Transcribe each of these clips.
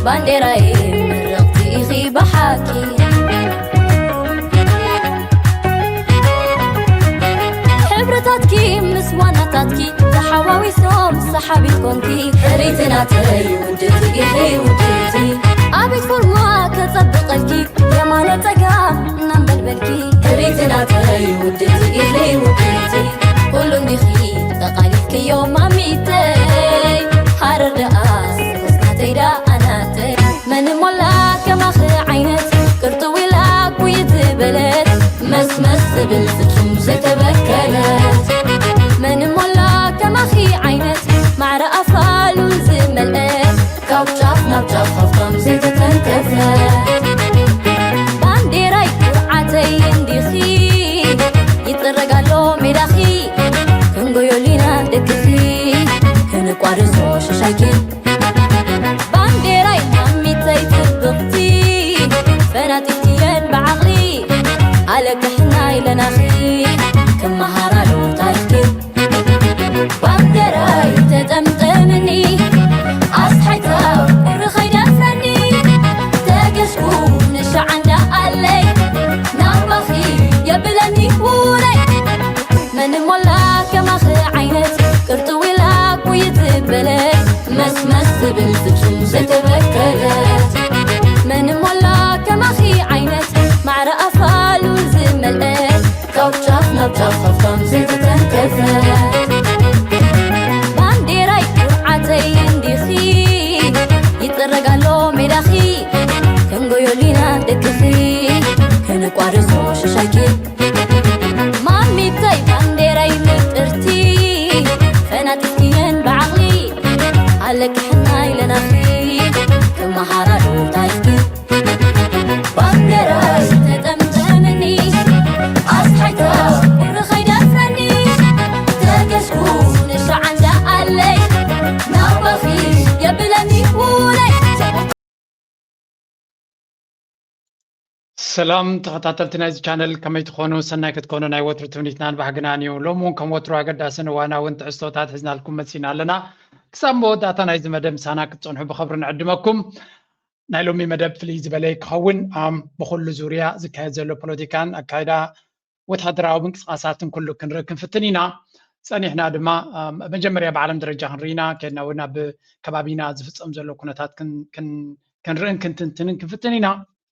ባንዴራይ ምርቕቲ ኢኺ ብሓቂ። ሕብርታትኪ ምስ ዋናታትኪ ተሓዋዊሶም ሰሓቢት ኮንኪ። ሕርይቲ ናተይ ውድእቲ ኢኺ ውድእቲ። ኣቤት ፎርማ ከጸብቐልኪ የማነ ጸጋም እናንበልበልኪ። ሕርይቲ ናተይ ውድእቲ ኢኺ ውድእቲ። ኩሉ እንዲኺ ተቓሊሕክዮ ማሚተይ። ሃረር ደኣ ስኽስታተይ ደኣ ናተይ። መን ሞላ ከማኺ ዓይነት ቅርጥው ኢላ ኩይ ዝበለት መስመስ ትብል ፍጹም ዘይተበከለት። መን ሞላ ከማኺ ዓይነት ማዕረ ኣፋሉ ዝመልአት ካብ ጫፍ ናብ ጫፍ ሃብታም ዘይተተንከፈት። ባንዴራይ ኩርዓተይ እንዲኺ ይጥረግ ኣሎ ሜዳኺ ክንጎዮሊና ደቅኺ ክንቋርሶ ሽሻይኪ። ባንዴራይ ማሚተይ ጽብቕቲ ፈናጢትየን ብዓቕሊ ኣለክሕና ኢለናኺ ክመሃራሉ ታሪኽኪ። ባንዴራይ ተጠምጠምኒ ኣስሓይታ ቁሪ ኸይደፍረኒ ተገሽኩ ንሻዓንዳ ኣለይ ናባኺ የብለኒ ውለይ። መን ሞላ ከማኺ ዓይነት ቅርጥው ኢላ ኩይ ዝበለት መስመስ ትብል ፍጹም ዘይተበከለት። መን ሞላ ከማኺ ዓይነት ማዕረ ኣፋሉ ዝመልአት ካብ ጫፍ ናብ ጫፍ ሃብታም ዘይተተንከፈት። ባንዴራይ ኩርዓተይ እንዲኺ ይጥረግ ኣሎ ሜዳኺ ክንጎዮሊና ደቅኺ ክንቋርሶ ሽሻይኪ። ማሚተይ ባንዴራይ ምጥርቲ ፈናጢትየን ብዓቕሊ ኣለክሕና ኢለናኺ ክመሃራሉ ታሪኽኪ። ባንዴራይ ተጠምጠምኒ ኣስሓይታ ቁሪ ኸይደፍረኒ ተገዝኩ ንሻዓንዳ ኣለይ ናባኺ የብለኒ ውለይ። ሰላም ተኸታተልቲ ናይዚ ቻነል፣ ከመይ ትኾኑ? ሰናይ ክትኮኑ ናይ ወትሩ ትምኒትናን ባህግናን እዩ። ሎሚ እውን ከም ወትሩ ኣገዳስን እዋናውን ትሕዝቶታት ሒዝናልኩም መጺና ኣለና። ክሳብ መወዳእታ ናይዚ መደብ ምሳና ክትጸንሑ ብኽብሪ ንዕድመኩም። ናይ ሎሚ መደብ ፍልይ ዝበለ ክኸውን፣ ኣም፣ ብኹሉ ዙርያ ዝካየድ ዘሎ ፖለቲካን ኣካይዳ ወተሃደራዊ ምንቅስቃሳትን ኩሉ ክንርኢ ክንፍትን ኢና። ጸኒሕና ድማ፣ ኣም፣ መጀመርያ ብዓለም ደረጃ ክንርኢ ኢና፣ ከድና እውን ኣብ ከባቢና ዝፍጸም ዘሎ ኩነታት ክን-፣ ክን-፣ ክንርእን ክንትንትንን ክንፍትን ኢና።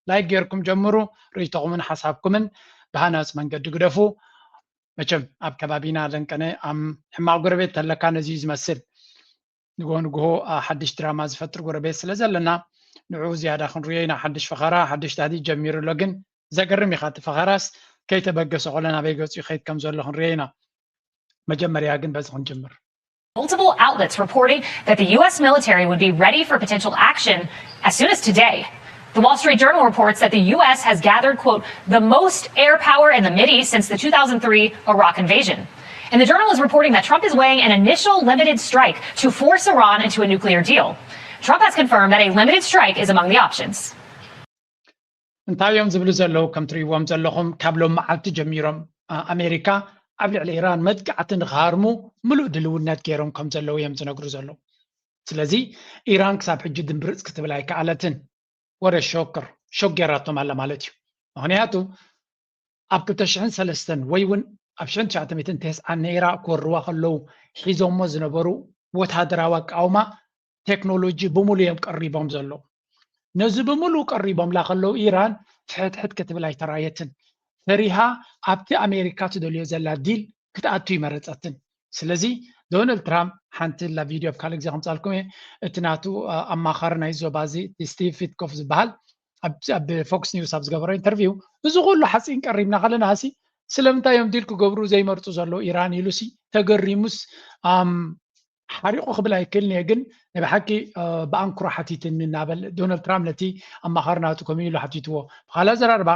ላይክ ጌርኩም ጀምሩ። ርእይቶኹምን ሓሳብኩምን ብሃናጽ መንገዲ ግደፉ። መቸም ኣብ ከባቢና ለንቀነ ኣም ሕማቕ ጎረቤት ተለካ ነዚ እዩ ዝመስል። ንግሆ ንግሆ፣ ኣ፣ ሓድሽ ድራማ ዝፈጥር ጎረቤት ስለ ዘለና፣ ንዕኡ ዝያዳ ክንርእዮ ኢና። ሓድሽ ፈኸራ፣ ሓድሽ ታህዲድ ጀሚሩ ኣሎ። ግን ዘገርም ኢኻ፣ እቲ ፈኸራስ ከይተበገሰ ቆለ ናበይ ገጹ ይኸይድ ከም ዘሎ ክንርእዮ ኢና። መጀመርያ ግን በዚ ክንጅምር። Multiple outlets reporting that the U S military would be ready for potential action as soon as today. The Wall Street Journal reports that the U S has gathered, quote, the most air power in the Mideast since the two thousand three Iraq invasion. And the journal is reporting that Trump is weighing an initial limited strike to force Iran into a nuclear deal. Trump has confirmed that a limited strike is among the options. እንታይ እዮም ዝብሉ ዘለዉ? ከም ትርእይዎም ዘለኹም ካብ ሎም መዓልቲ ጀሚሮም፣ ኣ፣ ኣሜሪካ ኣብ ልዕሊ ኢራን መጥቃዕቲ ንክሃርሙ ምሉእ ድልውነት ገይሮም ከም ዘለዉ እዮም ዝነግሩ ዘለዉ። ስለዚ ኢራን ክሳብ ሕጂ ድምብርፅ ክትብል ኣይከኣለትን። ወረ ሾክር ሾክ ገይራቶም ኣላ ማለት እዩ። ምክንያቱ ኣብ ክልተ ሽሕን ሰለስተን ወይ እውን ኣብ ሽሕን ትሽዓተ ሚእትን ተስዓን ነይራ ክወርዋ ከለዉ ሒዞሞ ዝነበሩ ወታደራዊ ኣቃውማ ቴክኖሎጂ ብምሉ እዮም ቀሪቦም ዘለዉ። ነዚ ብምሉ ቀሪቦምላ ከለዉ ኢራን ፍሕትሕት ክትብል ኣይተራየትን። ፈሪሃ ኣብቲ ኣሜሪካ ትደልዮ ዘላ ዲል ክትኣቱ ይመረፀትን። ስለዚ ዶናልድ ትራምፕ ሓንቲ ላ ቪድዮ ኣብ ካልእ ግዜ ከምፃልኩም እየ። እቲ ናቱ ኣማኻሪ ናይ ዞባ እዚ እቲ ስቲቭ ፊትኮፍ ዝበሃል ኣብ ፎክስ ኒውስ ኣብ ዝገበሮ ኢንተርቪው እዚ ኩሉ ሓፂን ቀሪብና ከለና ሲ ስለምንታይ እዮም ዲል ክገብሩ ዘይመርፁ ዘለዉ ኢራን ኢሉ ሲ ተገሪሙስ ሓሪቑ ክብል ኣይክእልን እየ፣ ግን ናይ ብሓቂ ብኣንክሮ ሓቲትኒ እናበለ ዶናልድ ትራምፕ ነቲ ኣማኻሪ ናቱ ከምኡ ኢሉ ሓቲትዎ። ብኻልእ ኣዘራርባ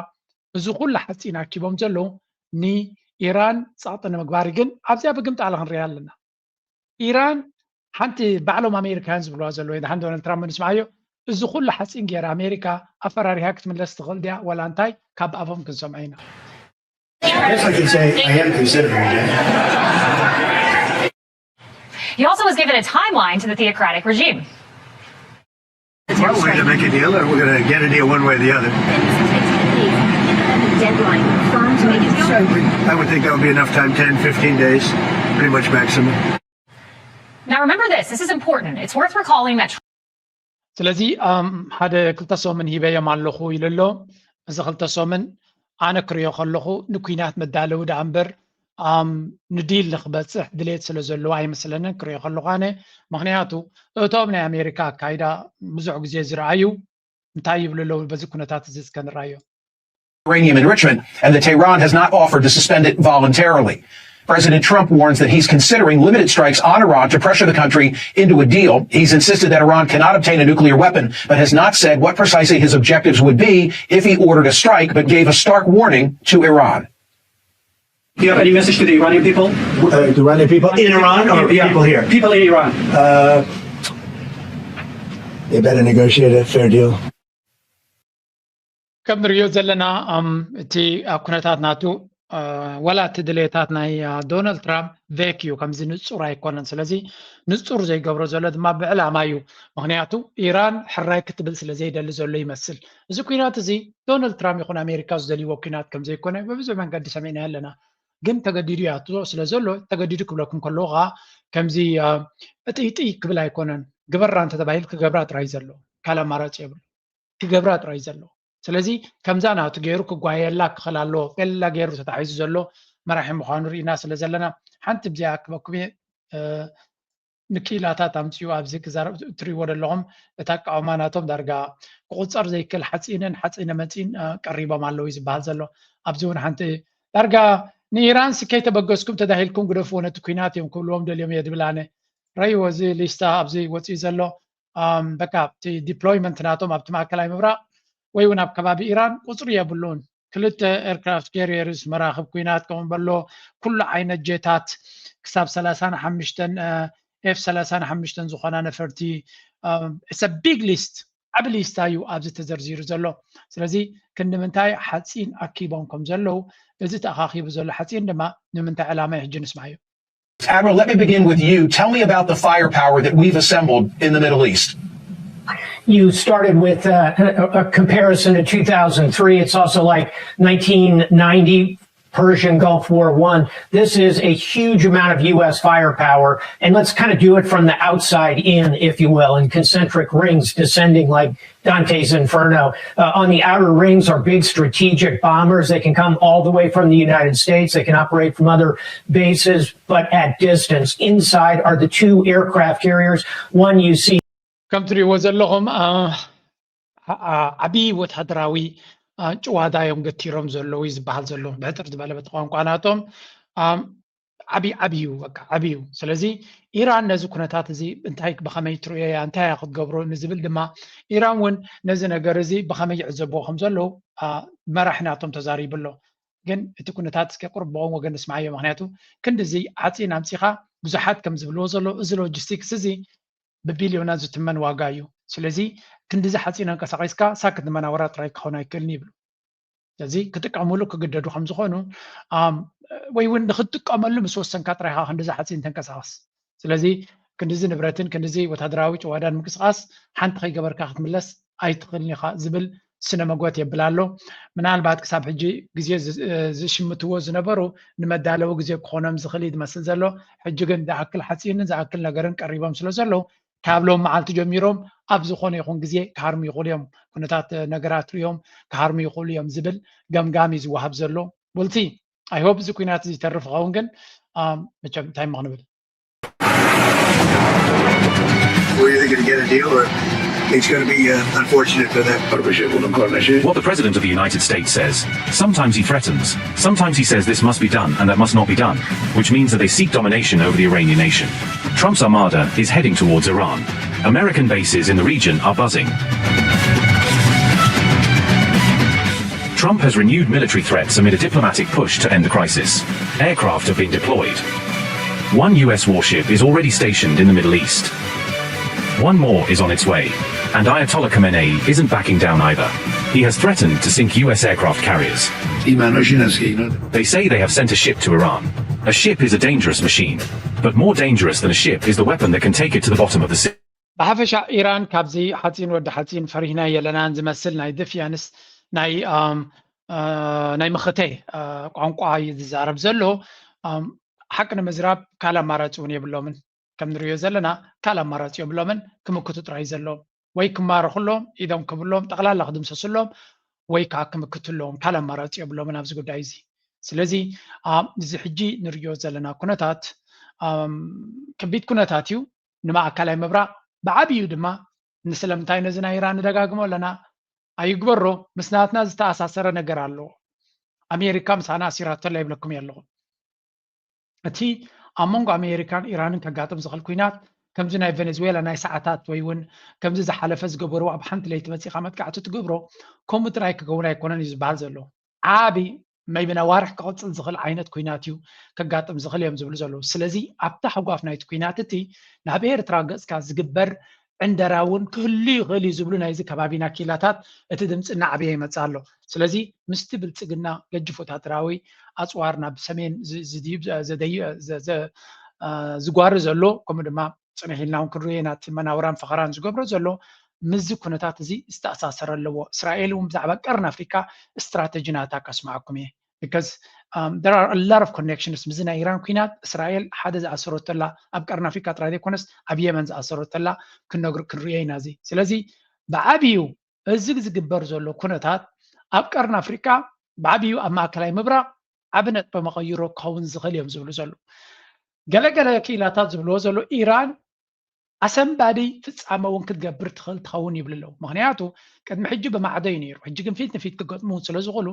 እዚ ኩሉ ሓፂን ኣኪቦም ዘለዉ ንኢራን ጸቕጢ ንምግባር ግን ኣብዚኣ ብግምጣላ ክንሪኣ ኣለና። ኢራን ሓንቲ ባዕሎም ኣሜሪካውያን ዝብልዋ ዘለዉ ወይ ደሓን ዶናልድ ትራምፕ ንስምዓዮ እዚ ኩሉ ሓፂን ገይራ ኣሜሪካ ኣፈራሪሃ ክትምለስ ትኽእል ድያ ዋላ እንታይ ካብ ኣፎም ክንሰምዖ ኢና። I guess I can say I am considering it. He also was given a timeline to the theocratic regime. We're going to make a deal, or we're going to get a deal one way or the other. Deadline firm to make a deal. I would think that would be enough time, ten, fifteen days, pretty much maximum. Now remember this, this is important. It's worth recalling that ስለዚ ሓደ ክልተ ሰሙን ሂበዮም ኣለኹ ኢሉ ኣሎ። እዚ ክልተ ሰሙን ኣነ ክሪኦ ከለኹ ንኩናት መዳለዊ ደኣ እምበር ንዲል ንክበፅሕ ድሌት ስለ ዘለዎ ኣይመስለንን ክሪኦ ከለኹ ኣነ። ምክንያቱ እቶም ናይ ኣሜሪካ ኣካይዳ ብዙሕ ግዜ ዝረኣዩ እንታይ ይብሉ ኣለዉ? በዚ ኩነታት እዚ እስከ ንረኣዮ። Uranium enrichment, and that Tehran has not offered to suspend it voluntarily. President Trump warns that he's considering limited strikes on Iran to pressure the country into a deal. He's insisted that Iran cannot obtain a nuclear weapon, but has not said what precisely his objectives would be if he ordered a strike, but gave a stark warning to Iran. Do you have any message to the Iranian people? Uh, the Iranian people in Iran or Yeah. people here? People in Iran. Uh, they better negotiate a fair deal. ከም ንሪኦ ዘለና እቲ ኩነታት ናቱ ወላ እቲ ድሌታት ናይ ዶናልድ ትራምፕ ቬክ እዩ። ከምዚ ንፁር ኣይኮነን። ስለዚ ንፁር ዘይገብሮ ዘሎ ድማ ብዕላማ እዩ። ምክንያቱ ኢራን ሕራይ ክትብል ስለ ዘይደሊ ዘሎ ይመስል። እዚ ኩናት እዚ ዶናልድ ትራምፕ ይኹን ኣሜሪካ ዝደልይዎ ኩናት ከምዘይኮነ በብዙሕ መንገዲ ሰሚዕና ኣለና። ግን ተገዲዱ ያቶ ስለ ዘሎ ተገዲዱ ክብለኩም ከለዎ ከዓ ከምዚ ጥይጥይ ክብል ኣይኮነን። ግበራ እንተተባሂል ክገብራ ጥራይ ዘሎ ካልእ ኣማራፂ የብሉ። ክገብራ ጥራይ ዘሎ። ስለዚ ከምዛ ናቱ ገይሩ ክጓየላ ክኽእል ኣለዎ። ቀላ ገይሩ ተታሒዙ ዘሎ መራሒ ምዃኑ ርኢና ስለ ዘለና ሓንቲ ብዚኣ ክበኩም እየ። ንክኢላታት ኣምፅኡ ኣብዚ ክዛረብ ትሪእዎ ዘለኹም እታ ኣቃውማ ናቶም ዳርጋ ክቁፀር ዘይክእል ሓፂንን ሓፂነ መፂን ቀሪቦም ኣለዉ እዩ ዝበሃል ዘሎ። ኣብዚ እውን ሓንቲ ዳርጋ ንኢራን ሲ ከይተበገስኩም ተዳሂልኩም ግደፍዎ ነቲ ኩናት እዮም ክብልዎም ደልዮም እየ ድብል ኣነ። ረይዎ እዚ ሊስታ ኣብዚ ወፂኡ ዘሎ በቃ እቲ ዲፕሎይመንት ናቶም ኣብቲ ማእከላይ ምብራቕ ወይ እውን ኣብ ከባቢ ኢራን ቁፅሪ የብሉን። ክልተ ኤርክራፍት ካሪየርስ መራኽብ ኩናት ከምኡ በሎ ኩሉ ዓይነት ጀታት ክሳብ ሰላሳን ሓሙሽተን ኤፍ ሰላሳን ሓሙሽተን ዝኾና ነፈርቲ it's a big list ዓብ ሊስታ እዩ ኣብዚ ተዘርዚሩ ዘሎ። ስለዚ ክንዲ ምንታይ ሓፂን ኣኪቦም ከም ዘለዉ እዚ ተኣኻኺቡ ዘሎ ሓፂን ድማ ንምንታይ ዕላማ እዩ ሕጂ ንስማዮ። Admiral, let me begin with you. Tell me about the firepower that we've assembled in the Middle East. You started with uh, a, a comparison to two thousand three. It's also like nineteen ninety Persian Gulf War One. This is a huge amount of U S firepower, and let's kind of do it from the outside in, if you will, in concentric rings descending like Dante's Inferno. Uh, on the outer rings are big strategic bombers. They can come all the way from the United States. They can operate from other bases, but at distance. Inside are the two aircraft carriers. One you see. ከም ትሪእዎ ዘለኹም ዓብዪ ወታደራዊ ጭዋዳ እዮም ገቲሮም ዘለዉ እዩ ዝበሃል ዘሎ። ብሕፅር ዝበለ በቲ ቋንቋ ናቶም ዓብዪ ዓብዪ እዩ በቃ ዓብዪ እዩ። ስለዚ ኢራን ነዚ ኩነታት እዚ እንታይ ብኸመይ ትርእዮ እያ እንታይ እያ ክትገብሮ ንዝብል ድማ ኢራን እውን ነዚ ነገር እዚ ብኸመይ ይዕዘብዎ ከም ዘለዉ መራሒ ናቶም ተዛሪቡ ኣሎ። ግን እቲ ኩነታት እስከ ቁርብ ብኦም ወገን ንስማዓዮ። ምክንያቱ ክንድዚ ዓፂን ኣምፂኻ ብዙሓት ከም ዝብልዎ ዘሎ እዚ ሎጂስቲክስ እዚ ብቢልዮናት ዝትመን ዋጋ እዩ። ስለዚ ክንድዚ ሓፂን ኣንቀሳቂስካ ሳክት ንመናወራ ጥራይ ክኸውን ኣይክእልን ይብሉ። ስለዚ ክጥቀምሉ ክግደዱ ከም ዝኾኑ ወይ እውን ንክትጥቀመሉ ምስ ወሰንካ ጥራይ ኢኻ ክንድዚ ሓፂን ተንቀሳቐስ። ስለዚ ክንድዚ ንብረትን ክንድዚ ወታደራዊ ጭዋዳን ምንቅስቃስ ሓንቲ ከይገበርካ ክትምለስ ኣይትኽእልን ኢኻ ዝብል ስነ መጎት የብል ኣሎ። ምናልባት ክሳብ ሕጂ ግዜ ዝሽምትዎ ዝነበሩ ንመዳለዊ ግዜ ክኾኖም ዝኽእል እዩ ዝመስል ዘሎ። ሕጂ ግን ዝኣክል ሓፂንን ዝኣክል ነገርን ቀሪቦም ስለ ዘለዉ ካብ ሎም መዓልቲ ጀሚሮም ኣብ ዝኾነ ይኹን ግዜ ክሃርሙ ይኽእሉ እዮም። ኩነታት ነገራት ሪኦም ክሃርሙ ይኽእሉ እዮም ዝብል ገምጋም እዩ ዝወሃብ ዘሎ። We'll see. I hope እዚ ኩናት እዚ ይተርፍ ይኸውን ግን መቸም እንታይ እሞ ክንብል We're either going to get a deal or it's going to be uh, unfortunate for them. What the President of the United States says. Sometimes he threatens, sometimes he says this must be done and that must not be done, which means that they seek domination over the Iranian nation. Trump's armada is heading towards Iran. American bases in the region are buzzing. Trump has renewed military threats amid a diplomatic push to end the crisis. Aircraft have been deployed. One U S warship is already stationed in the Middle East. One more is on its way. And Ayatollah Khamenei isn't backing down either. He has threatened to sink U S aircraft carriers. They say they have sent a ship to Iran. A ship is a dangerous machine. But more dangerous than a ship is the weapon that can take it to the bottom of the sea. ብሓፈሻ ኢራን ካብዚ ሓፂን ወዲ ሓፂን ፈሪህና የለናን ዝመስል ናይ ድፍያንስ ናይ ናይ ምኽተ ቋንቋ እዩ ዝዛረብ ዘሎ። ሓቂ ንምዝራብ ካልእ ኣማራፂ እውን የብሎምን። ከም ንሪኦ ዘለና ካልእ ኣማራፂ የብሎምን። ክምክቱ ጥራይ ዘለዎም ወይ ክማረኹሎም ኢዶም ክብሎም ጠቕላላ ክድምሰስሎም ወይ ከዓ ክምክቱ ኣለዎም። ካልእ ኣማራፂ የብሎምን ኣብዚ ጉዳይ እዚ። ስለዚ እዚ ሕጂ ንሪኦ ዘለና ኩነታት ከቢድ ኩነታት እዩ። ንማእከላይ ምብራቕ ብዓብዩ ድማ ንስለምንታይ ነዚ ናይ ኢራን ንደጋግሞ ኣለና ኣይግበሮ፣ ምስ ናትና ዝተኣሳሰረ ነገር ኣለዎ። ኣሜሪካ ምሳና ኣሲራቶ ኣላ ይብለኩም እየ ኣለኹ። እቲ ኣብ መንጎ ኣሜሪካን ኢራንን ከጋጥም ዝኽእል ኩናት ከምዚ ናይ ቨነዝዌላ ናይ ሰዓታት ወይ እውን ከምዚ ዝሓለፈ ዝገበርዎ ኣብ ሓንቲ ለይቲ መፂኻ መጥቃዕቲ ትገብሮ ከምኡ ጥራይ ክኸውን ኣይኮነን እዩ ዝበሃል ዘሎ። ዓቢ maybe ንኣዋርሕ ክቕፅል ዝኽእል ዓይነት ኩናት እዩ ከጋጥም ዝኽእል እዮም ዝብሉ ዘለዉ። ስለዚ ኣብታ ህጓፍ ናይቲ ኩናት እቲ ናብ ኤርትራ ገፅካ ዝግበር ዕንደራ እውን ክህሉ ይኽእል እዩ ዝብሉ ናይዚ ከባቢና ኪላታት እቲ ድምፂ እናዓበየ ይመፅእ ኣሎ። ስለዚ ምስቲ ብልፅግና ገጅፍ ወታደራዊ ኣፅዋር ናብ ሰሜን ዝጓሪ ዘሎ ከምኡ ድማ ፅንሕ ኢልና እውን ክንሪኦ ኢና እቲ መናውራን ፈኸራን ዝገብሮ ዘሎ ምስዚ ኩነታት እዚ ዝተኣሳሰረ ኣለዎ። እስራኤል እውን ብዛዕባ ቀርን ኣፍሪካ ስትራተጂ ናታ ከስምዓኩም እየ። Because there are a lot of connections ምስዚ ናይ ኢራን ኩናት እስራኤል ሓደ ዝኣሰረቶ ኣላ ኣብ ቀርን ኣፍሪካ ጥራይ ዘይኮነስ ኣብ የመን ዝኣሰረቶ ኣላ ክንነግሩ ክንሪኦ ኢና እዚ። ስለዚ ብዓብዩ እዚ ዝግበር ዘሎ ኩነታት ኣብ ቀርን ኣፍሪካ ብዓብዩ ኣብ ማእከላይ ምብራቕ ዓቢ ነጥቢ መቐይሮ ክኸውን ዝኽእል እዮም ዝብሉ ዘለዉ። ገለገለ ክኢላታት ዝብልዎ ዘለዉ ኢራን ኣሰንባዲ ፍጻመ እውን ክትገብር ትኽእል ትኸውን ይብሉ ኣለዉ። ምኽንያቱ ቅድሚ ሕጂ ብማዕዶ እዩ ነይሩ፣ ሕጂ ግን ፊት ንፊት ክገጥሙ ስለ ዝኽእሉ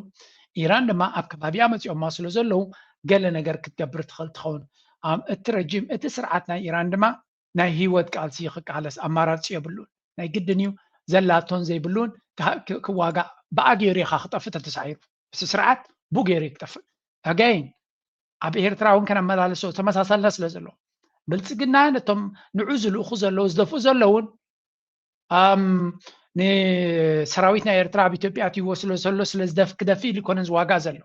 ኢራን ድማ ኣብ ከባቢኣ መፂኦማ ስለ ዘለዉ ገለ ነገር ክትገብር ትኽእል ትኸውን። እቲ ረጂም እቲ ስርዓት ናይ ኢራን ድማ ናይ ህይወት ቃልሲ ክቃለስ ኣማራፂ የብሉን። ናይ ግድን እዩ ዘላቶን ዘይብሉን ክዋጋእ ብኣ ገይሩ ኢኻ ክጠፍእ ተተሳዒሩ። እዚ ስርዓት ቡ ገይሩ እዩ ክጠፍእ። ኣጋይን ኣብ ኤርትራ እውን ከነመላልሶ ተመሳሳልነት ስለ ዘለዎ ብልፅግና ነቶም ንዑ ዝልእኹ ዘለዉ ዝደፍኡ ዘለውን ንሰራዊት ናይ ኤርትራ ኣብ ኢትዮጵያ ኣትይዎ ስለ ዘሎ ስለ ዝደፍ ክደፍእ ኢሉ ይኮነን ዝዋጋእ ዘሎ።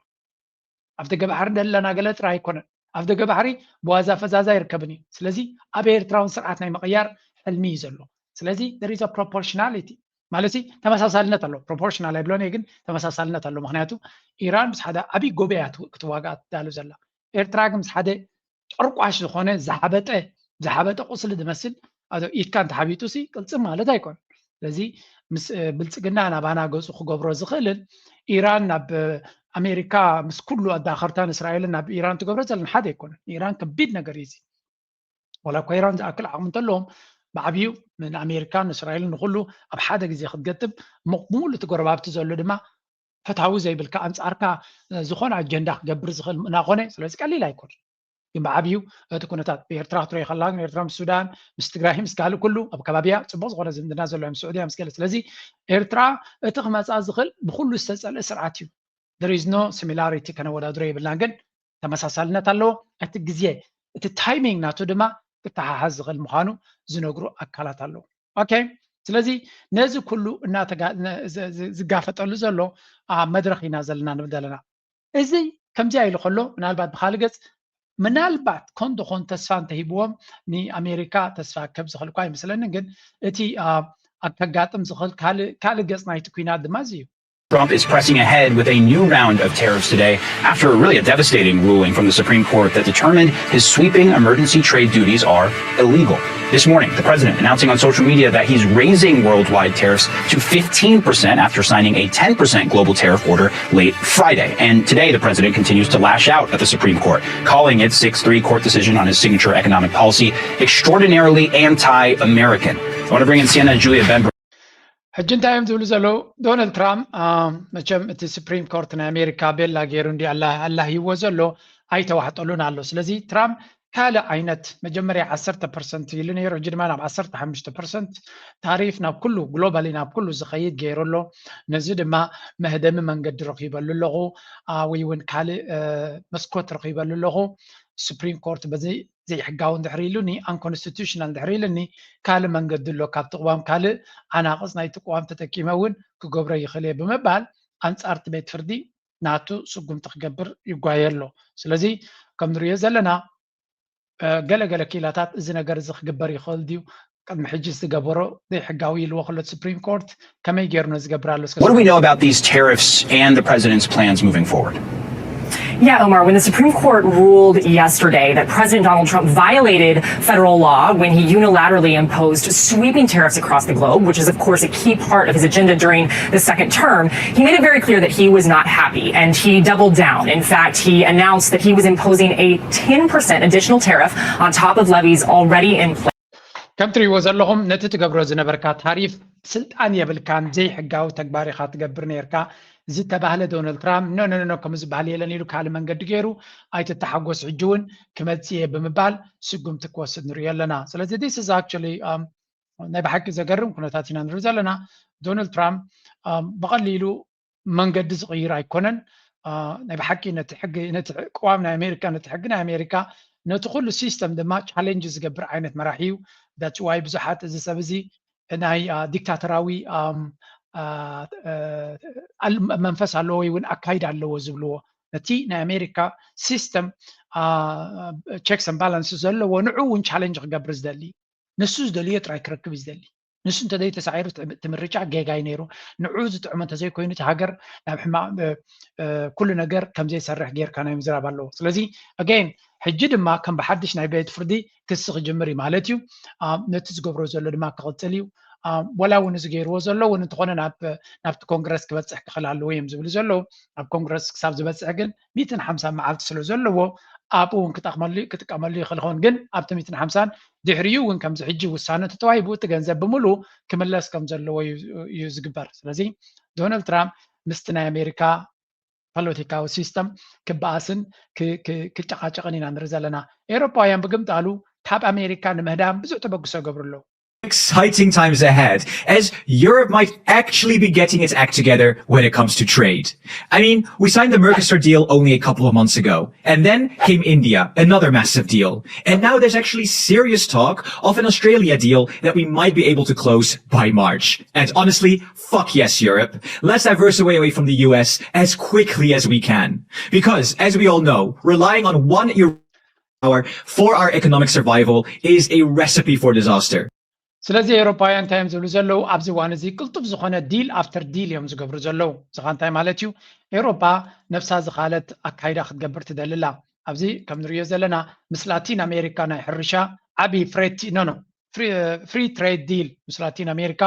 ኣብ ደገ ባሕሪ ደለና ገለ ጥራይ ኣይኮነን። ኣብ ደገ ባሕሪ ብዋዛ ፈዛዛ ይርከብን እዩ። ስለዚ ኣብ ኤርትራውን ስርዓት ናይ ምቕያር ሕልሚ እዩ ዘሎ። ስለዚ there is a proportionality ማለት ተመሳሳልነት ኣሎ። ፕሮፖርሽናል ኣይብሎን እየ ግን ተመሳሳልነት ኣሎ። ምክንያቱ ኢራን ምስ ሓደ ዓብይ ጎበያ ክትዋጋእ ትዳሉ ዘላ፣ ኤርትራ ግን ምስ ሓደ ጨርቋሽ ዝኾነ ዝሓበጠ ዝሓበጠ ቁስሊ ዝመስል ኢድካ እንተሓቢጡ ሲ ቅልፅም ማለት ኣይኮን። ስለዚ ምስ ብልፅግና ናባና ገፁ ክገብሮ ዝኽእልን ኢራን ናብ ኣሜሪካ ምስ ኩሉ ኣዳኸርታን እስራኤልን ናብ ኢራን ትገብሮ ዘለን ሓደ ኣይኮነን። ኢራን ከቢድ ነገር እዩ እዚ። ዋላ እኳ ኢራን ዝኣክል ዓቕሚ እንተለዎም ብዓብዩ ንኣሜሪካን እስራኤልን ንኩሉ ኣብ ሓደ ግዜ ክትገጥም ምሉእ እቲ ጎረባብቲ ዘሎ ድማ ፈታዊ ዘይብልካ ኣንፃርካ ዝኾነ ኣጀንዳ ክገብር ዝኽእል እናኾነ ስለዚ ቀሊል ኣይኮን። ግን ብዓብዩ እቲ ኩነታት ብኤርትራ ክትረዮ ከላ ግን ኤርትራ ምስ ሱዳን ምስ ትግራይ ምስ ካልእ ኩሉ ኣብ ከባቢያ ፅቡቅ ዝኾነ ዝምድና ዘለዋ ምስ ስዑድያ ምስ ገለ ስለዚ ኤርትራ እቲ ክመፃ ዝኽእል ብኩሉ ዝተፀልአ ስርዓት እዩ። There is no similarity ከነወዳድሮ የብልናን ግን ተመሳሳልነት ኣለዎ። እቲ ግዜ እቲ ታይሚንግ ናቱ ድማ ክተሓሓዝ ዝኽእል ምዃኑ ዝነግሩ ኣካላት ኣለዉ። ኦኬ ስለዚ ነዚ ኩሉ ዝጋፈጠሉ ዘሎ ኣብ መድረኽ ኢና ዘለና ንብል ዘለና። እዚ ከምዚኣ ኢሉ ከሎ ምናልባት ብካልእ ገፅ ምናልባት ኮን ዶ ኮን ተስፋ እንተሂብዎም ንኣሜሪካ ተስፋ ከብ ዝኽእል እኳ ኣይመስለንን ግን እቲ ኣብ ከጋጥም ዝኽእል ካልእ ገፅ ናይቲ ኩናት ድማ እዚ እዩ። Trump is pressing ahead with a new round of tariffs today after really a devastating ruling from the Supreme Court that determined his sweeping emergency trade duties are illegal. This morning, the president announcing on social media that he's raising worldwide tariffs to fifteen percent after signing a ten percent global tariff order late Friday. And today, the president continues to lash out at the Supreme Court, calling its six three court decision on his signature economic policy extraordinarily anti-American. I want to bring in CNN Julia Benberg. ሕጂ እንታይ እዮም ዝብሉ ዘለዉ? ዶናልድ ትራምፕ መቸም እቲ ሱፕሪም ኮርት ናይ ኣሜሪካ ቤላ ገይሩ እንዲ ኣላሂዎ ዘሎ ኣይተዋሕጠሉን ኣሎ። ስለዚ ትራምፕ ካልእ ዓይነት መጀመርያ ዓሰርተ ፐርሰንት ኢሉ ነይሩ፣ ሕጂ ድማ ናብ ዓሰርተ ሓሙሽተ ፐርሰንት ታሪፍ ናብ ኩሉ ግሎባሊ ናብ ኩሉ ዝኸይድ ገይሩ ኣሎ። ነዚ ድማ መህደሚ መንገዲ ረኺበሉ ኣለኹ ወይ እውን ካልእ መስኮት ረኺበሉ ኣለኹ። ሱፕሪም ኮርት በዚ ዘይሕጋዊ እንድሕር ኢሉኒ፣ ኣንኮንስቲቱሽናል እንድሕር ኢሉኒ፣ ካልእ መንገዲ ኣሎ፣ ካብቲ ቅዋም ካልእ ዓናቕጽ ናይቲ ቅዋም ተጠቂመ እውን ክገብሮ ይኽእል እየ ብምባል ኣንጻር እቲ ቤት ፍርዲ ናቱ ስጉምቲ ክገብር ይጓየ ኣሎ። ስለዚ ከም ንሪኦ ዘለና ገለገለ ክኢላታት እዚ ነገር እዚ ክግበር ይኽእል ድዩ ቅድሚ ሕጂ ዝገበሮ ዘይሕጋዊ ኢልዎ ከሎ Supreme Court ከመይ ገይሩ ነዚ ዝገብር ኣሎ? እስከ What do we know about these tariffs and the president's plans moving forward? Yeah, Omar, when the Supreme Court ruled yesterday that President Donald Trump violated federal law when he unilaterally imposed sweeping tariffs across the globe, which is, of course, a key part of his agenda during the second term, he made it very clear that he was not happy and he doubled down. In fact, he announced that he was imposing a ten percent additional tariff on top of levies already in place. ከም ትሪእዎ ዘለኹም ነቲ ትገብሮ ዝነበርካ ታሪፍ ስልጣን የብልካን፣ ዘይሕጋዊ ተግባር ኢኻ ትገብር ነርካ ዝተባህለ ዶናልድ ትራምፕ ኖ ኖ ኖ ከምኡ ዝበሃል የለን ኢሉ ካልእ መንገዲ ገይሩ ኣይትተሓጎስ ሕጂ እውን ክመጽእ እየ ብምባል ስጉምቲ ክወስድ ንሪኦ ኣለና። ስለዚ this is actually ናይ ብሓቂ ዘገርም ኩነታት ኢና ንርኢ ዘለና። ዶናልድ ትራምፕ ብቐሊሉ መንገዲ ዝቕይር ኣይኮነን። ናይ ብሓቂ ነቲ ሕጊ ነቲ ቅዋም ናይ ኣሜሪካ ነቲ ሕጊ ናይ ኣሜሪካ ነቲ ኩሉ ሲስተም ድማ ቻሌንጅ ዝገብር ዓይነት መራሒ እዩ። That's why ብዙሓት እዚ ሰብ እዚ ናይ ዲክታተራዊ መንፈስ ኣለዎ ወይ እውን ኣካይዳ ኣለዎ ዝብልዎ ነቲ ናይ ኣሜሪካ ሲስተም checks and balance ዘለዎ ንዑ እውን ቻሌንጅ ክገብር ዝደሊ ንሱ ዝደልዮ ጥራይ ክረክብ እዩ ዝደሊ። ንሱ እንተዘይ ተሳዒሩ እቲ ምርጫ ጌጋ እዩ ነይሩ። ንዑ ዝጥዕሞ እንተዘይኮይኑ እቲ ሃገር ናብ ሕማቕ ኩሉ ነገር ከምዘይሰርሕ ጌርካ ናይ ምዝራብ ኣለዎ። ስለዚ again ሕጂ ድማ ከም ብሓድሽ ናይ ቤት ፍርዲ ክሲ ክጅምር እዩ ማለት እዩ። ነቲ ዝገብሮ ዘሎ ድማ ክቕፅል እዩ። ወላ እውን እዚ ገይርዎ ዘሎ እውን እንተኾነ ናብቲ ኮንግረስ ክበፅሕ ክኽእል ኣለዎ እዮም ዝብሉ ዘለዉ። ኣብ ኮንግረስ ክሳብ ዝበፅሕ ግን ሚእትን ሓምሳን መዓልቲ ስለ ዘለዎ ኣብኡ እውን ክጠቕመሉ ክጥቀመሉ ይኽእል ይኸውን። ግን ኣብቲ ሚእትን ሓምሳን ድሕሪኡ እውን ከምዚ ሕጂ ውሳነ ተተዋሂቡ እቲ ገንዘብ ብምሉ ክምለስ ከም ዘለዎ እዩ ዝግበር። ስለዚ ዶናልድ ትራምፕ ምስቲ ናይ ኣሜሪካ ፖለቲካዊ ሲስተም ክበኣስን ክጨቃጨቅን ኢና ንርኢ ዘለና። ኤውሮጳውያን ብግምጣሉ ካብ ኣሜሪካ ንምህዳም ብዙሕ ተበግሶ ገብሩ ኣለዉ። Exciting times ahead, as Europe might actually be getting its act together when it comes to trade. I mean, we signed the Mercosur deal only a couple of months ago, and then came India, another massive deal. And now there's actually serious talk of an Australia deal that we might be able to close by March. And honestly, fuck yes, Europe. Let's diversify away from the U S as quickly as we can. Because, as we all know, relying on one Euro power for our economic survival is a recipe for disaster. ስለዚ ኤውሮፓውያን እንታይ እዮም ዝብሉ ዘለዉ? ኣብዚ እዋን እዚ ቅልጡፍ ዝኾነ ዲል ኣፍተር ዲል እዮም ዝገብሩ ዘለዉ። እዚ ኸ እንታይ ማለት እዩ? ኤውሮፓ ነብሳ ዝኻለት ኣካይዳ ክትገብር ትደሊ ኣላ። ኣብዚ ከም ንሪኦ ዘለና ምስ ላቲን ኣሜሪካ ናይ ሕርሻ ዓብዪ ፍሬቲ ኖ ኖ ፍሪ ትሬድ ዲል ምስ ላቲን ኣሜሪካ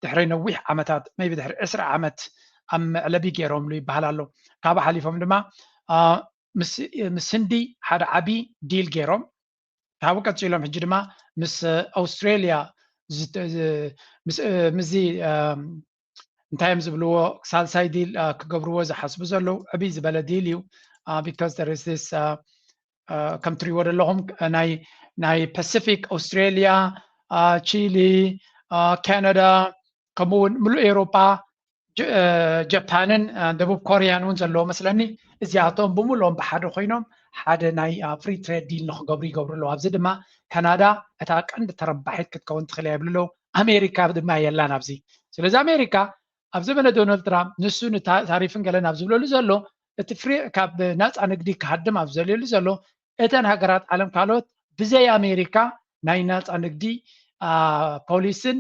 ድሕሪ ነዊሕ ዓመታት maybe ድሕሪ ዕስራ ዓመት ኣብ መዕለቢ ገይሮምሉ ይበሃል ኣሎ። ካብኡ ሓሊፎም ድማ ምስ ህንዲ ሓደ ዓብዪ ዲል ገይሮም ካብኡ ቀፂሎም ሕጂ ድማ ምስ ኣውስትሬሊያ ምስዚ እንታይ እዮም ዝብልዎ ሳልሳይ ዲል ክገብርዎ ዝሓስቡ ዘለዉ ዕብይ ዝበለ ዲል እዩ። Because there is this ከም ትሪእዎ ዘለኹም ናይ ናይ ፓሲፊክ ኣውስትሬሊያ፣ ቺሊ፣ ካናዳ ከምኡ እውን ምሉእ ኤውሮጳ ጀፓንን ደቡብ ኮርያን እውን ዘለዎ መስለኒ። እዚኣቶም ብምሉኦም ብሓደ ኮይኖም ሓደ ናይ ፍሪ ትሬድ ዲል ንክገብሩ ይገብሩ ኣለዉ። ኣብዚ ድማ ካናዳ እታ ቀንዲ ተረባሒት ክትከውን ትኽእል እያ ይብሉ ኣለዉ። ኣሜሪካ ድማ የላን ኣብዚ። ስለዚ ኣሜሪካ ኣብ ዘበነ ዶናልድ ትራምፕ ንሱ ንታሪፍን ገለን ኣብ ዝብለሉ ዘሎ እቲ ፍሪ ካብ ናፃ ንግዲ ክሃድም ኣብ ዝደልየሉ ዘሎ እተን ሃገራት ዓለም ካልኦት ብዘይ ኣሜሪካ ናይ ናፃ ንግዲ ፖሊስን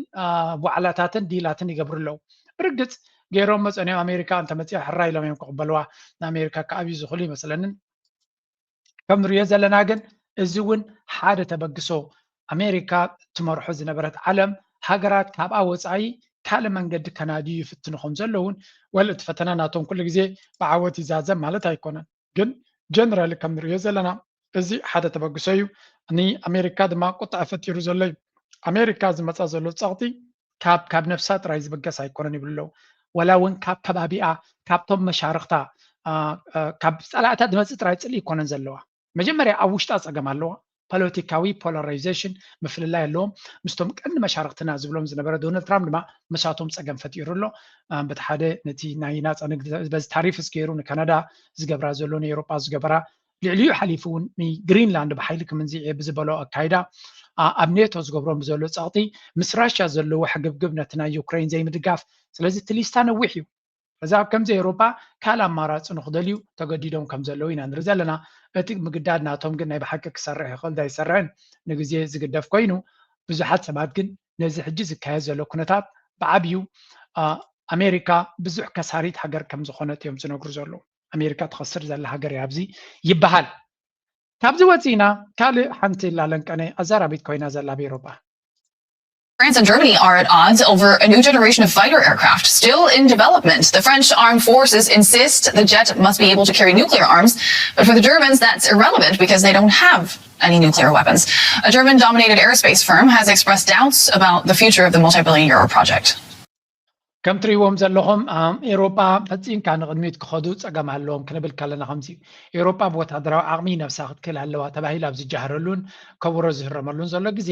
ዋዕላታትን ዲላትን ይገብሩ ኣለዉ። ብርግፅ ገይሮሞ ፀኒኦም ኣሜሪካ እንተመፅኣ ሕራይ ኢሎም እዮም ክቕበልዋ። ንኣሜሪካ ከዓብዩ ዝኽእሉ ይመስለንን። ከም ንሪኦ ዘለና ግን እዚ እውን ሓደ ተበግሶ ኣሜሪካ ትመርሖ ዝነበረት ዓለም ሃገራት ካብኣ ወፃኢ ካልእ መንገዲ ከናድዩ ይፍትኑ ከም ዘለውን ወል እቲ ፈተና ናቶም ኩሉ ግዜ ብዓወት ይዛዘም ማለት ኣይኮነን። ግን ጀነራሊ ከም ንሪኦ ዘለና እዚ ሓደ ተበግሶ እዩ። ንኣሜሪካ ድማ ቁጥዐ ፈጢሩ ዘሎ እዩ። ኣሜሪካ ዝመፃ ዘሎ ፀቕጢ ካብ ካብ ነብሳ ጥራይ ዝበገስ ኣይኮነን ይብሉ ኣለዉ። ወላ እውን ካብ ከባቢኣ ካብቶም መሻርኽታ ካብ ፀላእታ ዝመፅእ ጥራይ ፅልኢ ይኮነን ዘለዋ። መጀመርያ ኣብ ውሽጣ ፀገም ኣለዋ። ፖለቲካዊ ፖላራይዜሽን ምፍልላይ ኣለዎም። ምስቶም ቀንዲ መሻርክትና ዝብሎም ዝነበረ ዶናልድ ትራምፕ ድማ ምሳቶም ፀገም ፈጢሩ ኣሎ። በቲ ሓደ ነቲ ናይ ናፃ ንግዲ በዚ ታሪፍስ ገይሩ ንካናዳ ዝገብራ ዘሎ ንኤውሮጳ ዝገበራ ልዕሊኡ ሓሊፉ እውን ንግሪንላንድ ብሓይሊ ክምንዝዕ እየ ብዝበሎ ኣካይዳ ኣብ ኔቶ ዝገብሮም ብዘሎ ፀቕጢ ምስ ራሽያ ዘለዎ ሕግብግብ ነቲ ናይ ዩክሬን ዘይምድጋፍ። ስለዚ እቲ ሊስታ ነዊሕ እዩ። እዚ ኣብ ከምዚ ኤውሮጳ ካልእ ኣማራፂ ንክደልዩ ተገዲዶም ከም ዘለዉ ኢና ንርኢ ዘለና። እቲ ምግዳድ ናቶም ግን ናይ ብሓቂ ክሰርሕ ይኽእል ዶ ኣይሰርሕን ንግዜ ዝግደፍ ኮይኑ ብዙሓት ሰባት ግን ነዚ ሕጂ ዝካየድ ዘሎ ኩነታት ብዓብዩ ኣሜሪካ ብዙሕ ከሳሪት ሃገር ከም ዝኾነት እዮም ዝነግሩ ዘለዉ። ኣሜሪካ ትኸስር ዘላ ሃገር እያ ኣብዚ ይበሃል። ካብዚ ወፂእና ካልእ ሓንቲ ላለንቀነ ኣዛራቢት ኮይና ዘላ ኣብ ኤሮጳ France and Germany are at odds over a new generation of fighter aircraft. Still in development, the French armed forces insist the jet must be able to carry nuclear arms, but for the Germans, that's irrelevant because they don't have any nuclear weapons. A German dominated aerospace firm has expressed doubts about the future of the multi billion euro project. ከም ትሪእዎም ዘለኹም ኤሮጳ ፈፂምካ ንቕድሚት ክኸዱ ፀገም ኣለዎም ክንብል ከለና ከምዚ ኤሮጳ ብወታደራዊ ዓቕሚ ነብሳ ክትክእል ኣለዋ ተባሂሉ ኣብ ዝጃሃረሉን ከበሮ ዝህረመሉን ዘሎ ግዜ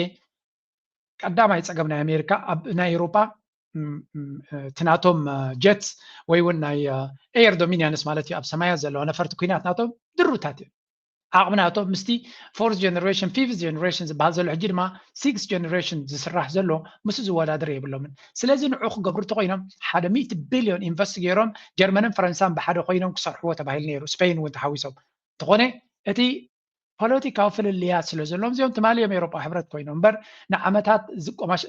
ቀዳማይ ፀገም ናይ ኣሜሪካ ኣብ ናይ ኤሮጳ እቲ ናቶም ጀትስ ወይ እውን ናይ air dominance ማለት እዩ ኣብ ሰማያት ዘለዋ ነፈርቲ ኩናት ናቶም ድሩታት እዮም ዓቕሚ ናቶም ምስቲ fourth generation fifth generation ዝበሃል ዘሎ ሕጂ ድማ sixth generation ዝስራሕ ዘሎ ምስ ዝወዳደር የብሎምን ስለዚ ንዑ ክገብሩ እንተኮይኖም ሓደ ሚእቲ ቢልዮን ኢንቨስት ገይሮም ጀርመንን ፈረንሳን ብሓደ ኮይኖም ክሰርሕዎ ተባሂሉ ነይሩ ስፔን እውን ተሓዊሶም እንተኾነ እቲ ፖለቲካዊ ፍልልያት ስለ ዘለዎም እዚኦም ትማሊ እዮም ኤሮጳ ሕብረት ኮይኖም እምበር ንዓመታት ዝቆማሽ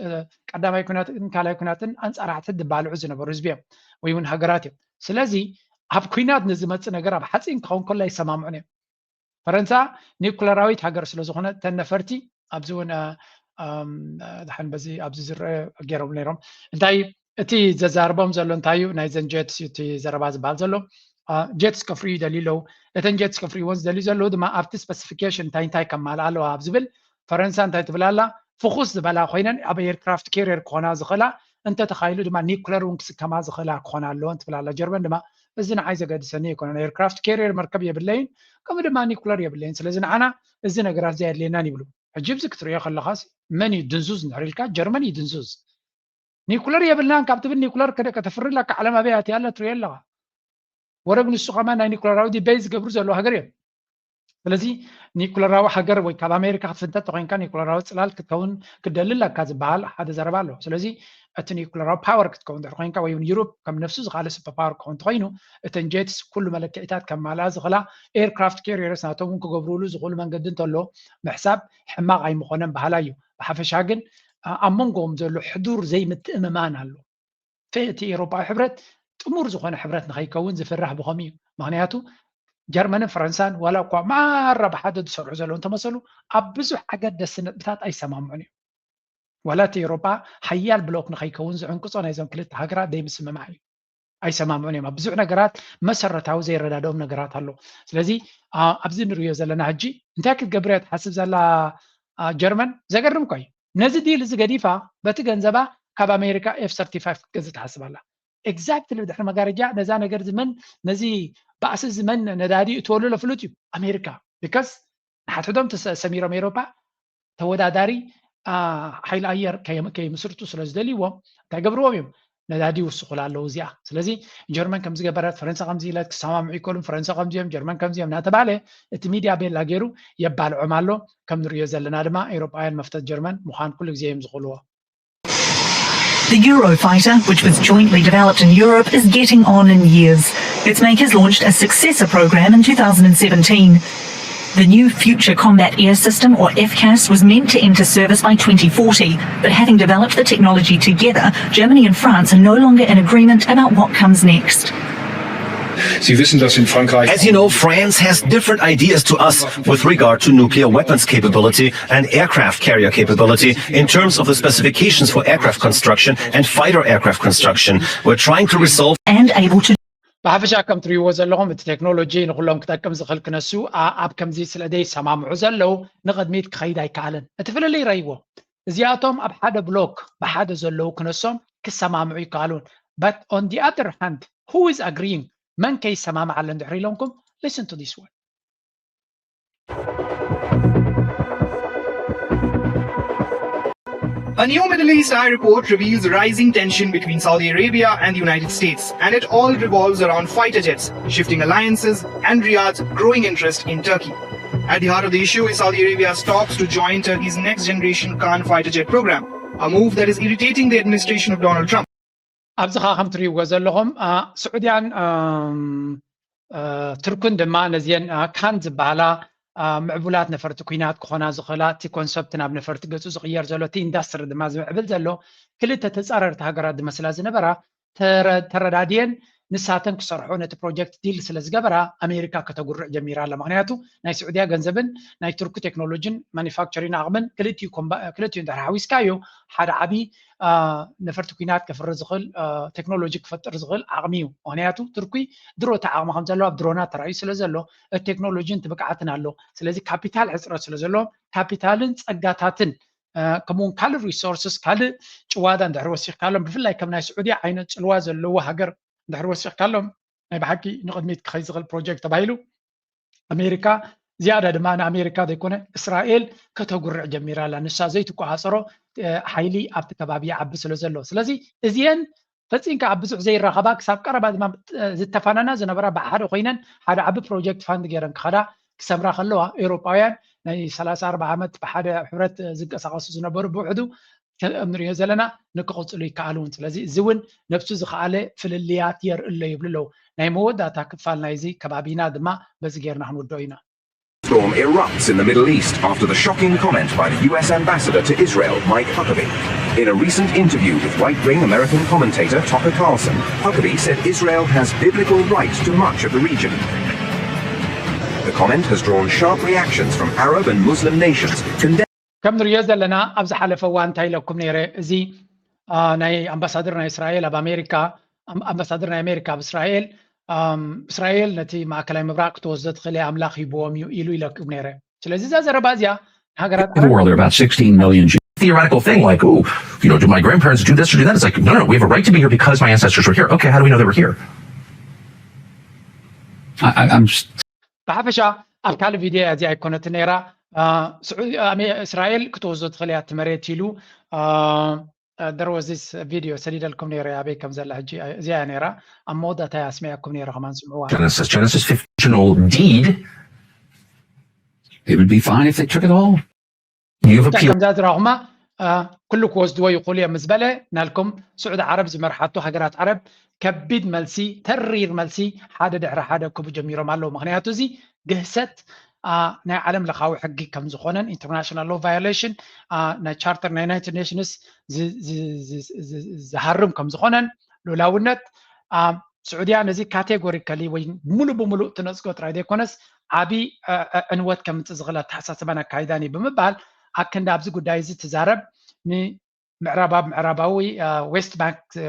ቀዳማይ ኩናትን ካልኣይ ኩናትን ኣንጻር ሓድሕድ ዝባልዑ ዝነበሩ ህዝቢ እዮም ወይ እውን ሃገራት እዮም ስለዚ ኣብ ኩናት ንዝመፅእ ነገር ኣብ ሓፂን ክኸውን ከሎ ኣይሰማምዑን እዮም ፈረንሳ ኒኩለራዊት ሃገር ስለ ዝኾነ እተን ነፈርቲ ኣብዚ እውን ድሓን በዚ ኣብዚ ዝረአ ገይሮም ነይሮም እንታይ እቲ ዘዛርቦም ዘሎ እንታይ እዩ ናይዘን ጀትስ እቲ ዘረባ ዝበሃል ዘሎ ጀትስ ከፍርዩ ይደልዩ ኣለዉ እተን ጀትስ ከፍርይዎን ዝደልዩ ዘለዉ ድማ ኣብቲ ስፐሲፊኬሽን እንታይ እንታይ ከማልኣ ኣለዋ ኣብ ዝብል ፈረንሳ እንታይ ትብል ኣላ ፍኹስ ዝበላ ኮይነን ኣብ ኤርክራፍት ካሪየር ክኾና ዝኽእላ እንተተኻይሉ ድማ ኒኩለር እውን ክስከማ ዝኽእላ ክኾና ኣለወን ትብል ኣላ ጀርመን ድማ እዚ ንዓይ ዘገድሰኒ ኣይኮነን ኤርክራፍት ካሪየር መርከብ የብለይን ከምኡ ድማ ኒኩለር የብለይን ስለዚ ንዓና እዚ ነገራት እዚ ኣየድልየናን ይብሉ ሕጂ ብዚ ክትሪኦ ከለኻስ መን እዩ ድንዙዝ እንድሕር ኢልካ ጀርመን እዩ ድንዙዝ ኒኩለር የብልናን ካብ ትብል ኒኩለር ከተፍሪ ኣለካ ዓለም ኣበይ ኣትያ ኣላ ትሪኦ ኣለኻ ወረግ ንሱ ከማ ናይ ኒኩለራዊ ዲበይ ዝገብሩ ዘለዉ ሃገር እዮም ስለዚ ኒኩለራዊ ሃገር ወይ ካብ ኣሜሪካ ክትፍንተት ተኮይንካ ኒኩለራዊ ፅላል ክትከውን ክደሊ ኣለካ ዝበሃል ሓደ ዘረባ ኣሎ ስለዚ እቲ ኒኩለራዊ ፓወር ክትከውን ድሕር ኮይንካ ወይ ዩሮፕ ከም ነፍሱ ዝካለ ሱፐር ፓወር ክኸውን ተኮይኑ እተን ጀትስ ኩሉ መለክዒታት ከማልኣ ዝኽላ ኤርክራፍት ካሪየርስ ናቶም እውን ክገብሩሉ ዝኽእሉ መንገዲ እንተሎ ምሕሳብ ሕማቕ ኣይምኾነን በሃላይ እዩ ብሓፈሻ ግን ኣብ መንጎኦም ዘሎ ሕዱር ዘይምትእምማን ኣሎ እቲ ኤሮጳዊ ሕብረት ጥሙር ዝኾነ ሕብረት ንኸይከውን ዝፍራሕ ብኸምኡ እዩ ምክንያቱ ጀርመንን ፈረንሳን ዋላ እኳ ማራ ብሓደ ዝሰርሑ ዘለዉ እንተመሰሉ ኣብ ብዙሕ ኣገደስቲ ነጥብታት ኣይሰማምዑን እዮም ዋላ እቲ ኤሮጳ ሓያል ብሎክ ንኸይከውን ዝዕንቅጾ ናይዞም ክልተ ሃገራት ዘይምስምማዕ እዩ ኣይሰማምዑን እዮም ኣብ ብዙሕ ነገራት መሰረታዊ ዘይረዳድኦም ነገራት ኣሎ ስለዚ ኣብዚ ንሪዮ ዘለና ሕጂ እንታይ ክትገብር እያ ትሓስብ ዘላ ጀርመን ዘገርም እኳ እዩ ነዚ ዲል እዚ ገዲፋ በቲ ገንዘባ ካብ ኣሜሪካ ኤፍ ሰርቲፋይቭ ክትገዝእ ትሓስብ ኣላ exactly ብድሕሪ መጋረጃ ነዛ ነገር ዝመን ነዚ ባእሲ ዝመን ነዳዲ እትወልሎ ፍሉጥ እዩ ኣሜሪካ because ንሓድሕዶም ሰሚሮም ኤሮፓ ተወዳዳሪ ሓይሊ ኣየር ከይምስርቱ ስለ ዝደልይዎም እንታይ ገብርዎም እዮም ነዳዲ ይውስኹላ ኣለዉ እዚኣ ስለዚ ጀርመን ከምዚ ገበረት ፈረንሳ ከምዚ ኢለት ክሰማምዑ ይከሉን ፈረንሳ ከምዚኦም ጀርመን ከምዚኦም እናተባለ እቲ ሚድያ ቤላ ገይሩ የባልዖም ኣሎ ከም ንሪዮ ዘለና ድማ ኤሮጳውያን መፍተት ጀርመን ምዃን ኩሉ ግዜ እዮም ዝኽእልዎ The Eurofighter, which was jointly developed in Europe, is getting on in years. Its makers launched a successor program in two thousand seventeen. The new Future Combat Air System, or FCAS, was meant to enter service by twenty forty, but having developed the technology together, Germany and France are no longer in agreement about what comes next. Sie wissen, dass in Frankreich. As you know, France has different ideas to us with regard to nuclear weapons capability and aircraft carrier capability in terms of the specifications for aircraft construction and fighter aircraft construction. We're trying to resolve. And able to. ብሓፈሻ ከም ትሪእዎ ዘለኹም እቲ ቴክኖሎጂ ንኩሎም ክጠቅም ዝኽእል ክነሱ ኣብ ከምዚ ስለ ዘይሰማምዑ ዘለዉ ንቕድሚት ክኸይድ ኣይከኣልን እቲ ፍልልይ ረይዎ እዚኣቶም ኣብ ሓደ ብሎክ ብሓደ ዘለዉ ክነሶም ክሰማምዑ ይከኣሉን but on the other hand who is agreeing መን ከይሰማማዕ ኣሎ እንድሕር ኢሎምኩም listen to this one A new Middle East Eye report reveals rising tension between Saudi Arabia and the United States, and it all revolves around fighter jets, shifting alliances, and Riyadh's growing interest in Turkey. At the heart of the issue is Saudi Arabia's talks to join Turkey's next generation Khan fighter jet program, a move that is irritating the administration of Donald Trump. ኣብዚ ኸዓ ከም ትሪእዎ ዘለኹም ስዑድያን ትርኩን ድማ ነዚአን ካን ዝበሃላ ምዕቡላት ነፈርቲ ኲናት ክኾና ዝኽእላ፣ እቲ ኮንሰፕት ናብ ነፈርቲ ገጹ ዝቕየር ዘሎ፣ እቲ ኢንዳስትሪ ድማ ዝምዕብል ዘሎ፣ ክልተ ተጻረርቲ ሃገራት ዝመስላ ዝነበራ ተረዳድየን ንሳተን ክሰርሖ ነቲ ፕሮጀክት ዲል ስለ ዝገበራ ኣሜሪካ ከተጉርዕ ጀሚራ ኣላ። ምክንያቱ ናይ ስዑድያ ገንዘብን ናይ ቱርኪ ቴክኖሎጂን ማኒፋክቸሪን ዓቕምን ክልቲኡ ድሕሪ ሓዊስካዮ ሓደ ዓብዪ ነፈርቲ ኲናት ከፍሪ ዝኽእል ቴክኖሎጂ ክፈጥር ዝኽእል ዓቕሚ እዩ። ምክንያቱ ቱርኪ ድሮ እቲ ዓቕሚ ከም ዘለዎ ኣብ ድሮናት ተራእዩ ስለ ዘሎ እቲ ቴክኖሎጂን ትብቅዓትን ኣሎ። ስለዚ ካፒታል ሕፅረት ስለ ዘሎ ካፒታልን ፀጋታትን ከምኡውን ካልእ ሪሶርስስ ካልእ ጭዋዳ እንድሕር ወሲኽካሎም ብፍላይ ከም ናይ ስዑድያ ዓይነት ፅልዋ ዘለዎ ሃገር እንድሕር ወሲኽካሎም ናይ ብሓቂ ንቕድሚት ክኸይ ዝኽእል ፕሮጀክት ተባሂሉ ኣሜሪካ ዝያዳ ድማ ንኣሜሪካ ዘይኮነ እስራኤል ከተጉርዕ ጀሚራ ኣላ። ንሳ ዘይትቆፃፀሮ ሓይሊ ኣብቲ ከባቢ ይዓቢ ስለ ዘሎ ስለዚ እዚአን ፈፂንካ ኣብ ብዙሕ ዘይራኸባ ክሳብ ቀረባ ድማ ዝተፋነና ዝነበራ ብሓደ ኮይነን ሓደ ዓቢ ፕሮጀክት ፋንድ ገይረን ክኸዳ ክሰምራ ከለዋ ኤውሮጳውያን ናይ ሰላሳ ኣርባዓ ዓመት ብሓደ ሕብረት ዝንቀሳቐሱ ዝነበሩ ብውሕዱ ከም ንሪኦ ዘለና ንክቕፅሉ ይከኣል እውን ስለዚ እዚ እውን ነብሱ ዝኸኣለ ፍልልያት የርኢ ኣሎ ይብሉ ኣለዉ ናይ መወዳእታ ክፋል ናይዚ ከባቢና ድማ በዚ ጌርና ክንውድኦ ኢና Storm erupts in the Middle East after the shocking comment by the U S ambassador to Israel, Mike Huckabee. In a recent interview with right wing American commentator Tucker Carlson, Huckabee said Israel has biblical right to much of the region. The comment has drawn sharp reactions from Arab and Muslim nations condemning. ከም ንሪኦ ዘለና ኣብ ዝሓለፈ እዋን እንታይ ኢለኩም ነይረ እዚ ናይ ኣምባሳደር ናይ እስራኤል ኣብ ኣሜሪካ ኣምባሳደር ናይ ኣሜሪካ ኣብ እስራኤል እስራኤል ነቲ ማእከላይ ምብራቕ ክትወስዶ ትኽእል ኣምላኽ ሂብዎም እዩ ኢሉ ኢለኩም ነይረ ስለዚ እዛ ዘረባ እዚኣ ንሃገራት The world, there are about sixteen million Jews. Theoretical thing like, oh, you know, do my grandparents do this or do that? It's like, no, no, we have a right to be here because my ancestors were here. Okay, how do we know they were here? I, I'm just ብሓፈሻ ኣብ ካልእ ቪድዮ እያ እዚኣ ኣይኮነትን ነይራ እስራኤል ክትወስዶ ትኽእል እያ እቲ መሬት ኢሉ there was this video ሰዲደልኩም ነይረ ኣበይ ከም ዘላ ሕጂ እዚኣ እያ ነይራ ኣብ መወዳእታ እያ ኣስሚዐኩም ነይረ ከማን ስምዕዋ Genesis, Genesis fifteen deed. It would be fine if they took it all. You have a ከምዛ ዝራኹማ ኩሉ ክወስድዎ ይኽእሉ እዮም ምስ በለ ናልኩም ስዑዲ ዓረብ ዝመርሓቶ ሃገራት ዓረብ ከቢድ መልሲ ተሪር መልሲ ሓደ ድሕሪ ሓደ ክቡ ጀሚሮም ኣለዉ ምክንያቱ እዚ ግህሰት ናይ ዓለም ለኻዊ ሕጊ ከም ዝኾነን international law violation ናይ charter ናይ United Nations ዝሃርም ከም ዝኾነን ሉላውነት ስዑድያ ነዚ categorically ወይ ሙሉእ ብሙሉእ ትነፅጎ ጥራይ ዘይኮነስ ዓብዪ ዕንወት ከምፅእ ዝኽእል ኣተሓሳስባን ኣካይዳን እዩ ብምባል ኣክንዲ ኣብዚ ጉዳይ እዚ ትዛረብ ንምዕራብ ኣብ ምዕራባዊ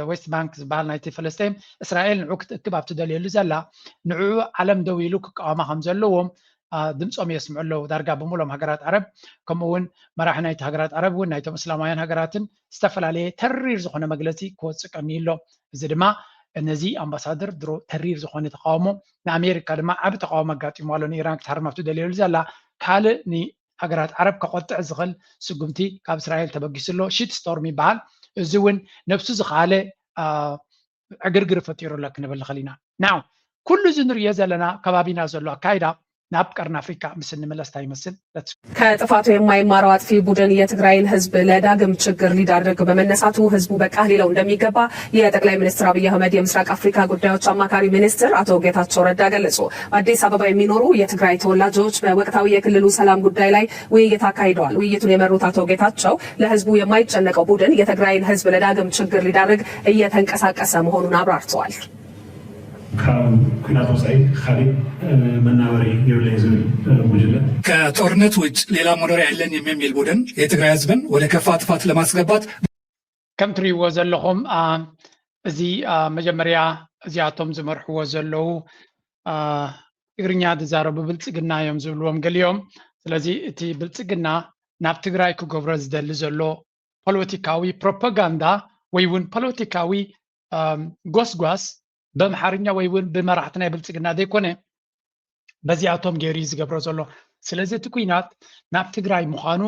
ዌስት ባንክ ዝበሃል ናይቲ ፍልስጤም እስራኤል ንዑ ክትእክብ ኣብ ትደልየሉ ዘላ ንዕኡ ዓለም ደው ኢሉ ክቃወማ ከም ዘለዎም ድምፆም የስምዑ ኣለዉ ዳርጋ ብምሎም ሃገራት ዓረብ ከምኡ እውን መራሒ ናይቲ ሃገራት ዓረብ እውን ናይቶም እስላማውያን ሃገራትን ዝተፈላለየ ተሪር ዝኾነ መግለፂ ክወፅእ ቀንዩ ኣሎ እዚ ድማ ነዚ ኣምባሳደር ድሮ ተሪር ዝኾነ ተቃውሞ ንኣሜሪካ ድማ ዓቢ ተቃውሞ ኣጋጢሞ ኣሎ ንኢራን ክትሃርም ኣብ ትደልየሉ ዘላ ካልእ ንሃገራት ዓረብ ከቆጥዕ ዝኽእል ስጉምቲ ካብ እስራኤል ተበጊሱ ኣሎ shit storm ይበሃል እዚ እውን ነብሱ ዝኸኣለ ዕግርግር ፈጢሩ ኣሎ ክንብል ንኽእል ኢና ናው ኩሉ እዚ ንሪኦ ዘለና ከባቢና ዘሎ ኣካይዳ ናብ ቀርኒ ኣፍሪካ ምስ እንምለስ እንታይ ይመስል ከጥፋቱ የማይማረው አጥፊ ቡድን የትግራይን ህዝብ ለዳግም ችግር ሊዳርግ በመነሳቱ ህዝቡ በቃ ሊለው እንደሚገባ የጠቅላይ ሚኒስትር አብይ አህመድ የምስራቅ አፍሪካ ጉዳዮች አማካሪ ሚኒስትር አቶ ጌታቸው ረዳ ገለጹ። በአዲስ አበባ የሚኖሩ የትግራይ ተወላጆች በወቅታዊ የክልሉ ሰላም ጉዳይ ላይ ውይይት አካሂደዋል። ውይይቱን የመሩት አቶ ጌታቸው ለህዝቡ የማይጨነቀው ቡድን የትግራይን ህዝብ ለዳግም ችግር ሊዳርግ እየተንቀሳቀሰ መሆኑን አብራርተዋል። ካብ ኲናት ወፃኢ ካሊእ መናበሪ የብለይ ዝብል ጉጅለ ከጦርነት ውጭ ሌላ መኖሪያ የለኝም የሚል ቡድን የትግራይ ህዝብን ወደ ከፋ ጥፋት ለማስገባት ከም ትሪእዎ ዘለኹም እዚ መጀመርያ እዚኣቶም ዝመርሕዎ ዘለዉ ትግርኛ ዝዛረቡ ብልፅግና እዮም ዝብልዎም ገሊኦም ስለዚ እቲ ብልፅግና ናብ ትግራይ ክገብሮ ዝደሊ ዘሎ ፖለቲካዊ ፕሮፓጋንዳ ወይ እውን ፖለቲካዊ ጎስጓስ በምሓርኛ ወይ እውን ብመራሕቲ ናይ ብልፅግና ዘይኮነ በዚኣቶም ገይሩ እዩ ዝገብሮ ዘሎ ስለዚ እቲ ኩናት ናብ ትግራይ ምዃኑ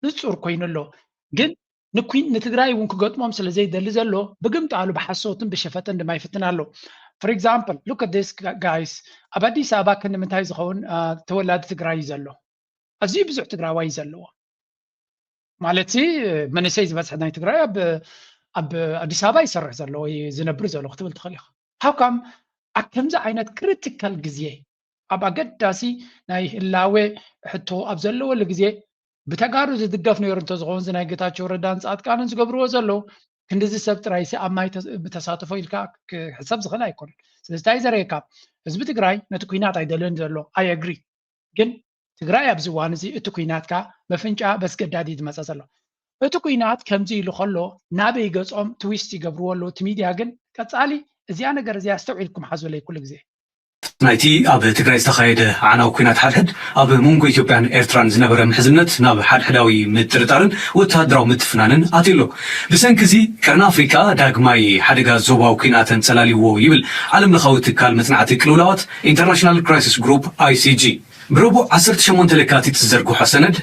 ንፁር ኮይኑ ኣሎ ግን ንትግራይ እውን ክገጥሞም ስለ ዘይደሊ ዘሎ ብግምጣሉ ብሓሶትን ብሸፈጥን ድማ ይፍትን ኣሎ for example look at this guys ኣብ ኣዲስ ኣበባ ክንዲ ምንታይ ዝኸውን ተወላዲ ትግራይ እዩ ዘሎ ኣዝዩ ብዙሕ ትግራዋይ እዩ ዘለዎ ማለት መንእሰይ ዝበዝሐ ናይ ትግራይ ኣብ ኣብ ኣዲስ ኣበባ ይሰርሕ ዘሎ ወይ ዝነብር ዘሎ ክትብል ትኽእል ኢኻ how come ኣብ ከምዚ ዓይነት critical ግዜ ኣብ ኣገዳሲ ናይ ህላወ ሕቶ ኣብ ዘለወሉ ግዜ ብተጋሩ ዝድገፍ ነይሩ እንተዝኸውን፣ እዚ ናይ ጌታቸው ረዳን ፃድቃንን ዝገብርዎ ዘለዉ ክንድዚ ሰብ ጥራይሲ ኣብ ማይ ተሳተፎ ኢልካ ክሕሰብ ዝኽእል ኣይኮነን። ስለዚ እንታይ ዘርእየካ፣ ህዝቢ ትግራይ ነቲ ኩናት ኣይደልን ዘሎ። ኣይ ኣግሪ። ግን ትግራይ ኣብዚ እዋን እዚ እቲ ኩናትካ መፍንጫ በስገዳድ እዩ ዝመፀ ዘሎ። እቲ ኩናት ከምዚ ኢሉ ከሎ ናበይ ገፆም ትዊስት ይገብርዎ ኣለዉ። እቲ ሚድያ ግን ቀፃሊ እዚኣ ነገር እዚኣ ኣስተውዒልኩም ሓዙለይ ኩሉ ግዜ። ናይቲ ኣብ ትግራይ ዝተኻየደ ኣዕናዊ ኩናት ሓድሕድ ኣብ መንጎ ኢትዮጵያን ኤርትራን ዝነበረ ምሕዝነት ናብ ሓድሕዳዊ ምጥርጣርን ወተሃደራዊ ምትፍናንን ኣትዩ ኣሎ። ብሰንኪ እዚ ቀርኒ ኣፍሪካ ዳግማይ ሓደጋ ዞባዊ ኩናት ኣንጸላልይዎ ይብል ዓለም ለኻዊ ትካል መጽናዕቲ ቅልውላዋት ኢንተርናሽናል ክራይሲስ ግሩፕ፣ ኣይሲጂ። ብረቡዕ ዓሰርተ ሸሞንተ ለካቲት ዝዘርግሖ ሰነድ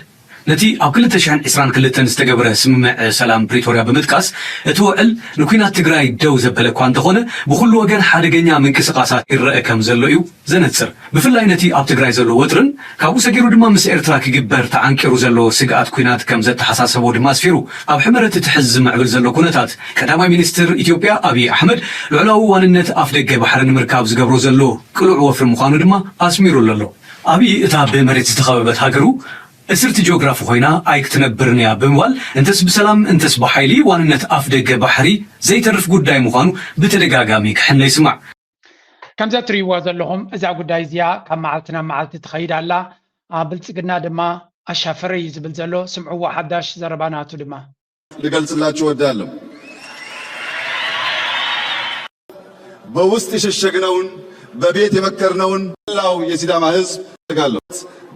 ነቲ ኣብ ክልተ ሽሕን ዕስራን ክልተን ዝተገብረ ስምምዕ ሰላም ፕሪቶርያ ብምጥቃስ፣ እቲ ውዕል ንኲናት ትግራይ ደው ዘበለ እኳ እንተኾነ፣ ብኹሉ ወገን ሓደገኛ ምንቅስቓሳት ይረአ ከም ዘሎ እዩ ዘነጽር። ብፍላይ ነቲ ኣብ ትግራይ ዘሎ ወጥርን ካብኡ ሰጊሩ ድማ ምስ ኤርትራ ክግበር ተዓንቂሩ ዘሎ ስግኣት ኲናት ከም ዘተሓሳሰቦ ድማ ኣስፊሩ። ኣብ ሕመረት እቲ ሕዚ ዝምዕብል ዘሎ ኩነታት፣ ቀዳማይ ሚኒስትር ኢትዮጵያ ኣብይ ኣሕመድ ልዑላዊ ዋንነት ኣፍደገ ባሕሪ ንምርካብ ዝገብሮ ዘሎ ቅሉዕ ወፍሪ ምዃኑ ድማ ኣስሚሩሉ ኣሎ። ኣብይ እታ ብመሬት ዝተኸበበት ሃገሩ እስርቲ ጂኦግራፊ ኮይና ኣይክትነብርን እያ ብምባል፣ እንተስ ብሰላም እንተስ ብሓይሊ ዋንነት ኣፍ ደገ ባሕሪ ዘይተርፍ ጉዳይ ምዃኑ ብተደጋጋሚ ክሕነ ይስማዕ። ከምዚ እትርእይዋ ዘለኹም እዛ ጉዳይ እዚኣ ካብ መዓልቲ ናብ መዓልቲ ትኸይድ ኣላ። ብልጽግና ድማ ኣሻፈረ እዩ ዝብል ዘሎ። ስምዕዎ ሓዳሽ ዘረባ ናቱ ድማ። ልገልጽላችሁ እወዳለሁ። በውስጥ የሸሸግነውን በቤት የመከርነውን መላው የሲዳማ ህዝብ እፈልጋለሁ።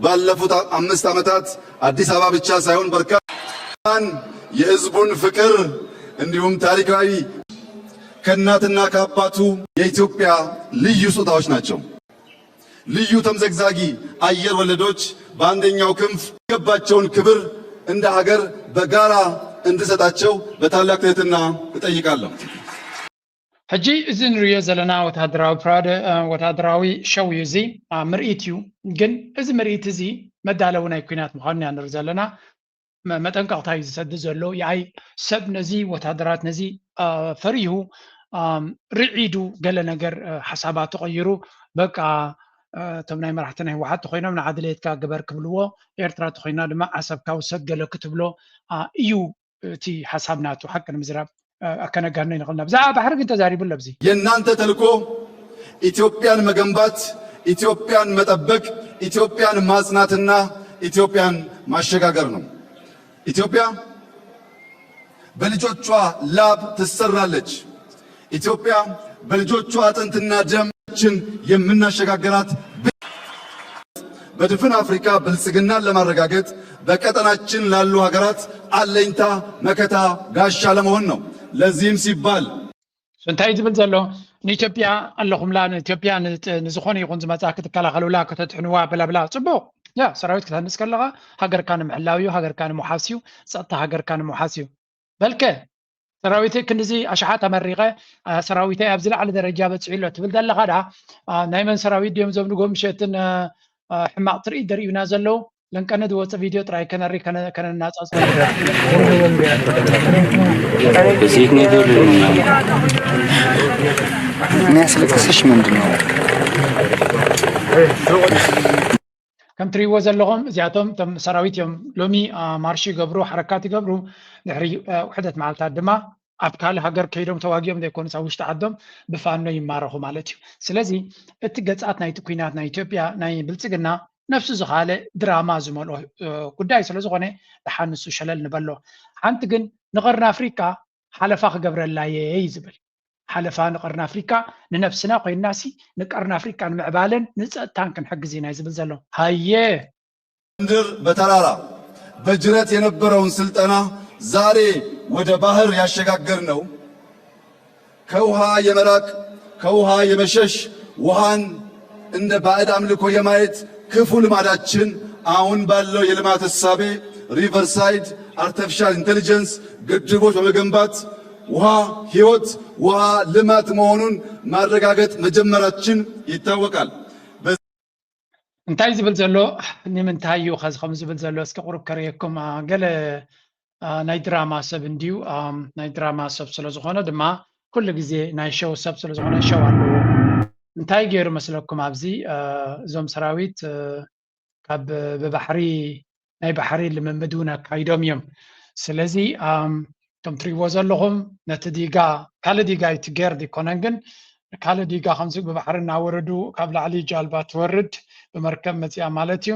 ባለፉት አምስት ዓመታት አዲስ አበባ ብቻ ሳይሆን በርካታ የህዝቡን ፍቅር እንዲሁም ታሪካዊ ከእናትና ከአባቱ የኢትዮጵያ ልዩ ስጦታዎች ናቸው። ልዩ ተምዘግዛጊ አየር ወለዶች በአንደኛው ክንፍ የሚገባቸውን ክብር እንደ ሀገር በጋራ እንድሰጣቸው በታላቅ ትህትና እጠይቃለሁ። ሕጂ እዚ ንርእዮ ዘለና ወታደራዊ ፕራደ ወታደራዊ ሸው እዩ። እዚ ምርኢት እዩ። ግን እዚ ምርኢት እዚ መዳለዊ ናይ ኩናት ምዃኑ ኢና ንርኢ ዘለና። መጠንቀቕታ እዩ ዝሰድድ ዘሎ። ይኣይ ሰብ ነዚ ወታደራት ነዚ ፈሪሁ ርዒዱ ገለ ነገር ሓሳባት ተቐይሩ በቃ እቶም ናይ መራሕቲ ናይ ህወሓት ተኮይኖም ንዓድሌትካ ግበር ክብልዎ፣ ኤርትራ ተኮይና ድማ ዓሰብካ ውሰድ ገለ ክትብሎ እዩ እቲ ሓሳብ ናቱ። ሓቂ ንምዝራብ ከነጋኖ ይንኽእልና። ብዛዕባ ባሕሪ ግን ተዛሪቡ ኣሎ። ኣብዚ የእናንተ ተልኮ ኢትዮጵያን መገንባት፣ ኢትዮጵያን መጠበቅ፣ ኢትዮጵያን ማጽናትና ኢትዮጵያን ማሸጋገር ነው። ኢትዮጵያ በልጆቿ ላብ ትሰራለች። ኢትዮጵያ በልጆቿ አጥንትና ደማችን የምናሸጋገራት በድፍን አፍሪካ ብልጽግናን ለማረጋገጥ በቀጠናችን ላሉ ሀገራት አለኝታ መከታ ጋሻ ለመሆን ነው። ለዚህም ሲባል እንታይ ዝብል ዘሎ ንኢትዮጵያ ኣለኹምላ ንኢትዮጵያ ንዝኾነ ይኹን ዝመፃ ክትከላኸሉላ ከተድሕንዋ ብላብላ። ፅቡቅ ያ ሰራዊት ክትሃንፅ ከለካ ሃገርካ ንምሕላው እዩ፣ ሃገርካ ንምውሓስ እዩ፣ ፀጥታ ሃገርካ ንምውሓስ እዩ። በልከ ሰራዊተይ ክንድዚ ኣሽሓት ኣመሪቐ ሰራዊተይ ኣብዚ ላዕሊ ደረጃ በፂሑ ኣሎ ትብል ዘለኻ ዳ ናይ መን ሰራዊት ድዮም ዘብንጎ ምሸትን ሕማቕ ትርኢት ደርእዩና ዘለዉ? ለንቀነ ዝወፀ ቪድዮ ጥራይ ከነሪ ከነናፃፅሮ። የሚያስለቅስሽ ምንድን ነው? ከም ትሪእዎ ዘለኹም እዚኣቶም እቶም ሰራዊት እዮም። ሎሚ ማርሽ ይገብሩ፣ ሓረካት ይገብሩ። ድሕሪ ውሕደት መዓልታት ድማ ኣብ ካልእ ሃገር ከይዶም ተዋጊኦም ዘይኮኑስ ኣብ ውሽጢ ዓዶም ብፋኖ ይማረኹ ማለት እዩ። ስለዚ እቲ ገጻት ናይቲ ኲናት ናይ ኢትዮጵያ ናይ ብልጽግና ነፍሱ ዝኻለ ድራማ ዝመልኦ ጉዳይ ስለ ዝኾነ ደሓን ንሱ ሸለል ንበሎ። ሓንቲ ግን ንቐርኒ ኣፍሪቃ ሓለፋ ክገብረላ እየ እዩ ዝብል። ሓለፋ ንቐርኒ ኣፍሪቃ ንነብስና ኮይንናሲ ንቀርኒ ኣፍሪቃ ንምዕባለን ንጸጥታን ክንሕግዝ ኢና እዩ ዝብል ዘሎ። ሃየ ምድር በተራራ በጅረት የነበረውን ስልጠና ዛሬ ወደ ባህር ያሸጋገርነው ከውሃ የመራቅ ከውሃ የመሸሽ ውሃን እንደ ባዕድ አምልኮ የማየት ክፉ ልማዳችን አሁን ባለው የልማት እሳቤ ሪቨርሳይድ አርቲፊሻል ኢንተሊጀንስ ግድቦች በመገንባት ውሃ ህይወት ውሃ ልማት መሆኑን ማረጋገጥ መጀመራችን ይታወቃል። እንታይ ዝብል ዘሎ ንምንታይ እዩ ከዚ ከም ዝብል ዘሎ እስኪ ቁሩብ ከርእየኩም ገለ ናይ ድራማ ሰብ እንድዩ ናይ ድራማ ሰብ ስለ ዝኾነ ድማ ኩሉ ግዜ ናይ ሸው ሰብ ስለ ዝኾነ ሸው ኣለዎ። እንታይ ገይሩ መስለኩም? ኣብዚ እዞም ሰራዊት ካብ ብባሕሪ ናይ ባሕሪ ልምምድ እውን ኣካይዶም እዮም። ስለዚ ከም ትሪእዎ ዘለኹም ነቲ ዲጋ ካልእ ዲጋ እዩ፣ ትጌርድ ይኮነን፣ ግን ካልእ ዲጋ ከምዚ ብባሕሪ እናወረዱ ካብ ላዕሊ ጃልባ ትወርድ ብመርከብ መፂኣ ማለት እዩ።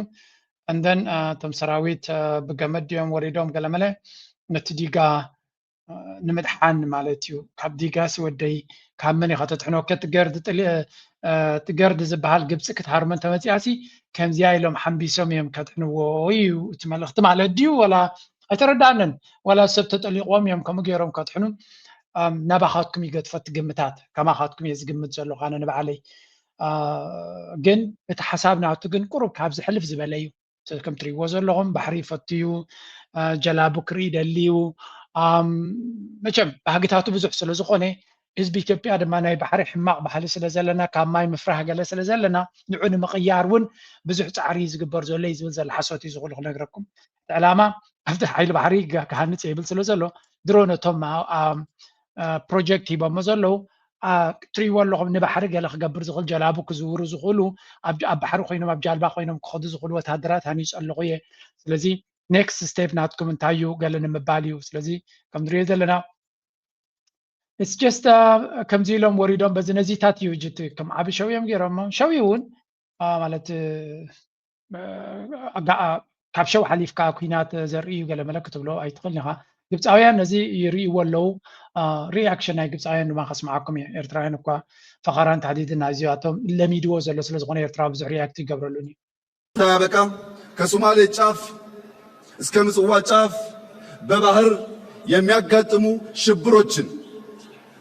እንደን እቶም ሰራዊት ብገመድ ድዮም ወሪዶም ገለመለ ነቲ ዲጋ ንምድሓን ማለት እዩ። ካብ ዲጋሲ ወደይ ካብ መን ኢኻ ተድሕኖ? ከትገርድ ትገርድ ዝበሃል ግብፂ ክትሃርመን ተመፂኣሲ ከምዚያ ኢሎም ሓምቢሶም እዮም ከድሕንዎ እዩ እቲ መልእኽቲ ማለት ድዩ? ወላ ኣይተረዳንን። ወላ ሰብ ተጠሊቆም እዮም ከምኡ ገይሮም ከድሕኑ ናባኻትኩም ይገድፎ እቲ ግምታት። ከማኻትኩም እየ ዝግምት ዘለኹ ኣነ ንባዕለይ። ግን እቲ ሓሳብ ናቱ ግን ቁሩብ ካብ ዝሕልፍ ዝበለ እዩ። ከም ትሪእዎ ዘለኹም ባሕሪ ይፈቱ እዩ። ጀላቡ ክርኢ ይደሊ እዩ። መቸም ባህግታቱ ብዙሕ ስለ ዝኾነ ህዝቢ ኢትዮጵያ ድማ ናይ ባሕሪ ሕማቕ ባህሊ ስለ ዘለና ካብ ማይ ምፍራህ ገለ ስለ ዘለና ንዑ ንምቕያር እውን ብዙሕ ፃዕሪ እዩ ዝግበር ዘሎ እዩ ዝብል ዘሎ ሓሶት እዩ ዝኽሉ ክነግረኩም። እቲ ዕላማ ኣብቲ ሓይሊ ባሕሪ ክሃንፅ ይብል ስለ ዘሎ ድሮ ነቶም ፕሮጀክት ሂቦሞ ዘለዉ ትሪእዎ ኣለኹም ንባሕሪ ገለ ክገብር ዝኽእል ጀላቡ ክዝውሩ ዝኽእሉ ኣብ ባሕሪ ኮይኖም ኣብ ጃልባ ኮይኖም ክኸዱ ዝኽእሉ ወታደራት ሃኒፁ ኣለኹ እየ። ስለዚ ኔክስት ስቴፕ ናትኩም እንታይ እዩ ገለ ንምባል እዩ። ስለዚ ከም ንሪኦ ዘለና it's just ከምዚ ኢሎም ወሪዶም በዚ ነዚታት እዩ ጅቲ ከም ዓቢ ሸው እዮም ገይሮሞ። ሸው እውን ማለት ካብ ሸው ሓሊፍካ ኩናት ዘርኢ እዩ ገለ መለ ክትብሎ ኣይትኽእልን ኢኻ። ግብፃውያን ነዚ ይርእይዎ ኣለዉ። ሪኣክሽን ናይ ግብፃውያን ድማ ከስምዓኩም እየ። ኤርትራውያን እኳ ፈኸራን ታሕዲድን ናይዚኣቶም ለሚድዎ ዘሎ ስለ ዝኾነ ኤርትራ ብዙሕ ሪኣክት ይገብረሉን እዩ። ሳያበቃ ከሶማሌ ጫፍ እስከ ምጽዋ ጫፍ በባህር የሚያጋጥሙ ሽብሮችን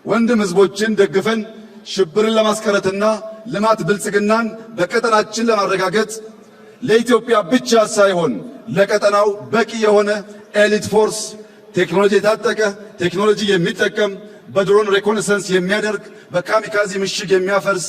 ወንድም ህዝቦችን ደግፈን ሽብርን ለማስቀረትና ልማት ብልጽግናን በቀጠናችን ለማረጋገጥ ለኢትዮጵያ ብቻ ሳይሆን ለቀጠናው በቂ የሆነ ኤሊት ፎርስ ቴክኖሎጂ የታጠቀ ቴክኖሎጂ የሚጠቀም በድሮን ሬኮነሰንስ የሚያደርግ በካሚካዚ ምሽግ የሚያፈርስ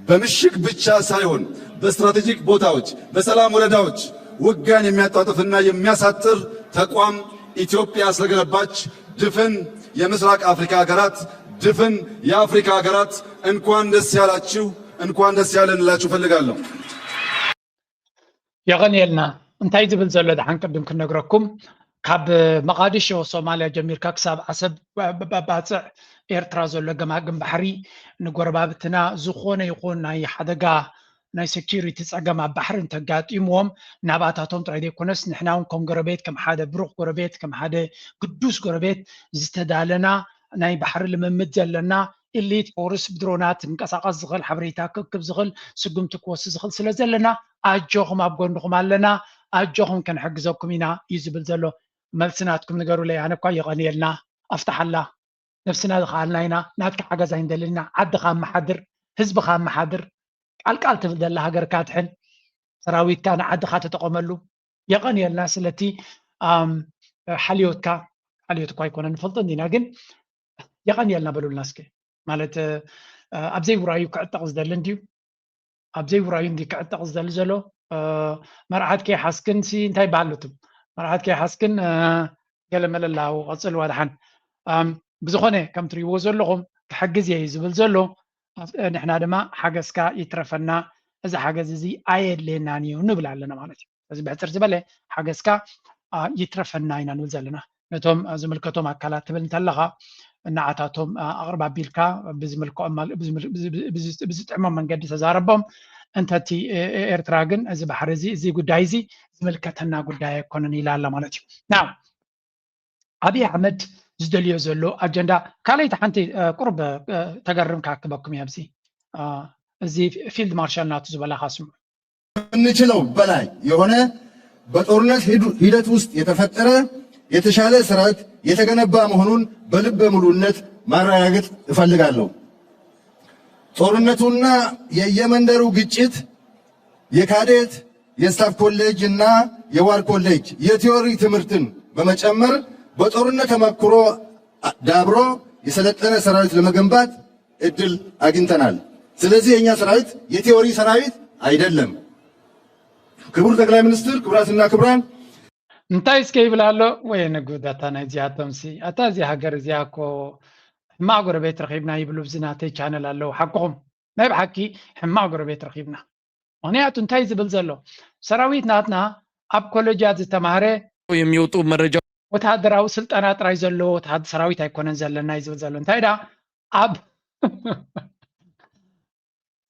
በምሽግ ብቻ ሳይሆን በስትራቴጂክ ቦታዎች በሰላም ወረዳዎች ውጋን የሚያጧጥፍና የሚያሳጥር ተቋም ኢትዮጵያ ስለገነባች ድፍን የምስራቅ አፍሪካ ሀገራት ድፍን የአፍሪካ ሀገራት እንኳን ደስ ያላችሁ፣ እንኳን ደስ ያለን ልላችሁ እፈልጋለሁ። የቐንየልና። እንታይ ዝብል ዘሎ ደሓን ቅድም ክነግረኩም፣ ካብ መቓዲሾ ሶማልያ ጀሚርካ ክሳብ ዓሰብ ባፅዕ ኤርትራ ዘሎ ገማግም ባሕሪ ንጎረባብትና ዝኾነ ይኹን ናይ ሓደጋ ናይ ሴኪሪቲ ፀገም ኣብ ባሕሪ እንተጋጢምዎም ናባታቶም ጥራይ ዘይኮነስ ንሕና እውን ከም ጎረቤት ከም ሓደ ብሩኽ ጎረቤት ከም ሓደ ግዱስ ጎረቤት ዝተዳለና ናይ ባሕሪ ልምምድ ዘለና ኢሊት ፎርስ ብድሮናት ዝንቀሳቐስ ዝኽእል ሓበሬታ ክእክብ ዝኽእል ስጉምቲ ክወስድ ዝኽእል ስለ ዘለና ኣጆኹም ኣብ ጎንኹም ኣለና ኣጆኹም ክንሕግዘኩም ኢና እዩ ዝብል ዘሎ። መልሲ ናትኩም ንገሩለይ። ኣነ እኳ የቐንየልና ኣፍትሓላ ነብስና ዝኸኣልና ኢና። ናትካ ሓገዝ ኣይንደልን ኢና። ዓድኻ ኣመሓድር፣ ህዝብኻ ኣመሓድር፣ ቃልቃል ትብል ዘላ ሃገርካ ኣድሕን፣ ሰራዊትካ ንዓድኻ ተጠቐመሉ። የቐንየልና ስለቲ ሓልዮትካ። ሓልዮት እኳ ኣይኮነ ንፈልጦ እንዲና ግን የቐንየልና በሉልና እስኪ። ማለት ኣብ ዘይውራዩ ክዕጠቕ ዝደሊ እንድዩ። ኣብ ዘይውራዩ እንዲ ክዕጠቕ ዝደሊ ዘሎ መርዓት ከይሓዝክን ሲ እንታይ ይበሃል ሉትም መርዓት ከይሓዝክን ገለ መለላው ቀፅልዋ ድሓን ብዝኾነ ከም ትሪእዎ ዘለኹም ክሕግዝ እየ ዝብል ዘሎ ንሕና ድማ ሓገዝካ ይትረፈና እዚ ሓገዝ እዚ ኣየድልየናን እዩ ንብል ኣለና ማለት እዩ። እዚ ብሕፅር ዝበለ ሓገዝካ ይትረፈና ኢና ንብል ዘለና። ነቶም ዝምልከቶም ኣካላት ትብል እንተለኻ ንዓታቶም ኣቕርብ ኣቢልካ ብዝጥዕሞም መንገዲ ተዛረቦም። እንተ እቲ ኤርትራ ግን እዚ ባሕሪ እዚ እዚ ጉዳይ እዚ ዝምልከተና ጉዳይ ኣይኮነን ኢላ ኣላ ማለት እዩ። ና ኣብይ ኣሕመድ ዝደልዮ ዘሎ ኣጀንዳ ካልኣይቲ ሓንቲ ቁርብ ተገርም ክኣክበኩም እየ ኣብዚ እዚ ፊልድ ማርሻል ናቱ ዝበላኻ ስምዑ። ከምንችለው በላይ የሆነ በጦርነት ሂደት ውስጥ የተፈጠረ የተሻለ ስርዓት የተገነባ መሆኑን በልበ ሙሉነት ማረጋገጥ እፈልጋለሁ። ጦርነቱና የየመንደሩ ግጭት የካዴት የስታፍ ኮሌጅ እና የዋር ኮሌጅ የቲዮሪ ትምህርትን በመጨመር በጦርነት ተመክሮ ዳብሮ የሰለጠነ ሰራዊት ለመገንባት እድል አግኝተናል። ስለዚህ የኛ ሰራዊት የቲዮሪ ሰራዊት አይደለም። ክቡር ጠቅላይ ሚኒስትር፣ ክቡራትና ክቡራን፣ እንታይ እስከ ይብል ኣሎ ወይ ንጉድ ኣታ ናይ እዚኣቶም ሲ ኣታ እዚ ሃገር እዚኣ እኮ ሕማቅ ጎረቤት ረኺብና ይብሉ ብዚ ናተይ ቻነል ኣለዉ ሓቅኹም። ናይ ብሓቂ ሕማቕ ጎረቤት ረኺብና። ምኽንያቱ እንታይ ዝብል ዘሎ? ሰራዊት ናትና ኣብ ኮሌጃት ዝተማህረ የሚወጡ መረጃ ወታደራዊ ስልጠና ጥራይ ዘለዎ ወታደ- ሰራዊት ኣይኮነን ዘለና እዩ ዝብል ዘሎ። እንታይ ዳ ኣብ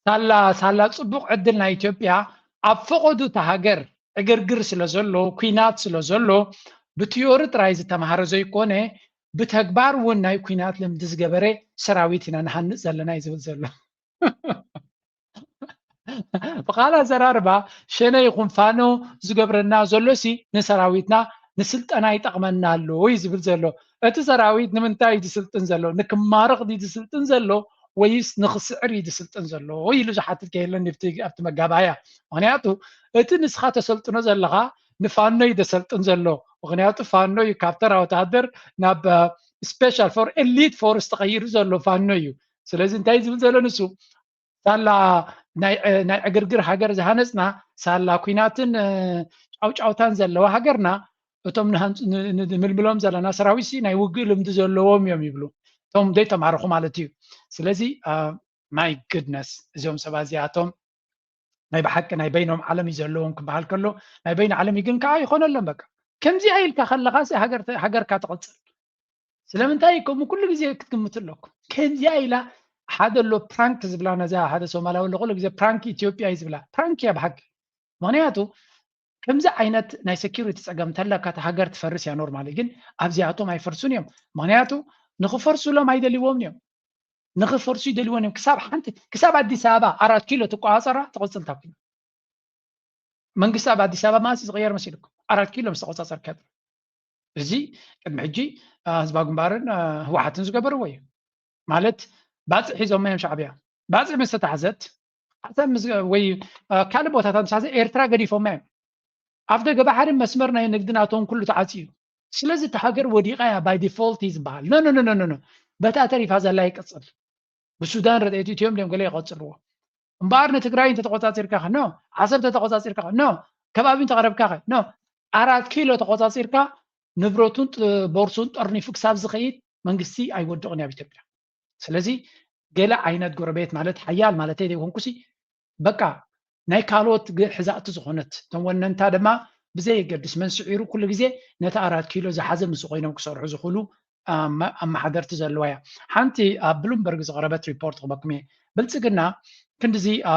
ሳላ ሳላ ጽቡቕ ዕድል ናይ ኢትዮጵያ ኣብ ፈቐዱ እታ ሃገር ዕግርግር ስለ ዘሎ፣ ኲናት ስለ ዘሎ፣ ብቲዮሪ ጥራይ ዝተማሃረ ዘይኮነ፣ ብተግባር እውን ናይ ኲናት ልምዲ ዝገበረ ሰራዊት ኢና ንሃንጽ ዘለና እዩ ዝብል ዘሎ። ብኻልእ ኣዘራርባ፣ ሸነ ይኹን ፋኖ ዝገብረና ዘሎሲ ንሰራዊትና ንስልጠና ይጠቕመና ኣሎ እዩ ዝብል ዘሎ። እቲ ሰራዊት ንምንታይ እዩ ዝስልጥን ዘሎ? ንክማርኽ ድዩ ዝስልጥን ዘሎ ወይስ ንክስዕር እዩ ዝስልጥን ዘሎ ኢሉ ዝሓትት ከየለን ኣብቲ ኣብቲ መጋባእያ። ምኽንያቱ እቲ ንስኻ ተሰልጥኖ ዘለኻ ንፋኖ እዩ ዘሰልጥን ዘሎ። ምኽንያቱ ፋኖ እዩ ካብ ተራ ወታደር ናብ special for elite force ተቐይሩ ዘሎ ፋኖ እዩ። ስለዚ እንታይ ዝብል ዘሎ ንሱ ሳላ ናይ ዕ- ናይ ዕግርግር ሃገር ዝሃነፅና ሳላ ኩናትን እ፣ ጫውጫውታን ዘለዋ ሃገርና እቶም ንሃንፅ- ን- ን- ንምልምሎም ዘለና ሰራዊት ሲ ናይ ውግእ ልምዲ ዘለዎም እዮም ይብሉ። እቶም ዘይተማረኹ ማለት እዩ። ስለዚ my goodness እዚኦም ሰባት እዚኣቶም ናይ ብሓቂ ናይ በይኖም ዓለም እዩ ዘለዎም ክበሃል ከሎ ናይ በይኖ ዓለም እዩ ግን ከዓ ይኾነሎም። በቃ ከምዚኣ ኢልካ ከለኻ ሲ ሃገር ሃገርካ ትቕፅል። ስለምንታይ ከምኡ ኩሉ ግዜ ክትግምቱ ኣለኩም? ከምዚኣ ኢላ ሓደ ኣሎ ፕራንክ ዝብላ ነዛ ሓደ ሶማላዊ ኣሎ ኩሉ ግዜ ፕራንክ ኢትዮጵያ እዩ ዝብላ። ፕራንክ እያ ብሓቂ። ምኽንያቱ ከምዚ ዓይነት ናይ ሴኪሪቲ ፀገም እንተለካ እታ ሃገር ትፈርስ እያ ኖርማሊ። ግን ኣብዚኣቶም ኣይፈርሱን እዮም። ምኽንያቱ ንክፈርሱሎም ኣይደልይዎም እዮም። ንክፈርሱ ይደልይዎም እዮም። ክሳብ ሓንቲ ክሳብ ኣዲስ ኣበባ ኣራት ኪሎ ትቆፃፀራ ትቕፅል እታ ኩናት። መንግስቲ ኣብ ኣዲስ ኣበባ መዓስ እዩ ዝቕየር መሲልኩም? ኣራት ኪሎ ምስ ተቆፃፀርካ ጥራይ። እዚ ቅድሚ ሕጂ አ፣ ህዝባዊ ግንባርን አ፣ ህወሓትን ዝገበርዎ እዩ። ማለት ባፅዕ ሒዞም እዮም ሻዕብያ። ባፅዕ ምስ ተታሕዘት ዓሰብ ምስ ወይ አ፣ ካልእ ቦታታት ምስ ሓዘ ኤርትራ ገዲፎማ እዮም። ኣብ ደገ ባሕሪ መስመር ናይ ንግዲ ናቶም ኩሉ ተዓፅዩ። ስለዚ እቲ ሃገር ወዲቓ እያ ባይ ዲፎልት እዩ ዝበሃል። ኖ ኖ ኖ ኖ ኖ። በታ ተሪፋ ዘላ ይቅፅል። ብሱዳን ረድኤት ኢትዮም ድዮም ገለ ይቐፅልዎ። እምበኣር ንትግራይ እንተተቆፃፂርካ ከኖ ዓሰብ እንተተቆፃፂርካ ከኖ ከባቢ እንተቐረብካ ከኖ ኣራት ኪሎ ተቆፃፂርካ ንብረቱን ጥ- ቦርሱን ጠርኒፉ ክሳብ ዝኸይድ መንግስቲ ኣይወድቕን ኣብ ኢትዮጵያ። ስለዚ ገለ ዓይነት ጎረቤት ማለት ሓያል ማለት ዘይኮንኩሲ በቃ ናይ ካልኦት ግ- ሕዛእቲ ዝኾነት እቶም ወነንታ ድማ ብዘየገድስ መን ስዒሩ ኩሉ ግዜ ነቲ ኣራት ኪሎ ዝሓዘ ምስ ኮይኖም ክሰርሑ ዝኽእሉ ኣመ- ኣመሓደርቲ ዘለዋ እያ። ሓንቲ ኣብ ብሉምበርግ ዝቐረበት ሪፖርት ክበኩም እየ። ብልፅግና ክንድዚ አ፣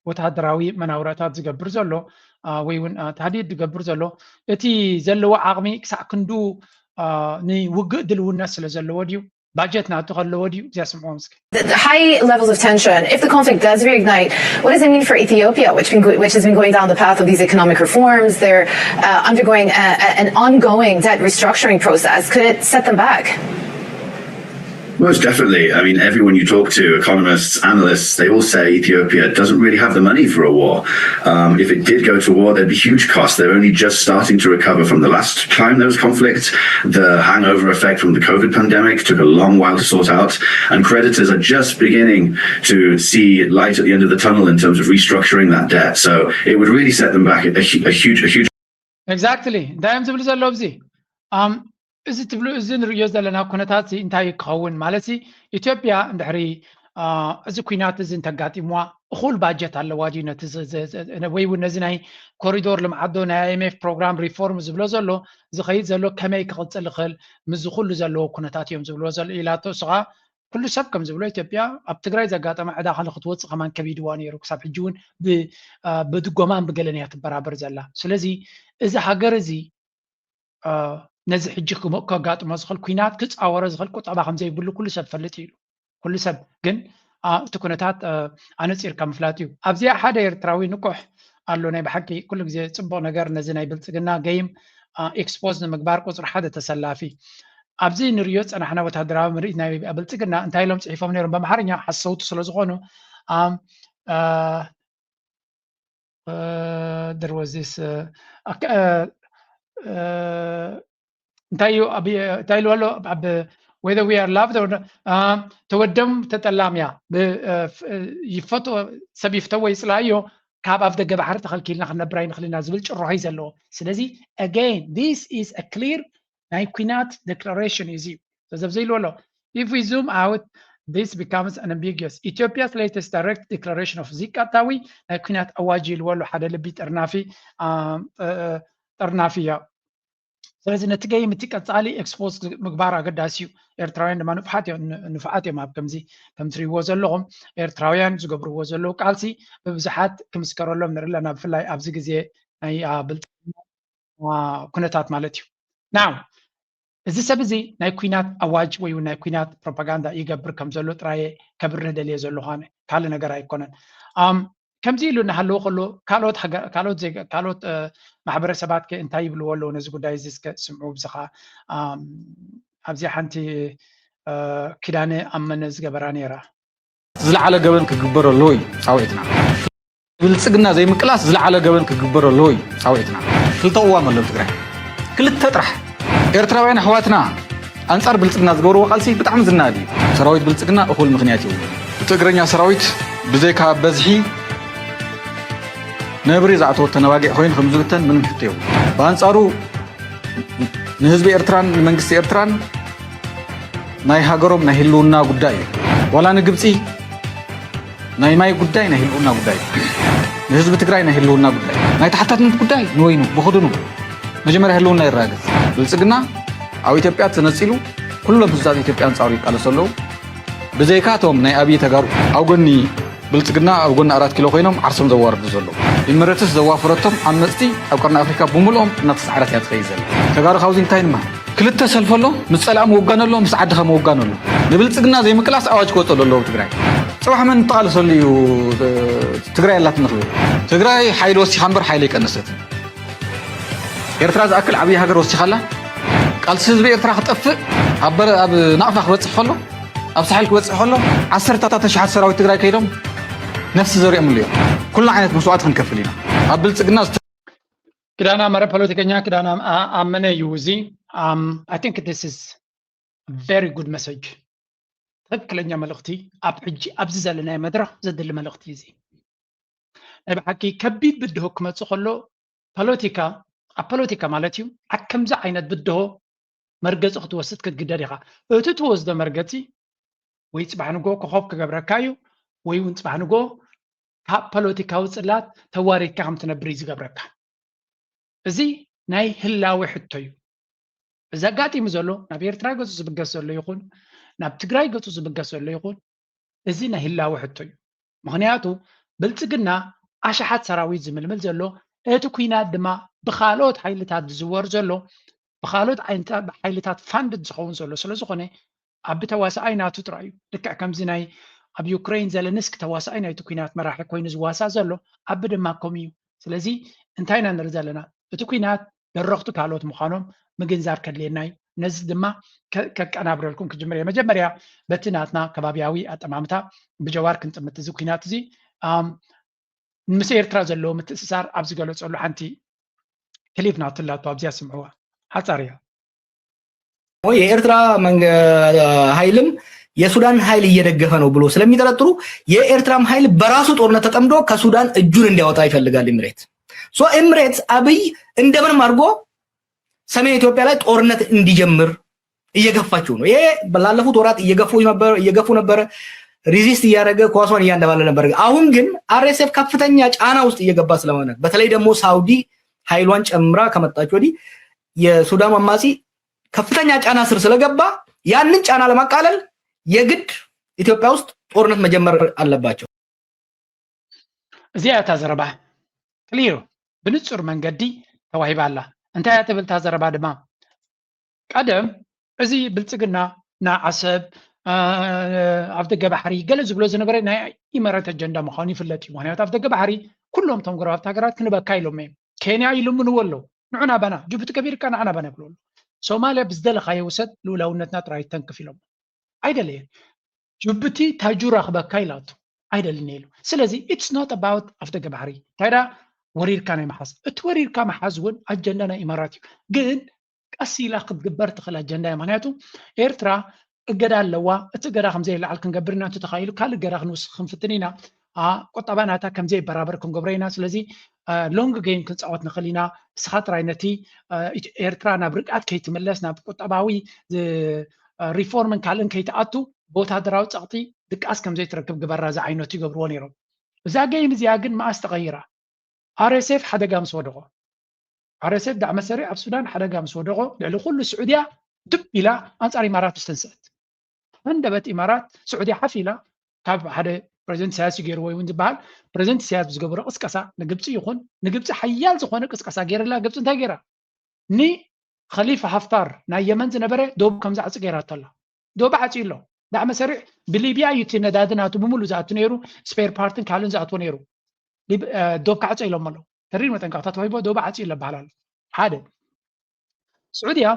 ወታደራዊ መናውራታት ዝገብር ዘሎ አ፣ ወይ እውን አ፣ ታህዲድ ዝገብር ዘሎ እቲ ዘለዎ ዓቕሚ ክሳዕ ክንዱ አ፣ ንውግእ ድልውነት ስለ ዘለዎ ድዩ? ባጀት ናቱ ከለዎ ድዩ? እዚኣ ስምዕዎም እስኪ። The high levels of tension, if the conflict does reignite, what does it mean for Ethiopia, which, been, go- which has been going down the path of these economic reforms? They're uh, undergoing a, a- an ongoing debt restructuring process. Could it set them back? Most definitely. I mean, everyone you talk to, economists, analysts, they all say Ethiopia doesn't really have the money for a war. Um, if it did go to war, there'd be huge costs. They're only just starting to recover from the last time there was conflict. The hangover effect from the COVID pandemic took a long while to sort out. And creditors are just beginning to see light at the end of the tunnel in terms of restructuring that debt. So it would really set them back a, hu- a huge, a huge ኤግዛክትሊ እንታይ እዮም ዝብሉ ዘለዉ? እዚ ኣም፣ እዚ ትብሉ እዚ ንርእዮ ዘለና ኩነታት እዚ እንታይ ክኸውን ማለት እዚ ኢትዮጵያ እንድሕሪ አ፣ እዚ ኩናት እዚ እንተጋጢምዋ እኹል ባጀት ኣለዋ ድዩ ነቲ ዝ- ዝ- ዝ- ነ- ወይ እውን ነዚ ናይ ኮሪዶር ልምዓት ዶ ናይ ኣይኤምኤፍ ፕሮግራም ሪፎርም ዝብሎ ዘሎ ዝኸይድ ዘሎ ከመይ ክቕፅል ይኽእል ምስዚ ኩሉ ዘለዎ ኩነታት እዮም ዝብልዎ ዘሎ ኢላቶ። እሱ ከዓ ኩሉ ሰብ ከም ዝብሎ ኢትዮጵያ ኣብ ትግራይ ዘጋጠመ ዕዳ ከለ ክትወፅእ ከማን ከቢድዋ ነይሩ። ክሳብ ሕጂ እውን ብ- አ፣ ብድጎማን ብገለን እያ ትበራበር ዘላ። ስለዚ እዚ ሃገር እዚ አ፣ ነዚ ሕጂ ክሞ- ከጋጥሞ ዝኽእል ኩናት ክፃወሮ ዝኽእል ቁጠባ ከም ዘይብሉ ኩሉ ሰብ ፈልጥ እዩ። ኩሉ ሰብ ግን አ፣ እቲ ኩነታት አ፣ ኣነፂርካ ምፍላጥ እዩ። ኣብዚኣ ሓደ ኤርትራዊ ንቁሕ ኣሎ። ናይ ብሓቂ ኩሉ ግዜ ፅቡቕ ነገር ነዚ ናይ ብልፅግና ገይም ኤክስፖዝ ንምግባር ቁፅሪ ሓደ ተሰላፊ ኣብዚ ንሪኦ ዝፀናሕና ወታደራዊ ምርኢት ናይ ብልፅግና እንታይ ኢሎም ፅሒፎም ነይሮም? ብኣምሓርኛ ሓሰውቲ ስለ ዝኾኑ ኣም፣ አ፣ አ፣ there was this አ፣ ኣካ- አ፣ አ፣ እንታይ እዩ ኣብ- እንታይ ኢሉ ኣሎ ኣብ whether we are loved or not፣ አ፣ ተወደም ተጠላምያ ብ- አ፣ ፍ- ይፈቶ ሰብ ይፍተዎ ይፅላእዮ ካብ ኣፍ ደገ ባሕሪ ተኸልኪልና ክንነብር ኣይንኽልና ዝብል ጭርሖ እዩ ዘለዎ። ስለዚ again this is a clear ናይ ኩናት ዴክላሬሽን እዩ እዚ ዘዘብ ዘይሉ ኣሎ። If we zoom out this becomes an ambiguous. Ethiopia's latest direct declaration of ዚቃጣዊ ናይ ኩናት ኣዋጅ ኢልዎ ኣሎ ሓደ ልቢ ጥርናፊ ጥርናፊ እያ። ስለዚ ነቲ ገይም እቲ ቀፃሊ ኤክስፖዝ ምግባር ኣገዳሲ እዩ። ኤርትራውያን ድማ ንፉዓት እዮም ኣብ ከምዚ ከም ትሪእዎ ዘለኹም ኤርትራውያን ዝገብርዎ ዘለዉ ቃልሲ ብብዙሓት ክምስከረሎም ንርኢ ኣለና። ብፍላይ ኣብዚ ግዜ ናይ ብልፅግና ኩነታት ማለት እዩ። ናው እዚ ሰብ እዚ ናይ ኩናት ኣዋጅ ወይ ናይ ኩናት ፕሮፓጋንዳ ይገብር ከም ዘሎ ጥራየ ከብርህ ደልየ ዘለኹ ኣነ፣ ካልእ ነገር ኣይኮነን። ከምዚ ኢሉ እናሃለወ ከሎ ካልኦት ካልኦት ማሕበረሰባት ከ እንታይ ይብልዎ ኣለዉ ነዚ ጉዳይ እዚ እስከ ስምዑ። ብዚ ከዓ ኣብዚኣ ሓንቲ ኪዳነ ኣመነ ዝገበራ ነይራ። ዝለዓለ ገበን ክግበር ኣለዎ እዩ ፃውዒትና። ብልፅግና ዘይምቅላስ ዝለዓለ ገበን ክግበር ኣለዎ እዩ ፃውዒትና። ክልተ ቅዋም ኣሎ ትግራይ፣ ክልተ ጥራሕ። ኤርትራውያን ኣሕዋትና ኣንፃር ብልፅግና ዝገብርዎ ቃልሲ ብጣዕሚ ዝናድ እዩ። ሰራዊት ብልፅግና እኹል ምክንያት ይብሉ። እቲ እግረኛ ሰራዊት ብዘይካ በዝሒ ነብሪ ዝኣተወ ተነባጊዕ ኮይኑ ከም ዝብተን ምንም ሕቶ የብሉ። ብኣንፃሩ ንህዝቢ ኤርትራን ንመንግስቲ ኤርትራን ናይ ሃገሮም ናይ ህልውና ጉዳይ እዩ። ዋላ ንግብፂ ናይ ማይ ጉዳይ ናይ ህልውና ጉዳይ እዩ። ንህዝቢ ትግራይ ናይ ህልውና ጉዳይ፣ ናይ ተሓታትነት ጉዳይ ንወይኑ ብክድኑ መጀመርያ ህልውና ይረጋገፅ። ብልፅግና ኣብ ኢትዮጵያ ተነፂሉ ኩሎም ህዝብታት ኢትዮጵያ ኣንፃሩ ይቃለሱ ኣለዉ። ብዘይካ እቶም ናይ ኣብዪ ተጋሩ ኣብ ጎኒ ብልፅግና ኣብ ጎኒ ኣራት ኪሎ ኮይኖም ዓርሶም ዘዋርዱ ዘለዉ። ኢምረትስ ዘዋፈረቶም ዓመፅቲ ኣብ ቀርኒ ኣፍሪካ ብምልኦም እናተሳዕረት እያ ትኸይድ ዘላ። ተጋሩ ካብዚ እንታይ ንመሃር? ክልተ ሰልፊ ኣሎ፣ ምስ ፀላኢ ምውጋን ኣሎ፣ ምስ ዓድኻ ምውጋን ኣሎ። ንብልፅግና ዘይምቅላስ ኣዋጅ ክወፀሉ ኣለዎ ትግራይ። ፅባሕ መን ንተቓለሰሉ እዩ ትግራይ ኣላትና ክብል? ትግራይ ሓይሊ ወሲኻ እምበር ሓይሊ ኣይቀነሰትን። ኤርትራ ዝኣክል ዓብዪ ሃገር ወሲኻ ኣላ። ቃልሲ ህዝቢ ኤርትራ ክጠፍእ ኣብ ናቕፋ ክበፅሕ ከሎ ኣብ ሳሕል ክበፅሕ ከሎ ዓሰርታታት ኣሽሓት ሰራዊት ትግራይ ከይዶም ነፍሲ ዘሪኦምሉ እዮም። ኩሉ ዓይነት መስዋእቲ ክንከፍል ኢና። ኣብ ብልፅግና ክዳና መረ ፖለቲከኛ ክዳና ኣመነ እዩ እዚ። I think this is very good message። ትክክለኛ መልእኽቲ ኣብ ሕጂ ኣብዚ ዘለናዮ መድረኽ ዘድሊ መልእኽቲ እዚ። ናይ ብሓቂ ከቢድ ብድሆ ክመፅእ ከሎ ፖለቲካ ኣብ ፖለቲካ ማለት እዩ ኣብ ከምዚ ዓይነት ብድሆ መርገፂ ክትወስድ ክትግደድ ኢኻ። እቲ ትወስዶ መርገፂ ወይ ፅባሕ ንጎ ኮኸብ ክገብረካ እዩ ወይ እውን ፅባሕ ንጎ ካብ ፖለቲካዊ ፅላት ተዋሪድካ ከም ትነብር እዩ ዝገብረካ። እዚ ናይ ህላዌ ሕቶ እዩ። እዚ ኣጋጢሙ ዘሎ ናብ ኤርትራ ገፁ ዝብገስ ዘሎ ይኹን ናብ ትግራይ ገፁ ዝብገስ ዘሎ ይኹን እዚ ናይ ህላዌ ሕቶ እዩ። ምኽንያቱ ብልፅግና ኣሽሓት ሰራዊት ዝምልምል ዘሎ እቲ ኩናት ድማ ብካልኦት ሓይልታት ዝዝወር ዘሎ ብካልኦት ሓይልታት ፋንድድ ዝኸውን ዘሎ ስለዝኾነ ኣብ ተዋሳኣይ ናቱ ጥራይ እዩ። ልክዕ ከምዚ ናይ ኣብ ዩክሬን ዘለንስኪ ተዋሳኣይ ናይቲ ኩናት መራሒ ኮይኑ ዝዋሳ ዘሎ ኣብ ድማ ከምኡ እዩ። ስለዚ እንታይ ኢና ንርኢ ዘለና? እቲ ኩናት ደረኽቱ ካልኦት ምዃኖም ምግንዛብ ከድልየና እዩ። ነዚ ድማ ከቀናብረልኩም ክጅምር እየ። መጀመርያ በቲ ናትና ከባቢያዊ ኣጠማምታ ብጀዋር ክንጥምት እዚ ኩናት እዚ ምስ ኤርትራ ዘለዎ ምትእስሳር ኣብ ዝገለጸሉ ሓንቲ ክሊፕ ናትላቶ ኣብዚኣ ስምዕዋ ሓጻር እያ። የኤርትራ ኃይልም የሱዳን ኃይል እየደገፈ ነው ብሎ ስለሚጠረጥሩ የኤርትራም ኃይል በራሱ ጦርነት ተጠምዶ ከሱዳን እጁን እንዲያወጣ ይፈልጋል ኢምሬት። ሶ ኢምሬት አብይ እንደምንም አድርጎ ሰሜን ኢትዮጵያ ላይ ጦርነት እንዲጀምር እየገፋችው ነው። ይሄ ላለፉት ወራት እየገፉ ነበር እየገፉ ነበረ። ሪዚስት እያደረገ ኳሷን እያንደባለ ነበር። አሁን ግን አርኤስኤፍ ከፍተኛ ጫና ውስጥ እየገባ ስለሆነ በተለይ ደግሞ ሳውዲ ኃይሏን ጨምራ ከመጣች ወዲህ የሱዳኑ አማጺ ከፍተኛ ጫና ስር ስለገባ ያንን ጫና ለማቃለል የግድ ኢትዮጵያ ውስጥ ጦርነት መጀመር አለባቸው። እዚኣ እታ ዘረባ ክሊር ብንጹር መንገዲ ተዋሂባ ኣላ። እንታይ እያ ትብል እታ ዘረባ ድማ ቀደም እዚ ብልጽግና ንዓሰብ ኣብ ደገ ባሕሪ ገለ ዝብሎ ዝነበረ ናይ ኢመረት ኣጀንዳ ምዃኑ ይፍለጥ እዩ። ምክንያቱ ኣብ ደገ ባሕሪ ኩሎም እቶም ጎረባብቲ ሃገራት ክንበካ ኢሎም እዮም። ኬንያ ይልምንዎ ኣለዉ። ንዑና ባና ጅቡቲ ከቢርካ ንዓና ባና ይብሉ ኣለዉ። ሶማልያ ብዝደለኻዮ ውሰድ ልኡላውነትና ጥራይ ተንክፍ ኢሎም ኣይደለየን። ጅቡቲ ታጁራ ክበካ ኢላቶ ኣይደልን ኢሉ። ስለዚ it's not about ኣፍ ደገ ባሕሪ እንታይ ዳ ወሪርካ ናይ መሓዝ እቲ ወሪርካ መሓዝ እውን ኣጀንዳ ናይ ኢማራት እዩ። ግን ቀስ ኢላ ክትግበር ትኽእል ኣጀንዳ እያ። ምክንያቱ ኤርትራ እገዳ ኣለዋ። እቲ እገዳ ከምዘይለዓል ክንገብር ኢና። እንተተኻኢሉ ካልእ እገዳ ክንውስኽ ክንፍትን ኢና። ቁጠባ ናታ ከምዘይበራበር ክንገብሮ ኢና። ስለዚ ሎንግ ጌም ክንፃወት ንኽእል ኢና። ንስኻ ጥራይ ነቲ ኤርትራ ናብ ርግኣት ከይትምለስ ናብ ቁጠባዊ ሪፎርምን ካልእን ከይትኣቱ ብወታደራዊ ፀቕጢ ድቃስ ከም ዘይትረክብ ግበራ ዝዓይነቱ ይገብርዎ ነይሮም። እዛ game እዚኣ ግን መኣስ ተቐይራ? RSF ሓደጋ ምስ ወደቖ፣ RSF ዳዕመ ሰሪዕ ኣብ ሱዳን ሓደጋ ምስ ወደቖ፣ ልዕሊ ኩሉ ስዑድያ ድብ ኢላ ኣንፃር ኢማራት ምስ ተንስአት፣ ሃንደበት ኢማራት፣ ስዑድያ ሓፍ ኢላ ካብ ሓደ ፕረዚደንት ኢሳያስ እዩ ገይርዎ እውን ዝበሃል፣ ፕረዚደንት ኢሳያስ ብዝገበሮ ቅስቀሳ ንግብፂ ይኹን ንግብፂ ሓያል ዝኾነ ቅስቀሳ ገይርላ። ግብፂ እንታይ ገይራ? ንኸሊፋ ሃፍታር ናይ የመን ዝነበረ ዶብ ከም ዝዓፂ ገይራቶ ኣላ። ዶብ ዓፂዩ ኣሎ። ዳዕመ ሰሪዕ ብሊብያ እዩ እቲ ነዳዲ ናቱ ብምሉ ዝኣቱ ነይሩ፣ ስፔር ፓርትን ካልእን ዝኣትዎ ነይሩ። ሊብ- እ፣ ዶብ ክዓፆ ኢሎም ኣለዉ። ተሪር መጠንቀቕታ ተዋሂቦ ዶብ ዓፂዩ ኣሎ ይበሃል ኣሎ። ሓደ ስዑድያ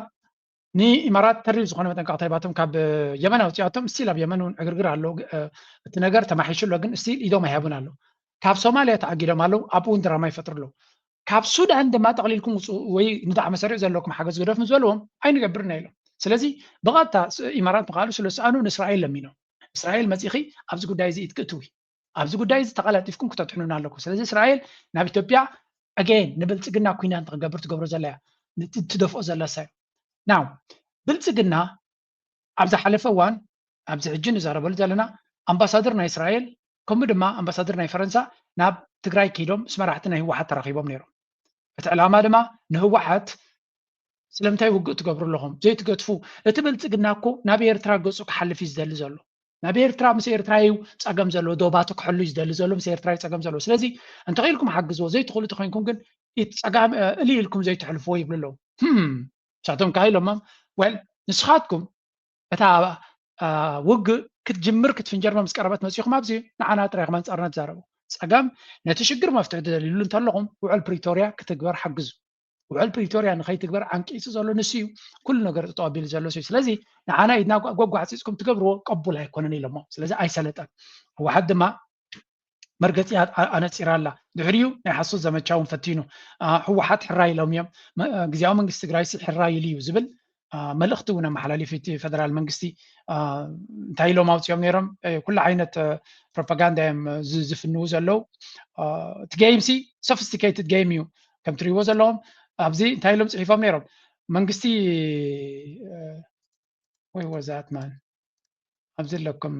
ንኢማራት ተሪር ዝኾነ መጠንቀቕታ ሂባቶም ካብ የመን ኣውፂኣቶም። ስቲል ኣብ የመን እውን ዕግርግር ኣሎ። እ፣ እቲ ነገር ተማሒሹ ኣሎ፣ ግን ስቲል ኢዶም ኣይሃቡን ኣሎ። ካብ ሶማልያ ተኣጊዶም ኣለዉ፣ ኣብኡ እውን ድራማ ይፈጥሩ ኣለዉ። ካብ ሱዳን ድማ ጠቕሊልኩም ውፅኡ ወይ ንዳዕመ ሰሪዕ ዘለኩም ሓገዝ ግደፉ ምስ በልዎም ኣይንገብርን ኢና ኢሎም። ስለዚ ብቐጥታ ስ- ኢማራት ምኻሉ ስለ ዝሰኣኑ ንእስራኤል ለሚኖም፣ እስራኤል መፂኺ ኣብዚ ጉዳይ እዚ ኢድ ክትእትዊ፣ ኣብዚ ጉዳይ እዚ ተቐላጢፍኩም ክተድሕኑና ኣለኩም። ስለዚ እስራኤል ናብ ኢትዮጵያ ኣገይን ንብልፅግና ኩናት ንክገብር ትገብሮ ዘላ እያ፣ ን- ትደፍኦ ዘላ እሳ እዩ። ናው ብልፅግና ኣብ ዝሓለፈ እዋን፣ ኣብዚ ሕጂ ንዛረበሉ ዘለና፣ ኣምባሳደር ናይ እስራኤል ከምኡ ድማ ኣምባሳደር ናይ ፈረንሳ ናብ ትግራይ ከይዶም ምስ መራሕቲ ናይ ህወሓት ተራኺቦም ነይሮም። እቲ ዕላማ ድማ ንህወሓት ስለምንታይ ውግእ ትገብሩ ኣለኹም ዘይትገድፉ? እቲ ብልፅግና እኮ ናብ ኤርትራ ገፁ ክሓልፍ እዩ ዝደሊ ዘሎ። ናብ ኤርትራ ምስ ኤርትራ እዩ ፀገም ዘለዎ፣ ዶባቱ ክሕሉ እዩ ዝደሊ ዘሎ፣ ምስ ኤርትራ እዩ ፀገም ዘለዎ። ስለዚ እንተኽኢልኩም ሓግዝዎ፣ ዘይትኽእሉ ተኮይንኩም ግን እቲ ፀጋም እ፣ እልይ ኢልኩም ዘይትሕልፍዎ ይብሉ ኣለዉ። ህም፣ ንሳቶም ከኣ ኢሎሞም፣ ወል ንስኻትኩም እታ እ፣ ውግእ ክትጅምር ክትፍንጀር ምስ ቀረበት መፂኹም ኣብዚ ንዓና ጥራይ ኢኹም ኣንፃርና ትዛረቡ። ፀገም ነቲ ሽግር መፍትሒ ትደልይሉ እንተለኹም ውዕል ፕሪቶርያ ክትግበር ሓግዙ። ውዕል ፕሪቶርያ ንኸይትግበር ዓንቂሱ ዘሎ ንሱ እዩ። ኩሉ ነገር ጠጠው ኣቢሉ ዘሎ ንሱ እዩ። ስለዚ ንዓና ኢድና ጓ- ጓጓዕፂፅኩም ትገብርዎ ቅቡል ኣይኮነን ኢሎሞ። ስለዚ ኣይሰለጠን። ህወሓት ድማ መርገፂ ኣ- ኣ- ኣነፂራ ኣላ። ድሕሪኡ ናይ ሓሶት ዘመቻ እውን ፈቲኑ። ኣ፣ ህወሓት ሕራይ ኢሎም እዮም። መ- ግዝያዊ መንግስቲ ትግራይ ሲ ሕራይ ኢሉ እዩ ዝብል ኣ፣ መልእኽቲ እውን ኣመሓላሊፉ እቲ ፌደራል መንግስቲ። ኣ፣ እንታይ ኢሎም ኣውፂኦም ነይሮም? እ፣ ኩሉ ዓይነት እ፣ ፕሮፓጋንዳ እዮም እ፣ ዝ- ዝፍንዉ ዘለዉ። እ፣ እቲ game ሲ ሶፊስቲኬትድ game እዩ። ከም ትሪእዎ ዘለኹም ኣብዚ እንታይ ኢሎም ፅሒፎም ነይሮም? መንግስቲ እ፣ ወይ ወዛት ማን ኣብዚ ኣለኩም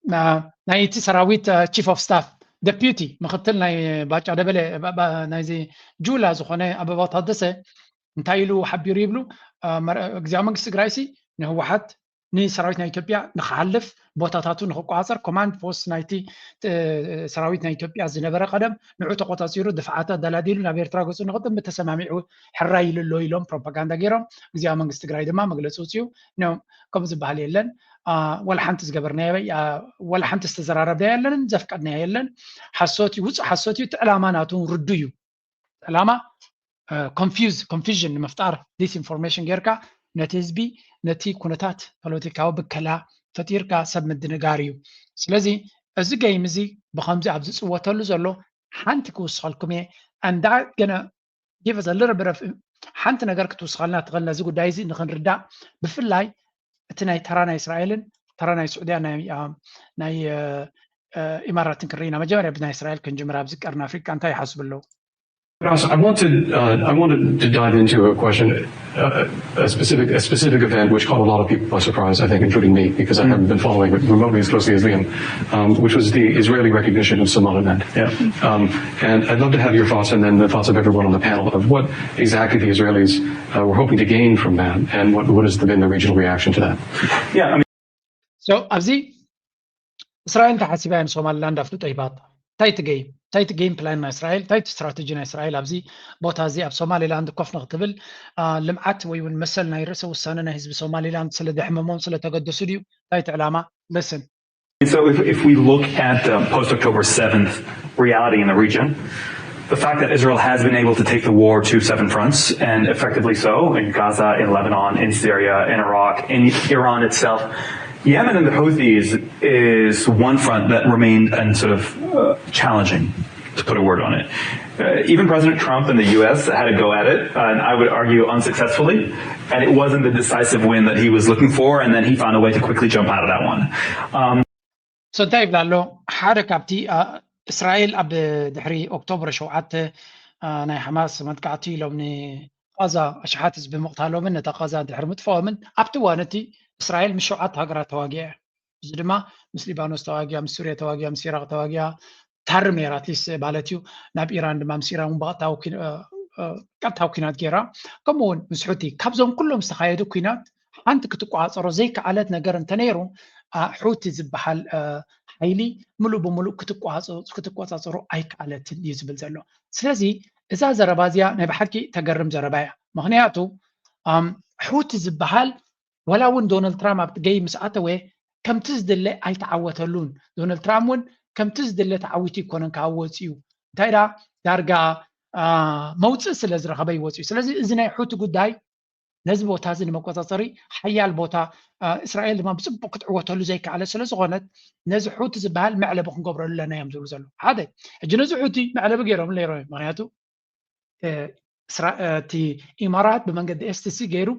ና- ናይ እቲ ሰራዊት ቺፍ ኦፍ ስታፍ ደፒዩቲ ምክትል ናይ ባጫ ደበለ ባ- ባ- ናይዚ ጁላ ዝኾነ ኣበባው ታደሰ እንታይ ኢሉ ሓቢሩ ይብሉ? አ፣ መር- ግዝያዊ መንግስቲ ትግራይሲ ንህወሓት ንሰራዊት ናይ ኢትዮጵያ ንክሓልፍ ቦታታቱ ንክቆፃፀር ኮማንድ ፖስት ናይቲ እ፣ ሰራዊት ናይ ኢትዮጵያ ዝነበረ ቀደም ንዑ ተቆፃፂሩ ድፍዓት ኣደላዲሉ ናብ ኤርትራ ገፁ ንክጥምት ተሰማሚዑ ሕራይ ኢሉ ኣሎ ኢሎም ፕሮፓጋንዳ ገይሮም። ግዝያዊ መንግስቲ ትግራይ ድማ መግለፂ ውፅኡ ነው ከም ዝበሃል የለን። አ፣ ወላ ሓንቲ ዝገበርናዮ ወይ፣ አ፣ ወላ ሓንቲ ዝተዘራረብናዮ የለንን ዘፍቀድናዮ የለን። ሓሶት እዩ፣ ውፁእ ሓሶት እዩ። እቲ ዕላማ ናቱ ርዱ እዩ። ዕላማ ኮንፊውዝ ኮንፊዥን ንምፍጣር ዲስኢንፎርሜሽን ጌርካ ነቲ ህዝቢ ነቲ ኩነታት ፖለቲካዊ ብከላ ፈጢርካ ሰብ ምድንጋር እዩ። ስለዚ እዚ ገይም እዚ ብከምዚ ኣብ ዝፅወተሉ ዘሎ ሓንቲ ክውስኸልኩም እየ። And that gonna give us a little bit of ሓንቲ ነገር ክትውስኸልና ትኽእል ነዚ ጉዳይ እዚ ንክንርዳእ፣ ብፍላይ እቲ ናይ ተራ ናይ እስራኤልን ተራ ናይ ስዑድያ ናይ አ፣ ናይ አ፣ አ፣ ኢማራትን ክርኢና መጀመርያ ብናይ እስራኤል ክንጅምር ኣብዚ ቀርኒ ኣፍሪቃ እንታይ ይሓስቡ ኣለዉ? Ross, I wanted uh, I wanted to dive into a question, uh, a specific a specific event which caught a lot of people by surprise. I think, including me, because I haven't been following it remotely as closely as Liam, um, which was the Israeli recognition of Somaliland. Yeah. Um, and I'd love to have your thoughts, and then the thoughts of everyone on the panel, of what exactly the Israelis uh, were hoping to gain from that, and what what has been the regional reaction to that. Yeah, I mean, So ኣብዚ እስራኤል እንታይ ሓሲባ እያ ንሶማሊላንድ ኣፍልጦ ሂባታ? እንታይ ትገይም? እንታይ ትገይም ፕላን ናይ እስራኤል? እንታይ እቲ ስትራተጂ ናይ እስራኤል ኣብዚ ቦታ እዚ ኣብ ሶማሊላንድ ኮፍ ንክትብል አ፣ ልምዓት ወይ እውን መሰል ናይ ርእሰ ውሳነ ናይ ህዝቢ ሶማሊላንድ ስለ ዘሕመሞም ስለ ተገደሱ ድዩ? እንታይ እቲ ዕላማ? ልስን So if, if we look at the post October seventh reality in the region, the fact that Israel has been able to take the war to seven fronts, and effectively so, in Gaza, in Lebanon, in Syria, in Iraq, in Iran itself, Yemen and the Houthis is one front that remained and sort of uh, challenging, to put a word on it. Uh, even President Trump in the U S had a go at it, and I would argue unsuccessfully. And it wasn't the decisive win that he was looking for, and then he found a way to quickly jump out of that one. Um, So እንታይ ይብላ ኣሎ? ሓደ ካብቲ አ፣ እስራኤል ኣብ ድሕሪ ኦክቶበር ሸውዓተ አ፣ ናይ ሓማስ መጥቃዕቲ ኢሎም ንቃዛ ኣሽሓት ህዝቢ ምቕታሎምን ነታ ቃዛ ድሕሪ ምጥፋኦምን ኣብቲ እዋን እቲ እስራኤል ምስ ሸውዓተ ሃገራት ተዋጊኣ እያ። እዚ ድማ ምስ ሊባኖስ ተዋጊያ፣ ምስ ሱርያ ተዋጊያ፣ ምስ ኢራቅ ተዋጊያ ታርም ነይራ፣ ኣትሊስት ማለት እዩ። ናብ ኢራን ድማ ምስ ኢራን እውን ብቐጥታዊ ኩን- እ፣ እ፣ ቀጥታዊ ኩናት ገይራ። ከምኡ እውን ምስ ሑቲ፣ ካብዞም ኩሎም ዝተኻየዱ ኩናት ሓንቲ ክትቆፃፀሮ ዘይከኣለት ነገር እንተነይሩ፣ አ፣ ሑቲ ዝበሃል፣ እ፣ ሓይሊ ምሉእ ብምሉእ ክትቆፃ- ክትቆፃፀሮ ኣይከኣለትን እዩ ዝብል ዘሎ። ስለዚ እዛ ዘረባ እዚኣ ናይ ብሓቂ ተገርም ዘረባ እያ። ምክንያቱ ኣም፣ ሑቲ ዝበሃል ዋላ እውን ዶናልድ ትራምፕ ኣብቲ ገይ ምስ ኣተወ ከምቲ ዝድለ ኣይተዓወተሉን። ዶናልድ ትራምፕ እውን ከምቲ ዝድለ ተዓዊቱ ይኮነን ካብ ወፂኡ እንታይ ዳ ዳርጋ አ፣ መውፅእ ስለ ዝረኸበ ይወፅኡ። ስለዚ እዚ ናይ ሑቲ ጉዳይ ነዚ ቦታ እዚ ንመቆፃፀሪ ሓያል ቦታ አ፣ እስራኤል ድማ ብፅቡቅ ክትዕወተሉ ዘይከኣለ ስለ ዝኾነት ነዚ ሑቲ ዝበሃል መዕለቢ ክንገብረሉ ኣለና እዮም ዝብሉ ዘለዉ። ሓደ ሕጂ ነዚ ሑቲ መዕለቢ ገይሮም ነይሮም እዮም። ምክንያቱ እ፣ እስራ- እ፣ እቲ ኢማራት ብመንገዲ ኤስቲሲ ገይሩ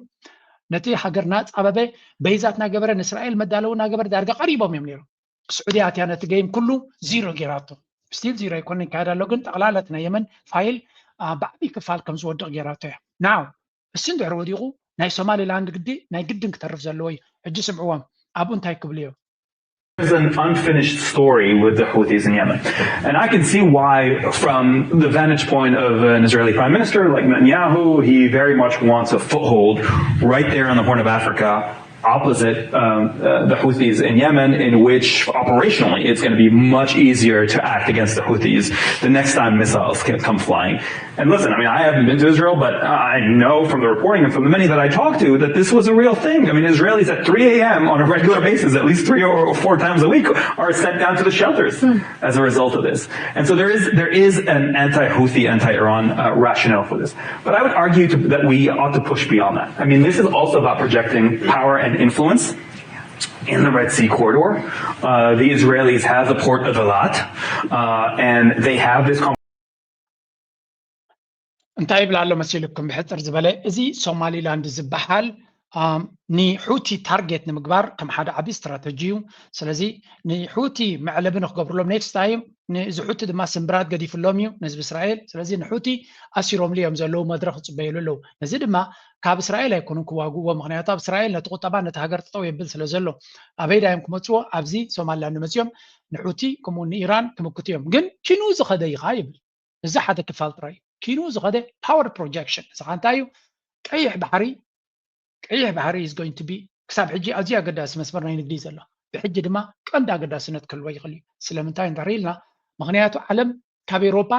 ነቲ ሃገር ናፃበበ በይዛት ናገበረ ንእስራኤል መዳለዊ ናገበረ ዳርጋ ቀሪቦም እዮም ነይሮም። ስዑዲ ኣትያ ነቲ ገይም ኩሉ ዚሮ ገይራቶ። ስቲል ዚሮ ኣይኮነ ይካየድ ኣሎ፣ ግን ጠቕላላ እቲ ናይ የመን ፋይል አ፣ ብዓብዪ ክፋል ከም ዝወድቕ ገይራቶ እያ። ናው እሱ እንድሕር ወዲቑ ናይ ሶማሊላንድ ግዲ ናይ ግድን ክተርፍ ዘለዎ እዩ። ሕጂ ስምዕዎም ኣብኡ እንታይ ክብሉ እዮም። There's an unfinished story with the Houthis in Yemen. And I can see why, from the vantage point of an Israeli prime minister like Netanyahu, he very much wants a foothold right there on the Horn of Africa, opposite um, uh, the Houthis in Yemen, in which operationally it's going to be much easier to act against the Houthis the next time missiles can come flying. And listen, I mean, I haven't been to Israel, but I know from the reporting and from the many that I talked to that this was a real thing. I mean, Israelis at three a m on a regular basis, at least three or four times a week, are sent down to the shelters as a result of this. And so there is there is an anti-Houthi, anti-Iran uh, rationale for this. But I would argue to, that we ought to push beyond that. I mean, this is also about projecting power and influence in the Red Sea corridor. Uh, the Israelis have the port of Eilat, uh, and they have this. እንታይ ይብል ኣሎ መሲልኩም? ብሕፅር ዝበለ እዚ ሶማሊላንድ ዝበሃል ንሑቲ ታርጌት ንምግባር ከም ሓደ ዓብዪ ስትራተጂ እዩ። ስለዚ ንሑቲ መዕለቢ ንክገብርሎም ኔክስት ታይም ንዚ ሑቲ ድማ ስምብራት ገዲፍሎም እዩ ንህዝቢ እስራኤል። ስለዚ ንሑቲ ኣሲሮምሉ እዮም ዘለዉ፣ መድረክ ዝፅበይሉ ኣለዉ። ነዚ ድማ ካብ እስራኤል ኣይኮኑን ክዋግእዎ፣ ምክንያቱ ኣብ እስራኤል ነቲ ቁጠባ ነቲ ሃገር ጠጠው የብል ስለ ዘሎ ኣበይ ዳዮም ክመፅዎ? ኣብዚ ሶማሊላንድ መፅዮም ንሑቲ ከምኡ ንኢራን ክምክቱ እዮም። ግን ኪኑ ዝኸደ ኢኻ ይብል። እዚ ሓደ ክፋል ጥራይ እዩ። ኪኑ ዝኸደ ፓወር ፕሮጀክሽን እዚ ከዓ እንታይ እዩ? ቀይሕ ባሕሪ ቀይሕ ባሕሪ is going to be ክሳብ ሕጂ ኣዝዩ ኣገዳሲ መስመር ናይ ንግዲ እዩ ዘሎ። ብሕጂ ድማ ቀንዲ ኣገዳስነት ክህልዎ ይኽእል እዩ። ስለምንታይ እንድሕር ኢልና ምክንያቱ ዓለም ካብ ኤሮፓ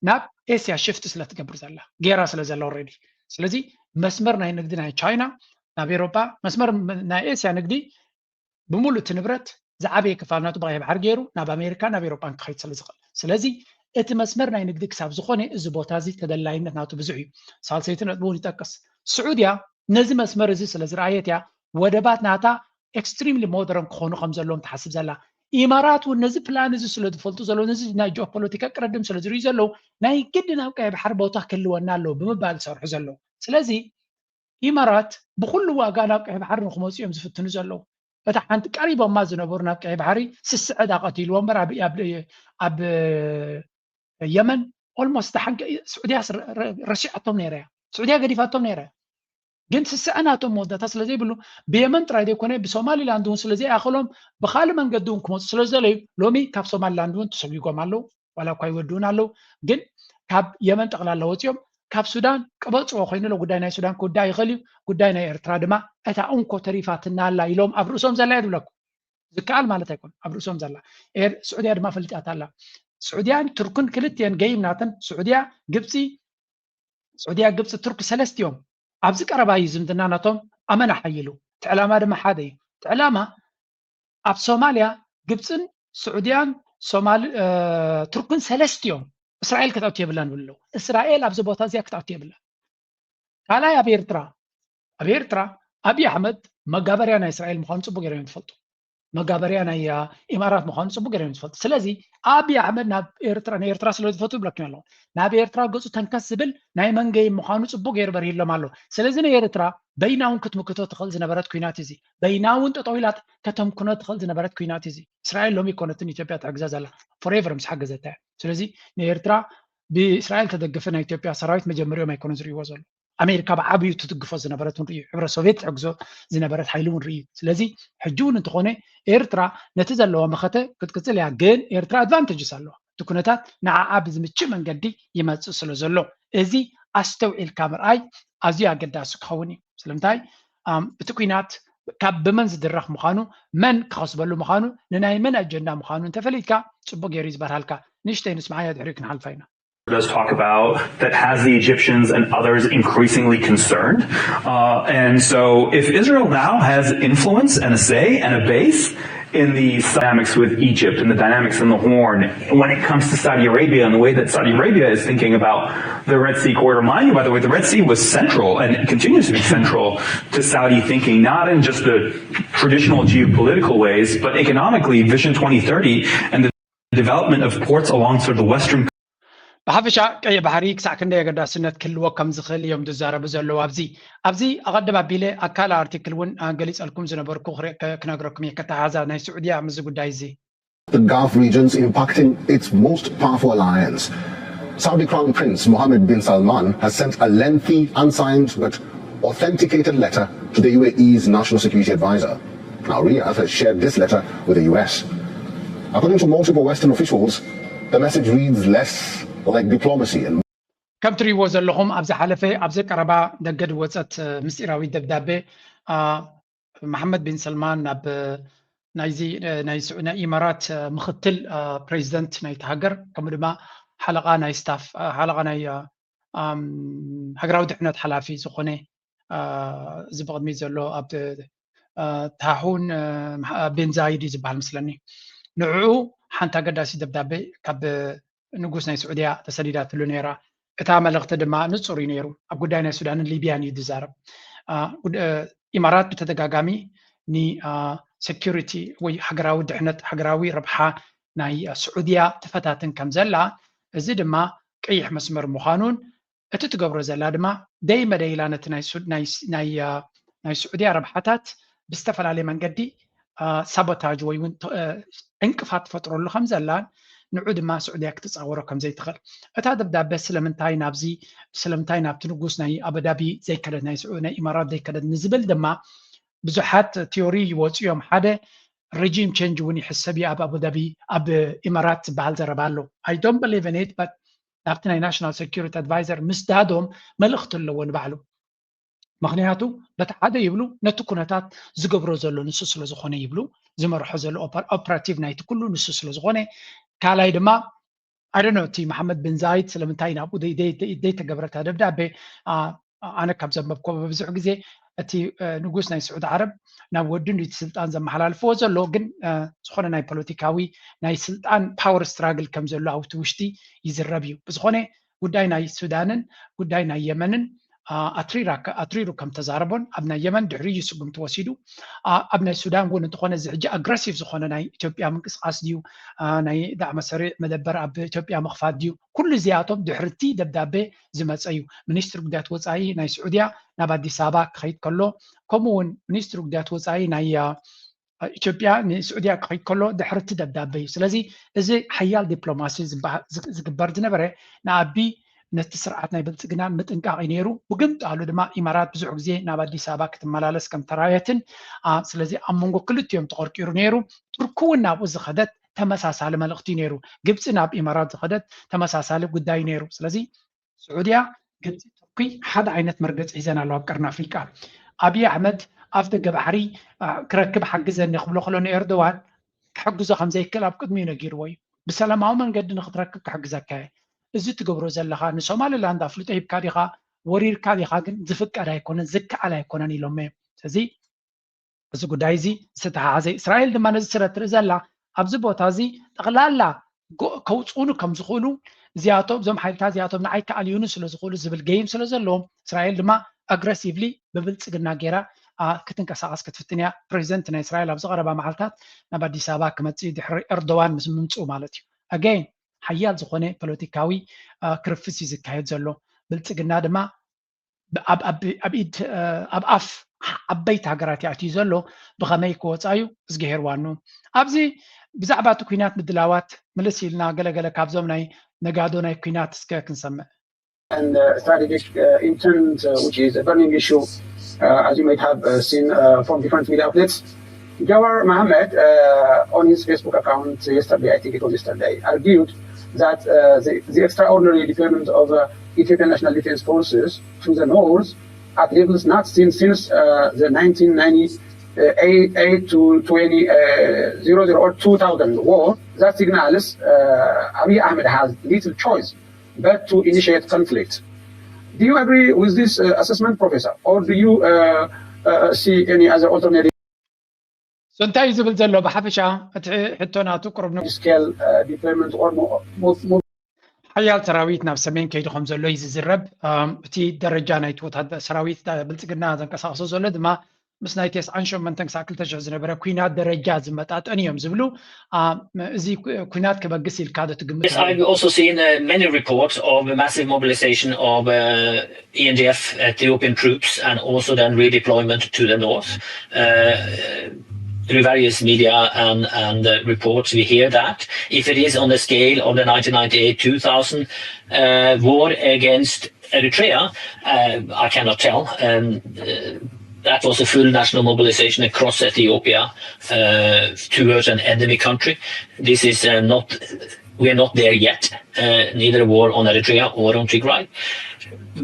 ናብ ኤስያ ሽፍት ስለ ትገብር ዘላ ገይራ ስለ ዘላ ኦልሬዲ። ስለዚ መስመር ናይ ንግዲ ናይ ቻይና ናብ ኤሮፓ መስመር ናይ ኤስያ ንግዲ ብምሉእ እቲ ንብረት ዝዓበየ ክፋል ናቱ ብቀይሕ ባሕሪ ገይሩ ናብ ኣሜሪካ ናብ ኤሮጳን ክኸይድ ስለ ዝኽእል። ስለዚ እቲ መስመር ናይ ንግዲ ክሳብ ዝኾነ እዚ ቦታ እዚ ተደላይነት ናቱ ብዙሕ እዩ። ሳልሰይቲ ነጥቢ እውን ይጠቅስ። ስዑድያ ነዚ መስመር እዚ ስለ ዝረኣየት እያ ወደባት ናታ ኤክስትሪምሊ ሞደርን ክኾኑ ከም ዘለዎም ትሓስብ ዘላ። ኢማራት እውን ነዚ ፕላን እዚ ስለ ዝፈልጡ ዘለዉ ነዚ ናይ ጂኦፖለቲካ ቅረድም ስለ ዝርእዩ ዘለዉ ናይ ግድን ኣብ ቀይሕ ባሕሪ ቦታ ክህልወና ኣለዎ ብምባል ዝሰርሑ ዘለዉ። ስለዚ ኢማራት ብኩሉ ዋጋ ናብ ቀይሕ ባሕሪ ንክመፁ እዮም ዝፍትኑ ዘለዉ። እታ ሓንቲ ቀሪቦማ ዝነበሩ ናብ ቀይሕ ባሕሪ ስስዐ ዳ ቀቲልዎ እምበር ኣብ ኣብ ኣብ የመን ኦልሞስት ሓንቀ ስዑድያ ረሲዓቶም ነይራ እያ። ስዑድያ ገዲፋቶም ነይራ እያ። ግን ስስዐ ናቶም መወዳእታ ስለ ዘይብሉ ብየመን ጥራይ ዘይኮነ ብሶማሊላንድ እውን ስለ ዘይኣኸሎም ብካልእ መንገዲ እውን ክመፁ ስለ ዝደለዩ ሎሚ ካብ ሶማሊላንድ እውን ተሰጒጎም ኣለዉ። ዋላ እኳ ይወድኡን ኣለዉ ግን ካብ የመን ጠቕላላ ወፂኦም ካብ ሱዳን ቅበፅዎ ኮይኑ ኣሎ። ጉዳይ ናይ ሱዳን ክውዳእ ይኽእል እዩ። ጉዳይ ናይ ኤርትራ ድማ እታ እንኮ ተሪፋትና ኣላ ኢሎም ኣብ ርእሶም ዘላ እያ ዝብለኩም። ዝከኣል ማለት ኣይኮን ኣብ ርእሶም ዘላ። ኤር- ስዑድያ ድማ ፈሊጣታ ኣላ። ስዑድያን ቱርክን ክልቲኤን ገይም ናተን ስዑድያ ግብፂ ስዑድያ ግብፂ ቱርክ ሰለስቲኦም ኣብዚ ቀረባ እዩ ዝምድና ናቶም ኣመና ሓይሉ። እቲ ዕላማ ድማ ሓደ እዩ። እቲ ዕላማ ኣብ ሶማልያ ግብፅን ስዑድያን ሶማል ቱርክን ሰለስቲኦም እስራኤል ክትኣቱ የብላን ይብሉ ኣለዉ። እስራኤል ኣብዚ ቦታ እዚኣ ክትኣቱ የብላን። ካልኣይ ኣብ ኤርትራ ኣብ ኤርትራ ኣብይ ኣሕመድ መጋበርያ ናይ እስራኤል ምዃኑ ፅቡቅ ገይሮም እዮም ዝፈልጡ። መጋበርያ ናይ ኢማራት ምዃኑ ፅቡቅ ገይሮም እዮም ዝፈልጡ። ስለዚ ኣብይ ኣሕመድ ናብ ኤርትራ ንኤርትራ ስለ ዝፈቱ ይብለኩም ኣለኹ ናብ ኤርትራ ገፁ ተንከስ ዝብል ናይ መንገይ ምዃኑ ፅቡቅ ገይሩ በሪህሎም ኣሎ። ስለዚ ንኤርትራ በይና እውን ክትምክቶ ትኽእል ዝነበረት ኩናት እዚ በይና እውን ጠጠው ኢላ ከተምክኖ ትኽእል ዝነበረት ኩናት እዚ እስራኤል ሎሚ ይኮነትን ኢትዮጵያ ትሕግዛ ዘላ ፎሬቨር ምስ ሓገዘታ እያ። ስለዚ ንኤርትራ ብእስራኤል ተደግፈ ናይ ኢትዮጵያ ሰራዊት መጀመሪኦም ኣይኮነ ዝርእይዎ ዘሎ። ኣሜሪካ ብዓብዩ ትድግፎ ዝነበረት እውን ርእዩ፣ ሕብረት ሶቪየት ትሕግዞ ዝነበረት ሓይሊ እውን ርእዩ። ስለዚ ሕጂ እውን እንተኾነ ኤርትራ ነቲ ዘለዋ መኸተ ክትቅፅል እያ፣ ግን ኤርትራ ኣድቫንቴጅስ ኣለዋ። እቲ ኩነታት ንዓኣ ብዝምችእ መንገዲ ይመፅእ ስለ ዘሎ፣ እዚ ኣስተውዒልካ ምርኣይ ኣዝዩ ኣገዳሲ ክኸውን እዩ። ስለምንታይ? እቲ ኩናት ካብ ብመን ዝድረኽ ምዃኑ፣ መን ክኸስበሉ ምዃኑ፣ ንናይ መን ኣጀንዳ ምዃኑ እንተፈሊጥካ፣ ፅቡቅ ገይሩ ይዝበርሃልካ። ንእሽተይ ንስምዓያ፣ ድሕሪኡ ክንሓልፋ ኢና። Does talk about that has the Egyptians and others increasingly concerned. Uh, and so, if Israel now has influence and a say and a base in the dynamics with Egypt and the dynamics in the Horn, when it comes to Saudi Arabia and the way that Saudi Arabia is thinking about the Red Sea corridor, mind you, by the way, the Red Sea was central and it continues to be central to Saudi thinking, not in just the traditional geopolitical ways, but economically, Vision twenty thirty and the development of ports along sort of the western ብሓፈሻ ቀይሕ ባሕሪ ክሳዕ ክንደይ ኣገዳስነት ክህልዎ ከም ዝኽእል እዮም ዝዛረቡ ዘለዉ። ኣብዚ ኣብዚ ኣቐድም ኣቢለ ኣብ ካልእ ኣርቲክል እውን ገሊፀልኩም ዝነበርኩ ክነግረኩም እየ፣ ከተሓዛ ናይ ስዑድያ ምስዚ ጉዳይ እዚ። The Gulf region's impacting its most powerful alliance. Saudi Crown Prince Mohammed bin Salman has sent a lengthy, unsigned but authenticated letter to the U A E's National Security Advisor. Now, Riyadh has shared this letter with the U S. According to multiple Western officials, the message reads less like diplomacy and ከም ትሪእዎ ዘለኹም ኣብዚ ሓለፈ ኣብዚ ቀረባ ደገ ዝወፀት ምስጢራዊት ደብዳቤ መሓመድ ቢን ሰልማን ናብ ናይዚ ናይ ኢማራት ምክትል ፕሬዚደንት ናይቲ ሃገር ከምኡ ድማ ሓለቓ ናይ ስታፍ ሓለቓ ናይ ሃገራዊ ድሕነት ሓላፊ ዝኾነ እዚ ብቕድሚት ዘሎ ኣብ ታሁን ቤንዛይድ እዩ ዝበሃል መስለኒ። ንዕኡ ሓንቲ ኣገዳሲ ደብዳቤ ካብ ንጉስ ናይ ስዑድያ ተሰዲዳትሉ ነይራ። እታ መልእኽቲ ድማ ንጹር እዩ ነይሩ። ኣብ ጉዳይ ናይ ሱዳንን ሊብያን እዩ ዝዛረብ። ኢማራት ብተደጋጋሚ ንሴኪሪቲ ወይ ሃገራዊ ድሕነት፣ ሃገራዊ ረብሓ ናይ ስዑድያ ትፈታትን ከም ዘላ፣ እዚ ድማ ቀይሕ መስመር ምዃኑን እቲ ትገብሮ ዘላ ድማ ደይ መደይ ኢላ ነቲ ናይ ስዑድያ ረብሓታት ብዝተፈላለየ መንገዲ ሳቦታጅ ወይ እውን ዕንቅፋት ትፈጥረሉ ከም ዘላን ንዑ ድማ ስዑድያ ክትፃወሮ ከም ዘይትኽእል እታ ደብዳቤ ስለምንታይ ናብዚ ስለምንታይ ናብቲ ንጉስ ናይ ኣቡዳቢ ዘይከደት ናይ ኢማራት ዘይከደት ንዝብል ድማ ብዙሓት ቲዮሪ ይወፁ እዮም። ሓደ ሬጂም ቸንጅ እውን ይሕሰብ እዩ ኣብ ኣቡዳቢ ኣብ ኢማራት ዝበሃል ዘረባ ኣሎ። I don't believe in it but ናብቲ ናይ ናሽናል ሴኩሪቲ ኣድቫይዘር ምስዳዶም መልእኽቲ ኣለዎ ንባዕሉ። ምክንያቱ በቲ ሓደ ይብሉ ነቲ ኩነታት ዝገብሮ ዘሎ ንሱ ስለዝኾነ ይብሉ፣ ዝመርሖ ዘሎ ኦፐራቲቭ ናይቲ ኩሉ ንሱ ስለዝኾነ። ካልኣይ ድማ ኣደኖ እቲ መሓመድ ብን ዛይድ ስለምንታይ ናብኡ ዘይተገብረታ ደብዳቤ ኣነ ካብ ዘንበብኮ ብብዙሕ ግዜ እቲ ንጉስ ናይ ስዑድ ዓረብ ናብ ወዱ ንቲ ስልጣን ዘመሓላልፍዎ ዘሎ ግን ዝኾነ ናይ ፖለቲካዊ ናይ ስልጣን ፓወር ስትራግል ከም ዘሎ ኣብቲ ውሽጢ ይዝረብ እዩ። ብዝኾነ ጉዳይ ናይ ሱዳንን ጉዳይ ናይ የመንን ኣትሪሩ ከም ተዛረቦን ኣብ ናይ የመን ድሕሪ እዩ ስጉምቲ ወሲዱ ኣብ ናይ ሱዳን እውን እንተኾነ እዚ ሕጂ ኣግረሲቭ ዝኾነ ናይ ኢትዮጵያ ምንቅስቃስ ድዩ ናይ ዳዕመ ሰሪዕ መደበር ኣብ ኢትዮጵያ ምኽፋት ድዩ ኩሉ እዚኣቶም ድሕርቲ ደብዳቤ ዝመፀ እዩ። ሚኒስትሪ ጉዳያት ወፃኢ ናይ ስዑድያ ናብ ኣዲስ ኣበባ ክኸይድ ከሎ ከምኡ እውን ሚኒስትሪ ጉዳያት ወፃኢ ናይ ኢትዮጵያ ንስዑድያ ክኸይድ ከሎ ድሕርቲ ደብዳቤ እዩ። ስለዚ እዚ ሓያል ዲፕሎማሲ ዝግበር ዝነበረ ንኣቢ ነቲ ስርዓት ናይ ብልፅግና ምጥንቃቕ እዩ ነይሩ። ብግምጣሉ ድማ ኢማራት ብዙሕ ግዜ ናብ ኣዲስ ኣበባ ክትመላለስ ከም ተራየትን ስለዚ ኣብ መንጎ ክልቲኦም ተቐርቂሩ ነይሩ። ቱርኪ እውን ናብኡ ዝኸደት ተመሳሳሊ መልእኽቲ ነይሩ። ግብፂ ናብ ኢማራት ዝኸደት ተመሳሳሊ ጉዳይ ነይሩ። ስለዚ ስዑድያ ግብፂ ቱርኪ ሓደ ዓይነት መርገፂ ሒዘን ኣለዋ ኣብ ቀርኒ ኣፍሪቃ። ኣብይ ኣሕመድ ኣፍ ደገ ባሕሪ ክረክብ ሓግዘኒ ክብሎ ከሎ ንኤርዶዋን ክሕግዞ ከም ዘይክእል ኣብ ቅድሚኡ ነጊርዎ እዩ። ብሰላማዊ መንገዲ ንክትረክብ ክሕግዘካ እየ። እዚ ትገብሮ ዘለኻ ንሶማሊላንድ ኣፍልጦ ሂብካ ዲኻ ወሪርካ ዲኻ ግን ዝፍቀድ ኣይኮነን ዝከኣል ኣይኮነን ኢሎሞ እዮም። ስለዚ እዚ ጉዳይ እዚ ዝተተሓሓዘ እዩ። እስራኤል ድማ ነዚ ስረ ትርኢ ዘላ ኣብዚ ቦታ እዚ ጠቕላላ ከውፅኡኒ ከም ዝኽእሉ እዚኣቶም እዞም ሓይልታት እዚኣቶም ንዓይ ክኣልዩኒ ስለ ዝኽእሉ ዝብል ገይም ስለ ዘለዎም እስራኤል ድማ ኣግረሲቭሊ ብብልፅግና ገይራ ክትንቀሳቐስ ክትፍትን እያ። ፕሬዚደንት ናይ እስራኤል ኣብዚ ቀረባ መዓልታት ናብ ኣዲስ ኣበባ ክመፅእ እዩ ድሕሪ ኤርዶዋን ምስ ምምፅኡ ማለት እዩ። ኣገይን ሓያል ዝኾነ ፖለቲካዊ ክርፍስ እዩ ዝካየድ ዘሎ። ብልፅግና ድማ ኣብ ኢድ ኣብ ኣፍ ዓበይቲ ሃገራት ይኣትዩ ዘሎ ብኸመይ ክወፃ እዩ እዝግሄር ዋኑ ኣብዚ ብዛዕባ እቲ ኩናት ምድላዋት ምልስ ኢልና ገለገለ ካብዞም ናይ ነጋዶ ናይ ኩናት እስከ ክንሰምዕ። and uh, strategic uh, intent, uh, which is a burning issue, uh, as you might have uh, seen uh, from different media outlets. Jawar Mohammed, uh, on his Facebook account yesterday, I think it was yesterday, argued that uh, the, the extraordinary deployment of uh, Ethiopian National Defense Forces to the north at levels not seen since uh, the nineteen ninety-eight to twenty, uh, zero zero or two thousand war, that signals uh, Abiy Ahmed has little choice but to initiate conflict. Do you agree with this uh, assessment, Professor, or do you uh, uh, see any other alternative? So እንታይ እዩ ዝብል ዘሎ? ብሓፈሻ እቲ ሕቶ ናቱ ቅሩብ ነው። Scale uh, deployment or more, more, more ሓያል ሰራዊት ናብ ሰሜን ከይዱ ከም ዘሎ እዩ ዝዝረብ። እቲ ደረጃ ናይቲ ወታደ ሰራዊት ብልጽግና ዘንቀሳቕሶ ዘሎ ድማ ምስ ናይ ተስዓን ሸሞንተን ክሳብ ክልተ ሽሕ ዝነበረ ኲናት ደረጃ ዝመጣጠን እዮም ዝብሉ። እዚ ኲናት ክበግስ ኢልካ ዶ ትግምት? Yes, I've also seen uh, many reports of a massive mobilization of uh, E N D F Ethiopian troops and also then redeployment to the north. Uh, through various media and, and uh, reports, we hear that. If it is on the scale of the nineteen ninety-eight two thousand uh, war against Eritrea, uh, I cannot tell. Um, uh, that was a full national mobilization across Ethiopia uh, towards an enemy country. This is uh, not, we're not there yet, uh, neither war on Eritrea or on Tigray.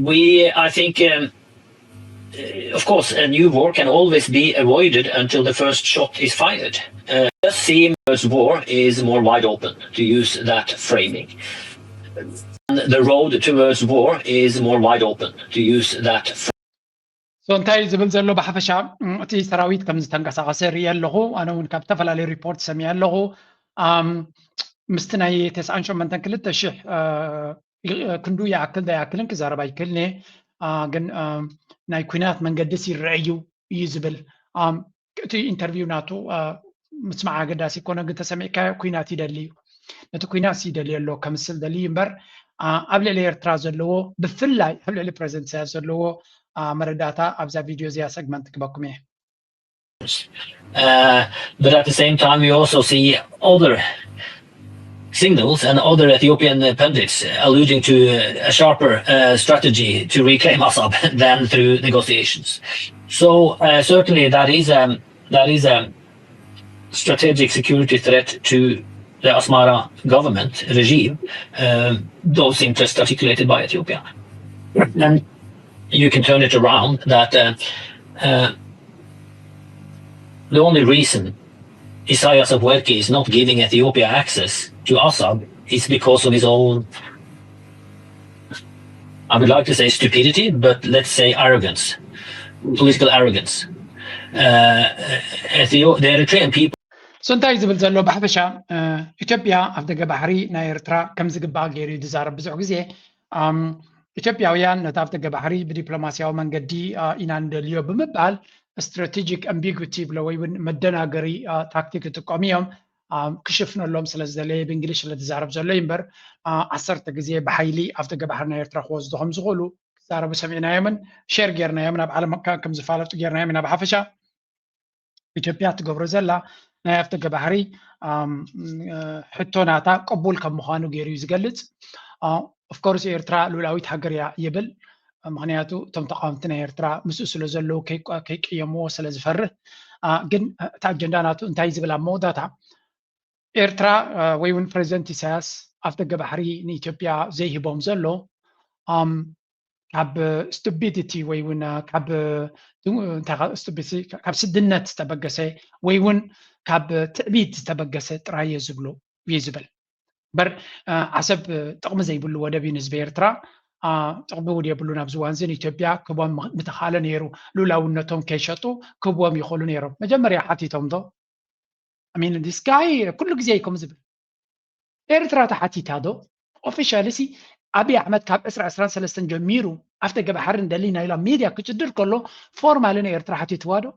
We, I think, um, uh, of course, a new war can always be avoided until the first shot is fired. Uh, it does seem the war is more wide open, to use that framing. And the road towards war is more wide open, to use that So እንታይ ዝብል ዘሎ ብሓፈሻ እቲ ሰራዊት ከም ዝተንቀሳቐሰ ርኢ ኣለኹ። ኣነ እውን ካብ ዝተፈላለዩ ሪፖርት ሰሚዐ ኣለኹ። ምስቲ ናይ ተስዓን ሸሞንተን ክልተ ሽሕ ክንዱ ይኣክል ዶ ኣይኣክልን ክዛረብ ኣይክእልን እየ። ግን ናይ ኲናት መንገድስ ይረአ እዩ እዩ ዝብል። እቲ ኢንተርቪው ናቱ ምስማዕ ኣገዳሲ ይኮነ፣ ግን ተሰሚዕካዮ ኲናት ይደሊ እዩ። ነቲ ኲናት ይደልዮ ኣሎ ከምስል ደሊ እምበር ኣብ ልዕሊ ኤርትራ ዘለዎ ብፍላይ ኣብ ልዕሊ ፕረዚደንት ኢሳያስ ዘለዎ መረዳእታ ኣብዛ ቪድዮ እዚኣ ሰግመንት ክበኩም እየ። Uh, but at the same time, we also see other signals and other Ethiopian uh, pundits alluding to uh, a sharper uh, strategy to reclaim Assab than through negotiations. So uh, certainly that is um, that is a strategic security threat to the Asmara government regime, uh, those interests articulated by Ethiopia. And you can turn it around that uh, uh, the only reason Isaias Afwerki is not giving Ethiopia access to Assab is because of his own, I would like to say stupidity, but let's say arrogance, political arrogance. Uh, Ethio- the Eritrean people So እንታይ ዝብል ዘሎ ብሓፈሻ ኢትዮጵያ ኣፍ ደገ ባሕሪ ናይ ኤርትራ ከም ዝግባእ ገይሩ እዩ ዝዛረብ ብዙሕ ግዜ። ኢትዮጵያውያን ነቲ ኣፍ ደገ ባሕሪ ብዲፕሎማስያዊ መንገዲ ኢና ንደልዮ ብምባል ስትራቴጂክ ኣምቢጉቲ ይብሎ ወይ እውን መደናገሪ ታክቲክ ይጥቀሙ እዮም። ክሽፍነሎም ስለ ዝደለየ ብእንግሊሽ ስለ ዝዛረብ ዘሎ እዩ እምበር ዓሰርተ ግዜ ብሓይሊ ኣፍ ደገ ባሕሪ ናይ ኤርትራ ክወስዱ ከም ዝኽእሉ ክዛረቡ ሰሚዕናዮምን ሼር ጌርናዮምን ኣብ ዓለም ከም ዝፋለጡ ጌርናዮም ኢና። ብሓፈሻ ኢትዮጵያ ትገብሮ ዘላ ናይ ኣፍ ደገ ባሕሪ ሕቶ ናታ ቅቡል ከም ምዃኑ ገይሩ እዩ ዝገልጽ። ኦፍኮርስ ኤርትራ ሉላዊት ሃገር እያ ይብል። ምኽንያቱ እቶም ተቃወምቲ ናይ ኤርትራ ምስኡ ስለ ዘለዉ ከይቀየምዎ ስለ ዝፈርህ። ግን እቲ ኣጀንዳ ናቱ እንታይ ዝብል ኣብ መወዳእታ ኤርትራ ወይ እውን ፕሬዚደንት ኢሳያስ ኣፍ ደገ ባሕሪ ንኢትዮጵያ ዘይህቦም ዘሎ ካብ ስቱቢዲቲ ወይ እውን ካብ ካብ ስድነት ዝተበገሰ ወይ እውን ካብ ትዕቢት ዝተበገሰ ጥራይ እየ ዝብሎ እዩ ዝብል እምበር ዓሰብ ጥቕሚ ዘይብሉ ወደብ እዩ ንህዝቢ ኤርትራ ጥቕሚ እውን የብሉን። ኣብዚ እዋን እዚ ንኢትዮጵያ ክቦም ምተኻእለ ነይሩ፣ ሉላውነቶም ከይሸጡ ክቦም ይኽእሉ ነይሮም። መጀመርያ ሓቲቶም ዶ? I mean this guy ኩሉ ግዜ እዩ ከምኡ ዝብል። ኤርትራ ተሓቲታ ዶ? ኦፊሻሊ ሲ ኣብይ ኣሕመድ ካብ ዕስራ ዕስራን ሰለስተን ጀሚሩ ኣፍ ደገ ባሕሪ ንደሊ ኢና ኢሉ ኣብ ሚድያ ክጭድር ከሎ ፎርማሊ ንኤርትራ ሓቲትዋ ዶ?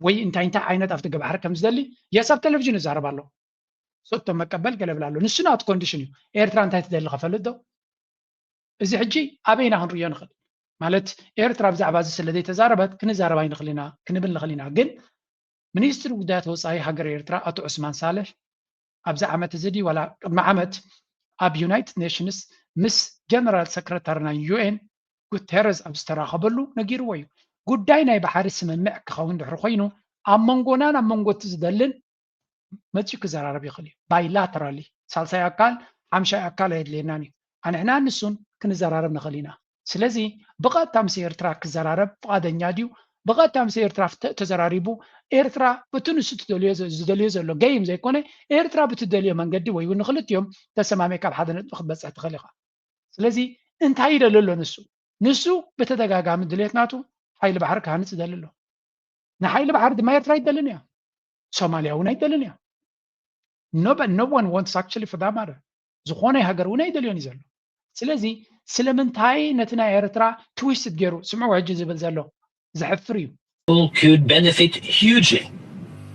ወይ እንታይ እንታይ ዓይነት ኣፍ ደገ ባሕሪ ከም ዝደሊ የስ ኣብ ቴሌቪዥን ይዛረብ ኣሎ። ሰጥቶ መቀበል ገለ ብል ኣሎ። ንሱ ናቱ ኮንዲሽን እዩ። ኤርትራ እንታይ ትደሊ ከፈልጥ ዶ? እዚ ሕጂ ኣበይና ክንርእዮ ንኽእል? ማለት ኤርትራ ብዛዕባ እዚ ስለ ዘይተዛረበት ክንዛረብ ኣይንኽእል ኢና ክንብል ንኽእል ኢና። ግን ሚኒስትሪ ጉዳያት ወፃኢ ሃገር ኤርትራ ኣቶ ዑስማን ሳልሕ ኣብዚ ዓመት እዚ ድዩ ዋላ ቅድሚ ዓመት ኣብ ዩናይትድ ኔሽንስ ምስ ጀነራል ሰክረታሪ ናይ ዩ ኤን ጉተረዝ ኣብ ዝተራኸበሉ ነጊርዎ እዩ። ጉዳይ ናይ ባሕሪ ስምምዕ ክኸውን ድሕሪ ኮይኑ ኣብ መንጎናን ኣብ መንጎ እቲ ዝደልን መፂኡ ክዘራረብ ይኽእል እዩ። ባይላተራሊ ሳልሳይ ኣካል ሓምሻይ ኣካል ኣየድልየናን እዩ። ኣንሕና ንሱን ክንዘራረብ ንኽእል ኢና። ስለዚ ብቐጥታ ምስ ኤርትራ ክዘራረብ ፍቓደኛ ድዩ? ብቐጥታ ምስ ኤርትራ ፍተ- ተዘራሪቡ ኤርትራ በቲ ንሱ ትደልዮ ዘ- ዝደልዮ ዘሎ ገይም ዘይኮነ ኤርትራ ብትደልዮ መንገዲ ወይ እውን ንክልቲኦም ተሰማሚዕካ ኣብ ሓደ ነጥቢ ክትበፅሕ ትኽእል ኢኻ። ስለዚ እንታይ ይደሊ ኣሎ ንሱ? ንሱ ብተደጋጋሚ ድሌት ናቱ ሓይሊ ባሕሪ ክሃንፅ ይደሊ ኣሎ። ንሓይሊ ባሕሪ ድማ ኤርትራ ኣይደልን እያ፣ ሶማልያ እውን ኣይደልን እያ። No, but no one wants actually for that matter. ዝኾነ ሃገር እውን ኣይደልዮን እዩ ዘሎ። ስለዚ ስለምንታይ ነቲ ናይ ኤርትራ ትዊስት ገይሩ ስምዕዎ ሕጂ ዝብል ዘሎ ዘሕፍር እዩ። Could benefit hugely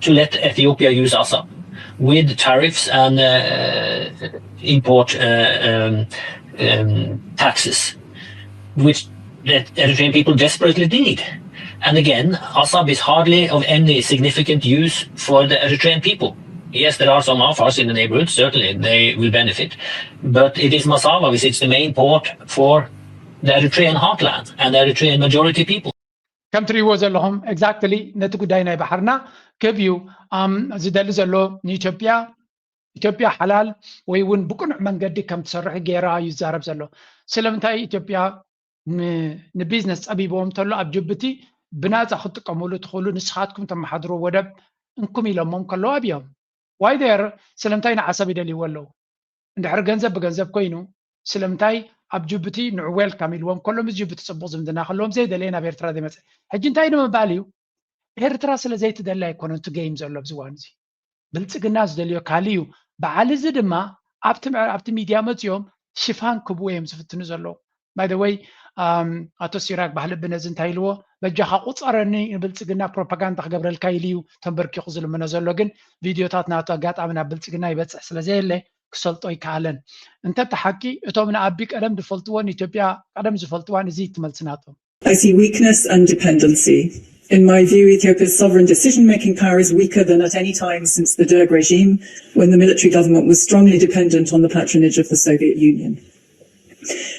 to let Ethiopia use Assab with tariffs and uh, import uh, um, um, taxes, which the Eritrean people desperately need. And again, Assab is hardly of any significant use for the Eritrean people. Yes, there are some Afars in the neighborhood, certainly they will benefit. But it is Massawa, which is the main port for the Eritrean heartland and the Eritrean majority people. ከም ትሪእዎ ዘለኹም exactly ነቲ ጉዳይ ናይ ባሕርና ክብ እዩ ዝደሊ ዘሎ ንኢትዮጵያ። ኢትዮጵያ ሓላል ወይ እውን ብቅኑዕ መንገዲ ከም ትሰርሕ ገይራ እዩ ዝዛረብ ዘሎ። ስለምንታይ ኢትዮጵያ ንቢዝነስ ፀቢብዎም እንተሎ ኣብ ጅቡቲ ብናፃ ክትጥቀምሉ ትኽእሉ ንስኻትኩም ተመሓድሮ ወደብ እንኩም ኢሎሞም ከለዉ ኣብዮም ዋይደር ስለምንታይ ንዓሰብ ይደልይዎ ኣለዉ? እንድሕር ገንዘብ ብገንዘብ ኮይኑ ስለምንታይ ኣብ ጅቡቲ ንዑ ዌልካም ኢልዎም ከሎ ምስ ጅቡቲ ፅቡቅ ዝምድና ከለዎም ዘይደለየ ናብ ኤርትራ ዘይመፀ? ሕጂ እንታይ ንምባል እዩ? ኤርትራ ስለ ዘይትደሊ ኣይኮነን እቲ ገይም ዘሎ ኣብዚ እዋን እዚ። ብልፅግና ዝደልዮ ካልእ እዩ። በዓል እዚ ድማ ኣብቲ ሚድያ መፂኦም ሽፋን ክብዎ እዮም ዝፍትኑ ዘለዉ። By the way ኣቶ ሲራክ ባህልቢ ነዚ እንታይ ኢልዎ? በጃኻ ቁፀረኒ ንብልፅግና ፕሮፓጋንዳ ክገብረልካ ኢሉ እዩ ተንበርኪኹ ዝልምኖ ዘሎ። ግን ቪድዮታት ናቱ ኣጋጣሚ ናብ ብልፅግና ይበፅሕ ስለዘየለ ክሰልጦ ኣይከኣለን። እንተ እቲ ሓቂ እቶም ንኣቢ ቀደም ዝፈልጥዎን ኢትዮጵያ ቀደም ዝፈልጥዋን እዚ ትመልስናቶም I see weakness and dependency. In my view, Ethiopia's sovereign decision-making power is weaker than at any time since the Derg regime, when the military government was strongly dependent on the patronage of the Soviet Union.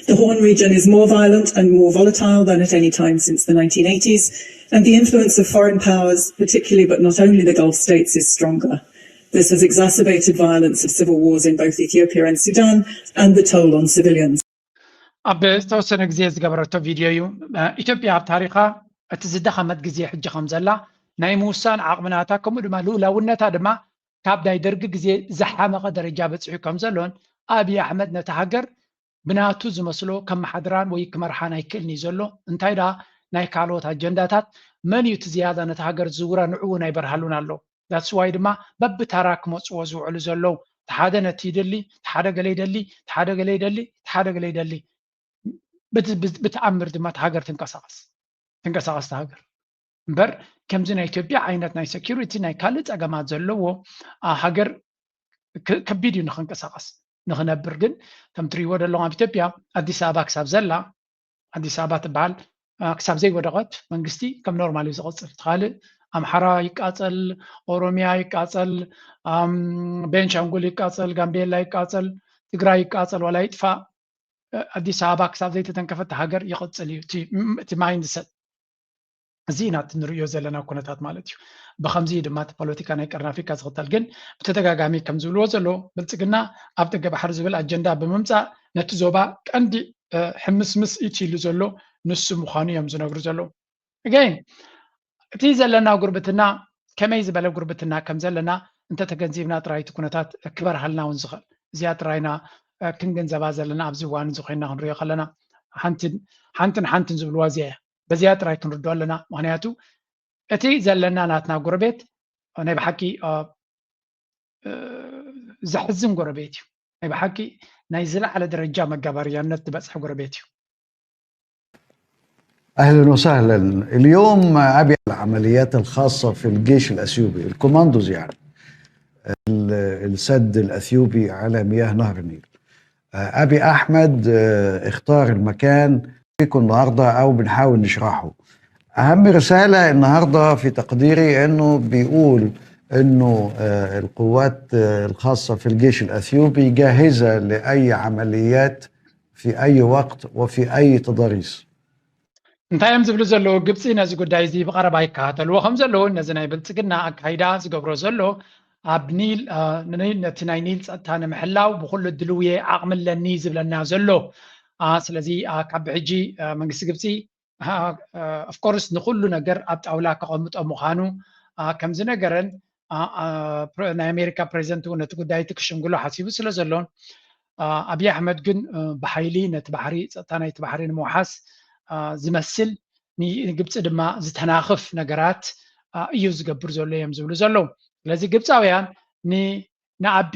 The Horn region is more violent and more volatile than at any time since the nineteen eighties, and the influence of foreign powers, particularly but not only the Gulf states, is stronger. This has exacerbated violence of civil wars in both Ethiopia and Sudan and the toll on civilians. ኣብ ዝተወሰነ ግዜ ዝገበረቶ ቪድዮ እዩ። ኢትዮጵያ ኣብ ታሪኻ እቲ ዝደኸመት ግዜ ሕጂ ከም ዘላ ናይ ምውሳን ዓቕምናታ ከምኡ ድማ ልኡላውነታ ድማ ካብ ናይ ደርጊ ግዜ ዝሓመቐ ደረጃ በፂሑ ከም ዘሎን ኣብይ ኣሕመድ ነቲ ሃገር ብናቱ ዝመስሎ ከመሓድራን ወይ ክመርሓን ኣይክእልን እዩ ዘሎ። እንታይ ደኣ ናይ ካልኦት ኣጀንዳታት መን እዩ እቲ ዝያዳ ነቲ ሃገር ዝዝውራ ንዕኡ እውን ኣይበርሃሉን ኣሎ። That's why ድማ በብታራ ክመፅዎ ዝውዕሉ ዘለዉ። እቲ ሓደ ነቲ ይደሊ፣ እቲ ሓደ ገለ ይደሊ፣ እቲ ሓደ ገለ ይደሊ፣ እቲ ሓደ ገለ ይደሊ። ብትኣምር ድማ እቲ ሃገር ትንቀሳቐስ ትንቀሳቐስ ሃገር እምበር ከምዚ ናይ ኢትዮጵያ ዓይነት ናይ ሴኪሪቲ ናይ ካልእ ፀገማት ዘለዎ ሃገር ከቢድ እዩ ንክንቀሳቐስ ንክነብር። ግን ከም ትሪእዎ ዘለኹም ኣብ ኢትዮጵያ ኣዲስ ኣበባ ክሳብ ዘላ ኣዲስ ኣበባ ትበሃል ክሳብ ዘይወደቐት መንግስቲ ከም ኖርማል እዩ ዝቐፅል። ካልእ ኣምሓራ ይቃፀል፣ ኦሮሚያ ይቃፀል፣ ቤንሻንጉል ይቃፀል፣ ጋምቤላ ይቃፀል፣ ትግራይ ይቃፀል ዋላ ይጥፋእ ኣዲስ ኣበባ ክሳብ ዘይተተንከፈት ሃገር ይቕፅል እዩ እቲ ማይንድሰት። እዚ ኢና እቲ ንርእዮ ዘለና ኩነታት ማለት እዩ። ብኸምዚ ድማ እቲ ፖለቲካ ናይ ቀርኒ ኣፍሪካ ዝኽተል ግን ብተደጋጋሚ ከም ዝብልዎ ዘሎ ብልፅግና ኣብ ደገ ባሕሪ ዝብል ኣጀንዳ ብምምፃእ ነቲ ዞባ ቀንዲ ሕምስምስ ኢትይሉ ዘሎ ንሱ ምዃኑ እዮም ዝነግሩ ዘለዉ። Again እቲ ዘለና ጉርብትና ከመይ ዝበለ ጉርብትና ከም ዘለና እንተተገንዚብና ጥራይ እቲ ኩነታት ክበርሃልና እውን ዝኽእል እዚኣ ጥራይና ክንግንዘባ ዘለና ኣብዚ እዋን እዚ ኮይና ክንሪኦ ከለና ሓንትን ሓንትን ዝብልዋ እዚኣ እያ። በዚኣ ጥራይ ክንርድኦ ኣለና። ምክንያቱ እቲ ዘለና ናትና ጎረቤት ናይ ብሓቂ ዘሕዝን ጎረቤት እዩ። ናይ ብሓቂ ናይ ዝለዓለ ደረጃ መጋበርያነት ዝበፅሐ ጎረቤት እዩ። أهلا وسهلا. اليوم أبي العمليات الخاصة في الجيش الأثيوبي، الكوماندوز يعني، السد الأثيوبي على مياه نهر النيل. أبي أحمد اختار المكان فيكم النهاردة أو بنحاول نشرحه. أهم رسالة النهاردة في تقديري إنه بيقول إنه القوات الخاصة في الجيش الأثيوبي جاهزة لأي عمليات في أي وقت وفي أي تضاريس. እንታይ እዮም ዝብሉ ዘለዉ? ግብፂ ነዚ ጉዳይ እዚ ብቐረባ ይከታተልዎ ከም ዘለውን ነዚ ናይ ብልፅግና ኣካይዳ ዝገብሮ ዘሎ ኣብ ኒል ነቲ ናይ ኒል ፀጥታ ንምሕላው ብኩሉ ድልውየ ዓቕሚ ኣለኒ ዝብለና ዘሎ። ስለዚ ካብ ብሕጂ መንግስቲ ግብፂ ኦፍኮርስ ንኩሉ ነገር ኣብ ጣውላ ከቐምጦ ምዃኑ ከም ዝነገረን ናይ ኣሜሪካ ፕሬዚደንት እውን ነቲ ጉዳይ እቲ ክሽምግሎ ሓሲቡ ስለ ዘሎን ኣብይ ኣሕመድ ግን ብሓይሊ ነቲ ባሕሪ ፀጥታ ናይቲ ባሕሪ ንምውሓስ ዝመስል ንግብፂ ድማ ዝተናኽፍ ነገራት እዩ ዝገብር ዘሎ እዮም ዝብሉ ዘለዉ። ስለዚ ግብፃውያን ንኣቢ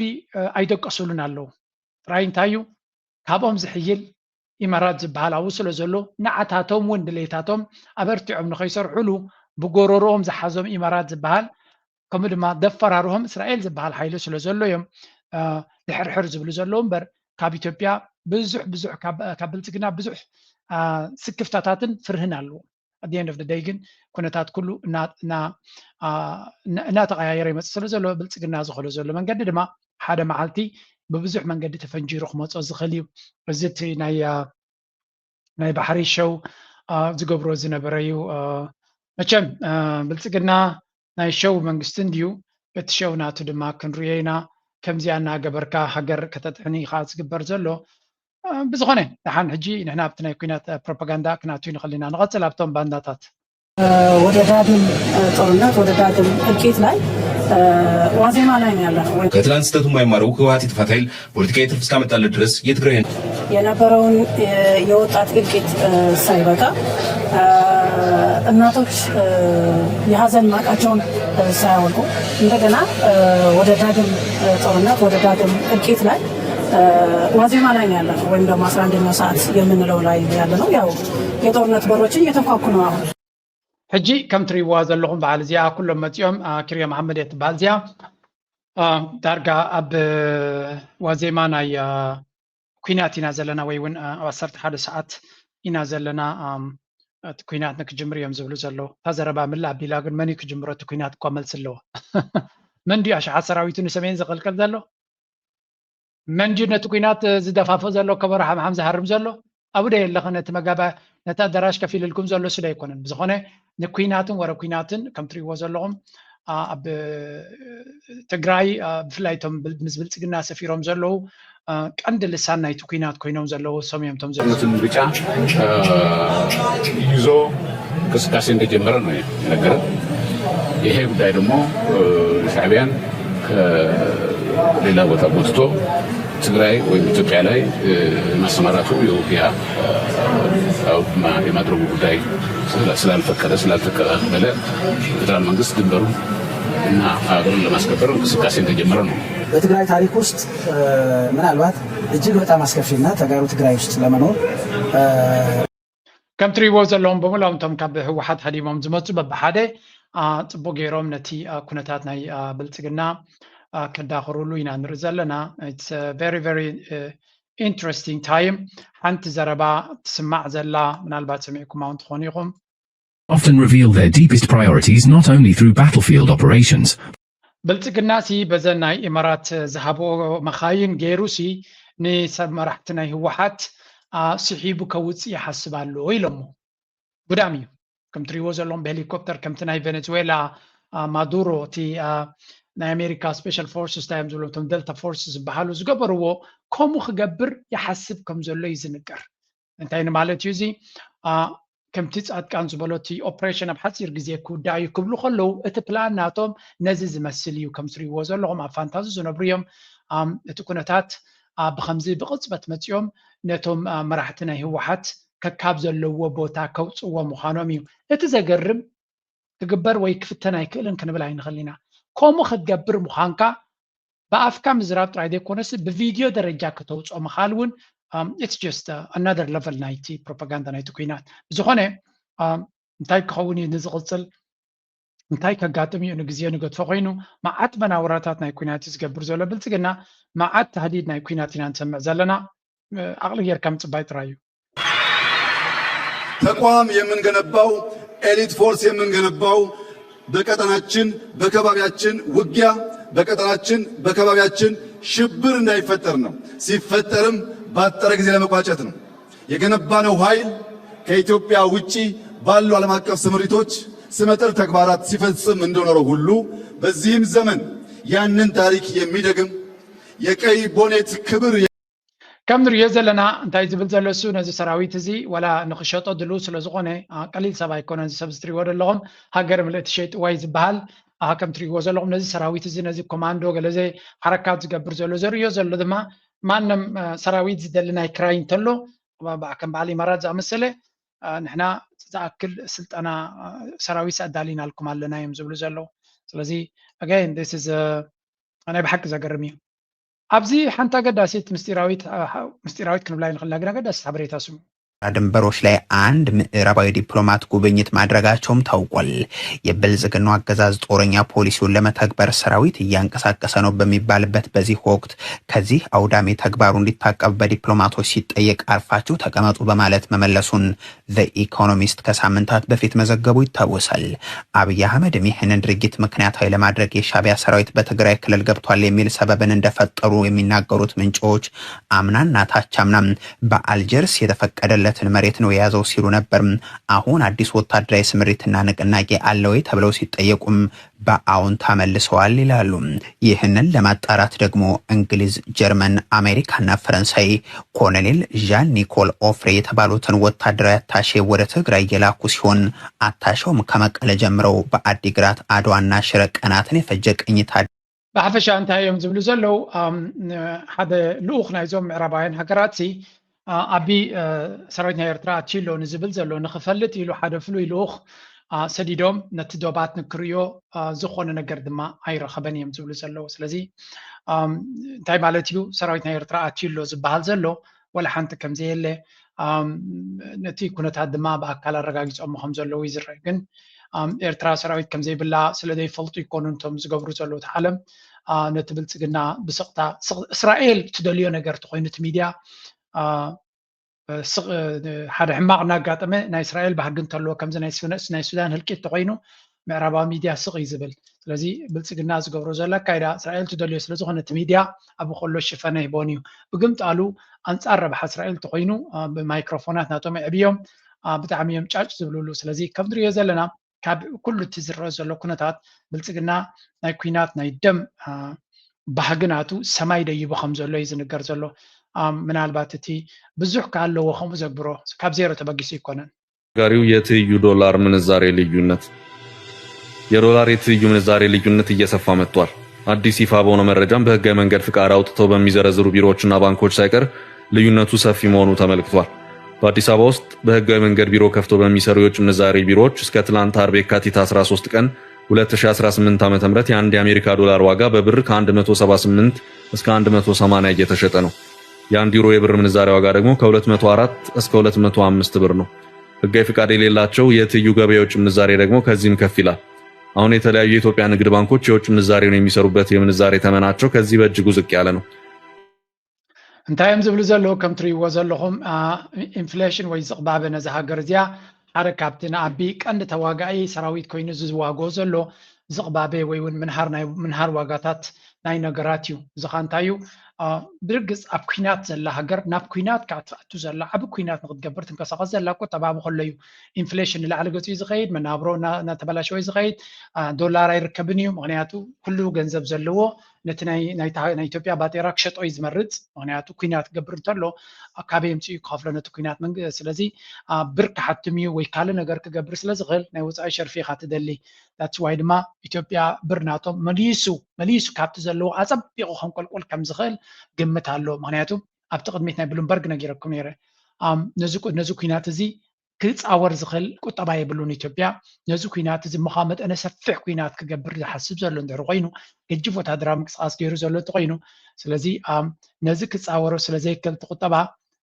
ኣይደቀሱሉን ኣለዉ። ጥራይ እንታይ እዩ ካብኦም ዝሕይል ኢማራት ዝበሃል ኣብኡ ስለ ዘሎ ንዓታቶም እውን ድሌታቶም ኣበርቲዖም ንኸይሰርሑሉ ብጎረርኦም ዝሓዞም ኢማራት ዝበሃል ከምኡ ድማ ደፈራርሆም እስራኤል ዝበሃል ሓይሊ ስለ ዘሎ እዮም ድሕርሕር ዝብሉ ዘለዉ እምበር ካብ ኢትዮጵያ ብዙሕ ብዙሕ ካብ ብልፅግና ብዙሕ ስክፍታታትን ፍርህን ኣለዎ። ኣት ኤንድ ኦፍ ደይ ግን ኩነታት ኩሉ እናተቀያየረ ይመፅእ ስለ ዘሎ ብልፅግና ዝኽእሎ ዘሎ መንገዲ ድማ ሓደ መዓልቲ ብብዙሕ መንገዲ ተፈንጂሩ ክመፆ ዝኽእል እዩ። እዚ እቲ ናይ ናይ ባሕሪ ሸው ዝገብሮ ዝነበረ እዩ። መቸም ብልፅግና ናይ ሸው መንግስቲ እንድዩ። እቲ ሸው ናቱ ድማ ክንሪኦ ኢና። ከምዚኣ እናገበርካ ሃገር ከተጥሕን እዩ ከዓ ዝግበር ዘሎ። ብዝኾነ ደሓን ሕጂ ንሕና ኣብቲ ናይ ኩናት ፕሮፓጋንዳ ክናቱ ንኽእል ኢና። ንቐፅል ኣብቶም ባንዳታት። ወደ ዳግም ጦርነት ወደ ዳግም እልቂት ላይ ዋዜማ ላይ ነው ያለነው። ከትላንት ስህተቱ የማይማረው ህወሓት የጥፋት ኃይል ፖለቲካዊ ትርፍ እስካመጣለት ድረስ የትግራይ የነበረውን የወጣት እልቂት ሳይበቃ እናቶች የሀዘን ማቃቸውን ሳያወልቁ እንደገና ወደ ዳግም ጦርነት ወደ ዳግም እልቂት ላይ ዋዜማ ላይ ያለ ነው ወይም ደግሞ አስራ አንደኛው ሰዓት የምንለው ላይ ያለ ነው። ያው የጦርነት በሮችን እየተንኳኩ ነው አሁን። ሕጂ ከም ትሪእዋ ዘለኹም በዓል እዚኣ ኩሎም መፂኦም። ኪርያ መሓመድ እያ ትበሃል እዚኣ። ዳርጋ ኣብ ዋዜማ ናይ ኩናት ኢና ዘለና ወይ እውን ኣብ ዓሰርተ ሓደ ሰዓት ኢና ዘለና። እቲ ኩናት ንክጅምር እዮም ዝብሉ ዘለዉ። እታ ዘረባ ምልእ ኣቢላ ግን መን እዩ ክጅምሮ እቲ ኩናት እኳ መልሲ ኣለዎ። መን ድዩ ኣሽሓት ሰራዊቱ ንሰሜን ዘቐልቀል ዘሎ? መን ድዩ ነቲ ኩናት ዝደፋፍእ ዘሎ ከበሮ ሓምሓም ዝሃርም ዘሎ? ኣብኡ ዶ የለኽን ነቲ መጋባ ነቲ ኣዳራሽ ከፊልልኩም ዘሎ ስለ ኣይኮነን። ብዝኾነ ንኩናትን ወረ ኩናትን ከም ትሪእዎ ዘለኹም ኣብ ትግራይ ብፍላይ እቶም ምስ ብልፅግና ሰፊሮም ዘለዉ ቀንዲ ልሳን ናይቲ ኩናት ኮይኖም ዘለዉ እሶም እዮም። እቶም ዘለዉ ምርጫ ይዞ እንቅስቃሴ እንደጀመረ ነው የነገረን። ይሄ ጉዳይ ደግሞ ሻዕቢያን ከሌላ ቦታ ጎትቶ ትግራይ ወይም ኢትዮጵያ ላይ ማሰማራቱ የውጊያ የማድረጉ ጉዳይ ስላልፈቀደ ስላልተቀበለ ፌዴራል መንግስት ድንበሩን እና ሀገሩን ለማስከበር እንቅስቃሴ እንደጀመረ ነው። በትግራይ ታሪክ ውስጥ ምናልባት እጅግ በጣም አስከፊና ተጋሩ ትግራይ ውስጥ ለመኖር ከም ትሪእዎ ዘለኹም ብምሎም እቶም ካብ ህወሓት ሃዲሞም ዝመፁ በብሓደ ፅቡቅ ገይሮም ነቲ ኩነታት ናይ ብልፅግና ከዳኽሩሉ ኢና ንርኢ ዘለና። It's very very interesting time። ሓንቲ ዘረባ ትስማዕ ዘላ ምናልባት ሰሚዕኩማ እውን ትኾኑ ኢኹም። Often reveal their deepest priorities not only through battlefield operations. ብልፅግና ሲ በዘን ናይ ኢማራት ዝሃብኦ መኻይን ገይሩ ሲ ንሰብ መራሕቲ ናይ ህወሓት ስሒቡ ከውፅእ ይሓስብ ኣሎ ኢሎሞ። ጉዳም እዩ። ከም ትሪእዎ ዘለኹም ብሄሊኮፕተር ከምቲ ናይ ቬኔዙዌላ ማዱሮ እቲ ናይ ኣሜሪካ ስፔሻል ፎርስስ እንታይ እዮም ዝብሎም እቶም ደልታ ፎርስ ዝበሃሉ ዝገበርዎ ከምኡ ክገብር ይሓስብ ከም ዘሎ እዩ ዝንገር። እንታይ ንማለት እዩ እዚ? ከምቲ ፃድቃን ዝበሎ እቲ ኦፕሬሽን ኣብ ሓፂር ግዜ ክውዳእ እዩ ክብሉ ከለዉ እቲ ፕላን ናቶም ነዚ ዝመስል እዩ። ከም ትሪእዎ ዘለኹም ኣብ ፋንታዚ ዝነብሩ እዮም። እቲ ኩነታት ብከምዚ ብቕፅበት መፂኦም ነቶም መራሕቲ ናይ ህወሓት ከካብ ዘለዎ ቦታ ከውፅዎ ምዃኖም እዩ። እቲ ዘገርም ክግበር ወይ ክፍተን ኣይክእልን ክንብል ኣይንኽእል ኢና። ከምኡ ክትገብር ምዃንካ ብኣፍካ ምዝራብ ጥራይ ዘይኮነስ ብቪድዮ ደረጃ ከተውፅኦ ምኻል እውን it's just another level ናይቲ ፕሮፓጋንዳ ናይቲ ኩናት። ብዝኾነ እንታይ ክኸውን እዩ ንዝቕፅል እንታይ ከጋጥም እዩ ንግዜ ንገድፎ ኮይኑ መዓት መናውራታት ናይ ኩናት እዩ ዝገብር ዘሎ ብልፅግና። መዓት ታህዲድ ናይ ኩናት ኢና ንሰምዕ ዘለና። ዓቕሊ ጌርካ ምፅባይ ጥራይ እዩ። ተቋም የምንገነባው ኤሊት ፎርስ የምንገነባው በቀጠናችን በከባቢያችን ውጊያ በቀጠናችን በከባቢያችን ሽብር እንዳይፈጠር ነው። ሲፈጠርም ባጠረ ጊዜ ለመቋጨት ነው። የገነባነው ኃይል ከኢትዮጵያ ውጪ ባሉ ዓለም አቀፍ ስምሪቶች ስመጥር ተግባራት ሲፈጽም እንደኖረው ሁሉ በዚህም ዘመን ያንን ታሪክ የሚደግም የቀይ ቦኔት ክብር ከም ንሪኦ ዘለና እንታይ ዝብል ዘሎ እሱ ነዚ ሰራዊት እዚ ዋላ ንክሸጦ ድሉ ስለ ዝኾነ ቀሊል ሰብ ኣይኮነን። እዚ ሰብ ዝትሪዎ ዘለኹም ሃገር ምልእቲ ሸይጥዋይ ዝበሃል ከም ትሪእዎ ዘለኹም ነዚ ሰራዊት እዚ ነዚ ኮማንዶ ገለዘ ሓረካት ዝገብር ዘሎ ዘርእዮ ዘሎ ድማ ማንም ሰራዊት ዝደሊ ናይ ክራይ እንተሎ ከም በዓል ኢማራት ዝኣመሰለ ንሕና ዝኣክል ስልጠና ሰራዊት ኣዳሊናልኩም ኣለና እዮም ዝብሉ ዘለዉ። ስለዚ again this is ናይ ብሓቂ ዘገርም እዩ። ኣብዚ ሓንቲ ኣገዳሲት ምስጢራዊት ምስጢራዊት ክንብላ ንኽእል ኢና፣ ግን ኣገዳሲት ሓበሬታ ስሙ። ድንበሮች ላይ አንድ ምዕራባዊ ዲፕሎማት ጉብኝት ማድረጋቸውም ታውቋል። የብልጽግናው አገዛዝ ጦረኛ ፖሊሲውን ለመተግበር ሰራዊት እያንቀሳቀሰ ነው በሚባልበት በዚህ ወቅት ከዚህ አውዳሚ ተግባሩ እንዲታቀብ በዲፕሎማቶች ሲጠየቅ አርፋችሁ ተቀመጡ በማለት መመለሱን ኢኮኖሚስት ከሳምንታት በፊት መዘገቡ ይታወሳል። አብይ አህመድም ይህንን ድርጊት ምክንያታዊ ለማድረግ የሻቢያ ሰራዊት በትግራይ ክልል ገብቷል የሚል ሰበብን እንደፈጠሩ የሚናገሩት ምንጮች አምናና ታቻምና በአልጀርስ የተፈቀደለትን መሬት ነው የያዘው ሲሉ ነበር። አሁን አዲስ ወታደራዊ ስምሪትና ንቅናቄ አለ ወይ ተብለው ሲጠየቁም በአዎንታ መልሰዋል ይላሉ። ይህንን ለማጣራት ደግሞ እንግሊዝ፣ ጀርመን፣ አሜሪካና ፈረንሳይ ኮሎኔል ዣን ኒኮል ኦፍሬ የተባሉትን ወታደራዊ አታሼ ወደ ትግራይ የላኩ ሲሆን አታሼውም ከመቀለ ጀምረው በአዲግራት፣ አድዋና ሽረ ቀናትን የፈጀ ቅኝት ብሓፈሻ እንታይ እዮም ዝብሉ ዘለዉ ሓደ ልኡኽ ናይዞም ምዕራባውያን ሃገራት ሲ ኣቢ ሰራዊት ናይ ኤርትራ ኣትዩ ኣሎ ንዝብል ዘሎ ንክፈልጥ ኢሉ ሓደ ፍሉይ ልኡኽ ሰዲዶም ነቲ ዶባት ንክርእዮ ዝኾነ ነገር ድማ ኣይረኸበን እዮም ዝብሉ ዘለዉ። ስለዚ እንታይ ማለት እዩ ሰራዊት ናይ ኤርትራ ኣትዩ ኣሎ ዝበሃል ዘሎ ወላ ሓንቲ ከምዘየለ ነቲ ኩነታት ድማ ብኣካል ኣረጋጊፆሞ ከም ዘለዉ ይዝረ። ግን ኤርትራ ሰራዊት ከምዘይብላ ስለ ዘይፈልጡ ይኮኑ እንቶም ዝገብሩ ዘለዉ እቲ ዓለም ነቲ ብልፅግና ብስቕታ እስራኤል ትደልዮ ነገር ተኮይኑ እቲ ሚድያ ሓደ ሕማቕ እናጋጠመ ናይ እስራኤል ባህጊ እንተለዎ ከምዚ ናይ ሱዳን ህልቂት ተኮይኑ ምዕራባዊ ሚድያ ስቕ እዩ ዝብል። ስለዚ ብልፅግና ዝገብሮ ዘሎ ኣካይዳ እስራኤል ትደልዮ ስለዝኮነ እቲ ሚድያ ኣብ ከሎ ሽፈነ ይህቦን እዩ። ብግምጣሉ ኣንፃር ረብሓ እስራኤል ተኮይኑ ብማይክሮፎናት ናቶም የዕብዮም ብጣዕሚ እዮም ጫጭ ዝብልሉ። ስለዚ ከም ንሪኦ ዘለና ካብ ኩሉ እቲ ዝረአ ዘሎ ኩነታት ብልፅግና ናይ ኩናት ናይ ደም ባህጊ ናቱ ሰማይ ደይቡ ከም ዘሎ እዩ ዝንገር ዘሎ። ምናልባት እቲ ብዙሕ ከ ኣለዎ ከምኡ ዘግብሮ ካብ ዜሮ ተበጊሱ ኣይኮነን። ጋሪው የትይዩ ዶላር ምንዛሬ ልዩነት የዶላር የትይዩ ምንዛሬ ልዩነት እየሰፋ መጥቷል። አዲስ ይፋ በሆነ መረጃም በህጋዊ መንገድ ፍቃድ አውጥተው በሚዘረዝሩ ቢሮዎችና ባንኮች ሳይቀር ልዩነቱ ሰፊ መሆኑ ተመልክቷል። በአዲስ አበባ ውስጥ በህጋዊ መንገድ ቢሮ ከፍተው በሚሰሩ የውጭ ምንዛሬ ቢሮዎች እስከ ትላንት አርብ የካቲት አስራ ሶስት ቀን ሁለት ሺ አስራ ስምንት ዓመተ ምህረት የአንድ የአሜሪካ ዶላር ዋጋ በብር ከአንድ መቶ ሰባ ስምንት እስከ አንድ መቶ ሰማንያ እየተሸጠ ነው። የአንድ ዩሮ የብር ምንዛሬ ዋጋ ደግሞ ከሁለት መቶ አራት እስከ ሁለት መቶ አምስት ብር ነው። ህጋዊ ፍቃድ የሌላቸው የትይዩ ገበያ የውጭ ምንዛሬ ደግሞ ከዚህም ከፍ ይላል። አሁን የተለያዩ የኢትዮጵያ ንግድ ባንኮች የውጭ ምንዛሬውን የሚሰሩበት የምንዛሬ ተመናቸው ከዚህ በእጅጉ ዝቅ ያለ ነው። እንታይ እዮም ዝብሉ ዘለዉ ከም ትርእይዎ ዘለኹም ኢንፍሌሽን ወይ ዝቕባበ ነዚ ሃገር እዚኣ ሓደ ካብቲ ንኣቢ ቀንዲ ተዋጋኢ ሰራዊት ኮይኑ ዝዋግኦ ዘሎ ዝቕባበ ወይ እውን ምንሃር ናይ ምንሃር ዋጋታት ናይ ነገራት እዩ። እዚ ኸ እንታይ እዩ? ብርግፅ ኣብ ኩናት ዘላ ሃገር ናብ ኩናት ከኣ ትኣቱ ዘላ ዓቢ ኩናት ንክትገብር ትንቀሳቐስ ዘላ ቁጠባ ኣብ ከሎ እዩ። ኢንፍሌሽን ንላዕሊ ገፂኡ ዝኸይድ መናብሮ እናተበላሸወ ዝኸይድ ዶላር ኣይርከብን እዩ። ምክንያቱ ኩሉ ገንዘብ ዘለዎ ነቲ ናይ ኢትዮጵያ ባጤራ ክሸጦ እዩ ዝመርፅ። ምክንያቱ ኩናት ክገብር እንተሎ ካበይ ኣምፅኡ ክኸፍሎ ነቲ ኩናት መንግ ስለዚ ብር ክሓትም እዩ ወይ ካልእ ነገር ክገብር ስለ ዝኽእል ናይ ወፃኢ ሸርፊ ኢኻ ትደሊ። That's why ድማ ኢትዮጵያ ብር ናቶም መሊሱ መሊሱ ካብቲ ዘለዎ ኣፀቢቑ ከንቆልቆል ከም ዝኽእል ግምት ኣሎ። ምክንያቱ ኣብቲ ቅድሚት ናይ ብሉምበርግ ነጊረኩም ነይረ። ነዚ ኩናት እዚ ክፃወር ዝኽእል ቁጠባ የብሉን ኢትዮጵያ። ነዚ ኩናት እዚ ምዃ መጠነ ሰፊሕ ኩናት ክገብር ዝሓስብ ዘሎ እንድሕር ኮይኑ ገጅፍ ወታደራዊ ምንቅስቃስ ገይሩ ዘሎ እንተኮይኑ ስለዚ ነዚ ክፃወሮ ስለ ዘይክእል እቲ ቁጠባ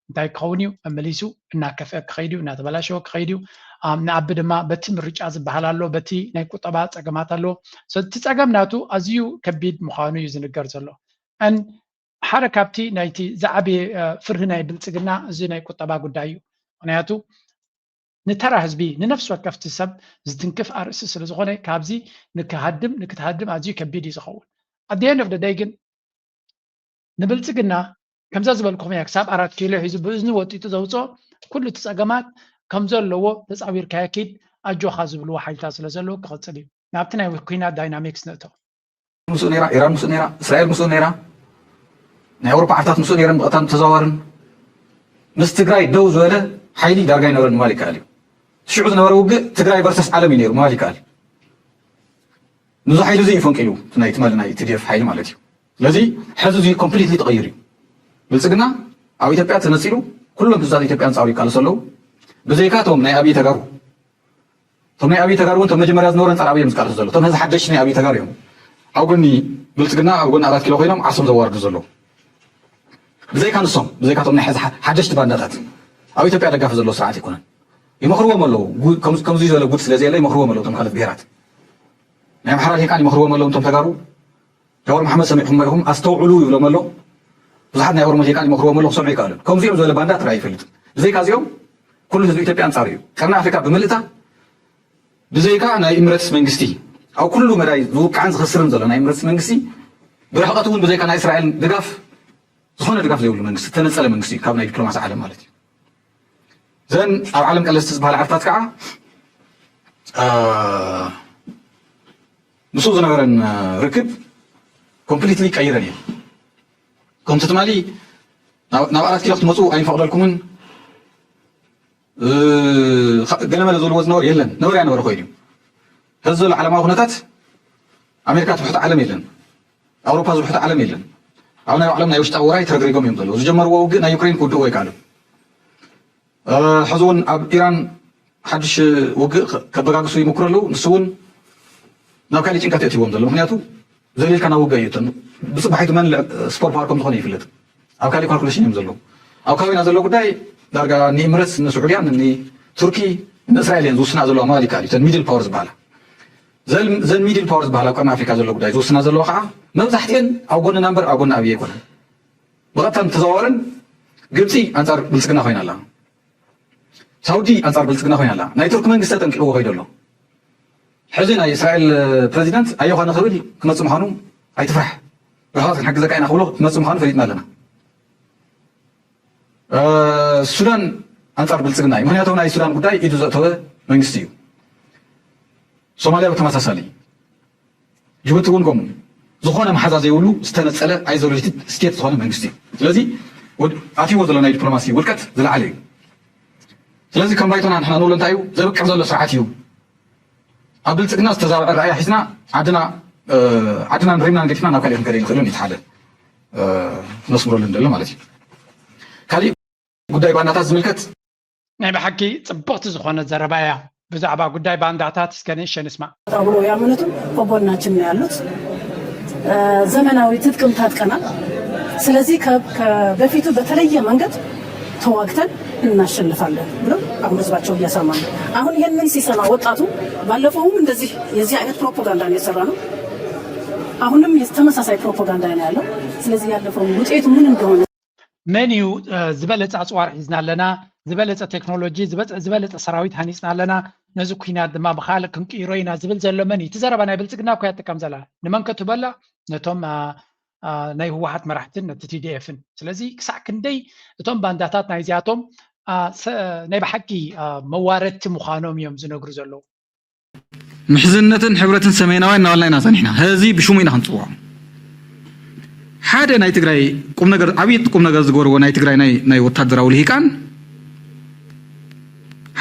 እንታይ ክኸውን እዩ መመሊሱ እናከፍአ ክኸይድ እዩ እናተበላሸወ ክኸይድ እዩ። ንኣቢ ድማ በቲ ምርጫ ዝበሃል ኣሎ በቲ ናይ ቁጠባ ፀገማት ኣለዎ። እቲ ፀገም ናቱ ኣዝዩ ከቢድ ምዃኑ እዩ ዝንገር ዘሎ። ሓደ ካብቲ ናይቲ ዝዓበየ ፍርሂ ናይ ብልፅግና እዚ ናይ ቁጠባ ጉዳይ እዩ። ምክንያቱ ንተራ ህዝቢ ንነፍሲ ወከፍቲ ሰብ ዝትንክፍ ኣርእስቲ ስለ ዝኾነ ካብዚ ንክሃድም ንክትሃድም ኣዝዩ ከቢድ እዩ ዝኸውን። ኣደየን ኦፍ ደይ ግን ንብልፅግና ከምዛ ዝበልኩኹም እያ፣ ክሳብ ኣራት ኪሎ ሒዙ ብእዝኒ ወጢጡ ዘውፅኦ ኩሉ እቲ ፀገማት ከም ዘለዎ ተፃዊርካዮ ኪድ፣ ኣጆኻ ዝብልዎ ሓይልታት ስለ ዘለዉ ክቕፅል እዩ። ናብቲ ናይ ኩናት ዳይናሚክስ ንእቶ። ምስኡ ነይራ፣ ኢራን ምስኡ ነይራ፣ እስራኤል ምስኡ ነይራ፣ ናይ ኣውሮፓ ዓርታት ምስኡ ነይረን ብቐጥታን ተዘዋዋርን። ምስ ትግራይ ደው ዝበለ ሓይሊ ዳርጋ ኣይነበረን ምባል ይከኣል እዩ። ሽዑ ዝነበረ ውግእ ትግራይ ቨርሰስ ዓለም እዩ ነይሩ ምባል ይከኣል። ንዚ ሓይሊ እዚ እዩ ፈንቂሉ እቲ ናይ ትማሊ ናይ ቲ ዲ ኤፍ ሓይሊ ማለት እዩ። ስለዚ ሕዚ እዚ ኮምፕሊትሊ ተቐይሩ እዩ። ብልፅግና ኣብ ኢትዮጵያ ተነፂሉ ኩሎም ህዝብታት ኢትዮጵያ ኣንፃሩ ይቃለሱ ኣለዉ። ብዘይካ እቶም ናይ ኣብይ ተጋሩ እቶም ናይ ኣብይ ተጋሩ እውን እቶም መጀመርያ ዝነበሩ ኣንፃር ኣብይ እዮም ዝቃለሱ ዘለዉ። እቶም ሕዚ ሓደሽቲ ናይ ኣብይ ተጋሩ እዮም ኣብ ጎኒ ብልፅግና ኣብ ጎኒ ኣራት ኪሎ ኮይኖም ዓሶም ዘዋርዱ ዘለዉ። ብዘይካ ንሶም ብዘይካ እቶም ናይ ሕዚ ሓ- ሓደሽቲ ባንዳታት ኣብ ኢትዮጵያ ደጋፊ ዘለዎ ስርዓት ኣይኮነን። ይመኽርዎም ኣለዉ። ጉ- ከምዚ ከምዚ ዝበለ ጉድ ስለ ዘየለ ይመኽርዎም ኣለዉ እቶም ካልኦት ብሄራት። ናይ ኣምሓራ ልሂቃን ይመኽርዎም ኣለዉ እቶም ተጋሩ። ጃዋር መሓመድ ሰሚዕኹሞ ኢኹም ኣስተውዕሉ ይብሎም ኣሎ። ብዙሓት ናይ ኦሮሞ ልሂቃን ይመኽርዎም ኣሎ ክሰምዑ ይከኣሉ። ከምዚኦም ዝበለ ባንዳ ትራይ ይፈልጥ። ብዘይካ እዚኦም ኩሉ ህዝቢ ኢትዮጵያ ኣንፃሩ እዩ። ቀርኒ ኣፍሪካ ብምልእታ ብዘይካ ናይ ኢምረትስ መንግስቲ ኣብ ኩሉ መዳይ ዝውቃዕን ዝኸስርን ዘሎ ናይ ኢምረትስ መንግስቲ ብርሕቐት እውን ብዘይካ ናይ እስራኤል ድጋፍ ዝኾነ ድጋፍ ዘይብሉ መንግስቲ ዝተነፀለ መንግስቲ እዩ ካብ ናይ ዲፕሎማሲ ዓለም ማለት እዩ። ዘን ኣብ ዓለም ቀለስቲ ዝበሃል ዓርታት ከዓ ምስኡ ዝነበረን ርክብ ኮምፕሊትሊ ቀይረን እየን። ከምቲ ትማሊ ናብ ኣራት ኪሎ ክትመፁ ኣይንፈቕደልኩምን ገለመለ ዝብልዎ ዝነበሩ የለን። ነበር ያነበረ ኮይኑ እዩ። ሕዚ ዘሎ ዓለማዊ ኩነታት ኣሜሪካ ትውሕጥ ዓለም የለን፣ ኣውሮፓ ዝውሕጥ ዓለም የለን። ኣብ ናይ ባዕሎም ናይ ውሽጣዊ ውራይ ተረግሪጎም እዮም ዘለዉ። ዝጀመርዎ ውግእ ናይ ዩክሬን ክውድእዎ ኣይከኣሉን። ሕዚ እውን ኣብ ኢራን ሓድሽ ውግእ ከበጋግሱ ይምክሩ ኣለዉ። ንሱ እውን ናብ ካሊእ ጭንቀት የእትዎም ዘሎ። ምክንያቱ ዘሊልካ ናብ ውግእ እዩ። ብፅባሒቱ መን ስፖር ፓወር ከም ዝኾነ ይፍለጥ። ኣብ ካሊእ ካልኩሌሽን እዮም ዘለዉ። ኣብ ከባቢና ዘሎ ጉዳይ ዳርጋ ንኢምረትስ ንስዑድያን ንቱርኪ ንእስራኤል እየን ዝውስና ዘለዋ ማለት ይከኣል እዩ። እተን ሚድል ፓወር ዝበሃላ ዘን ሚድል ፓወር ዝበሃላ ኣብ ቀርኒ ኣፍሪካ ዘሎ ጉዳይ ዝውስና ዘለዋ ከዓ መብዛሕትኤን ኣብ ጎንና እምበር ኣብ ጎኒ ኣብይ ኣይኮነን። ብቐጥታን ተዘዋወረን ግብፂ ኣንፃር ብልፅግና ኮይና ኣላ። ሳውዲ ኣንፃር ብልፅግና ኮይና ኣላ። ናይ ቱርክ መንግስቲ ተጠንቂቕዎ ከይዱ ኣሎ። ሕዚ ናይ እስራኤል ፕረዚደንት ኣዮኻ ንክብል ክመፅእ ምዃኑ ኣይትፍራሕ፣ ብርሕቐት ክንሕግዘካ ኢና ክብሎ ክመፅእ ምዃኑ ፈሊጥና ኣለና። ሱዳን ኣንፃር ብልፅግና እዩ። ምክንያቱ ናይ ሱዳን ጉዳይ ኢዱ ዘእተወ መንግስቲ እዩ። ሶማልያ ብተመሳሳሊ። ጅቡቲ እውን ከምኡ ዝኾነ መሓዛ ዘይብሉ ዝተነፀለ ኣይዞሌትድ ስቴት ዝኾነ መንግስቲ እዩ። ስለዚ ኣትይዎ ዘሎ ናይ ዲፕሎማሲ ውድቀት ዝለዓለ እዩ። ስለዚ ከም ባይቶና ንሕና ንብሎ እንታይ እዩ ዘብቅዕ ዘሎ ስርዓት እዩ። ኣብ ብልፅግና ዝተዛበዐ ረኣያ ሒዝና ዓድና ዓድና ንሪምና ንገዲፍና ናብ ካልእ ክንከደ ይንኽእልን እዩ ሓደ ነስምረሉ እንደሎ ማለት እዩ። ካሊእ ጉዳይ ባንዳታት ዝምልከት ናይ ብሓቂ ፅብቕቲ ዝኾነ ዘረባ እያ። ብዛዕባ ጉዳይ ባንዳታት እስከ ንእሸ ንስማዕ። ብሎ ያመኑትም ከጎናችን ነው ያሉት። ዘመናዊ ትጥቅም ታጥቀናል። ስለዚህ ከበፊቱ በተለየ መንገድ ተዋግተን እናሸንፋለን ብሎ አሁን ህዝባቸው እያሰማ ነው። አሁን ይህንን ሲሰማ ወጣቱ ባለፈውም እንደዚህ የዚህ አይነት ፕሮፓጋንዳ እየሰራ ነው። አሁንም ተመሳሳይ ፕሮፓጋንዳ ነው ያለው። ስለዚህ ያለፈው ውጤቱ ምን እንደሆነ መን እዩ ዝበለፀ ኣፅዋር ሒዝና ኣለና፣ ዝበለፀ ቴክኖሎጂ፣ ዝበለፀ ሰራዊት ሃኒፅና ኣለና፣ ነዚ ኩናት ድማ ብካልእ ክንቅይሮ ኢና ዝብል ዘሎ መን እዩ? እቲ ዘረባ ናይ ብልፅግና እኮ እያ ትጥቀም ዘላ። ንመን ከ ትበላ? ነቶም ናይ ህወሓት መራሕትን ነቲ ቲ ዲ ኤፍን። ስለዚ ክሳዕ ክንደይ እቶም ባንዳታት ናይዚኣቶም ናይ ብሓቂ መዋረድቲ ምዃኖም እዮም ዝነግሩ ዘለዉ። ምሕዝነትን ሕብረትን ሰሜናውያን እናበልና ኢና ጸኒሕና። ሕዚ ብሽሙ ኢና ክንጽውዖ። ሓደ ናይ ትግራይ ቁም ነገር፣ ዓብዪ ቁም ነገር ዝገበርዎ ናይ ትግራይ ናይ ናይ ወታደራዊ ልሂቃን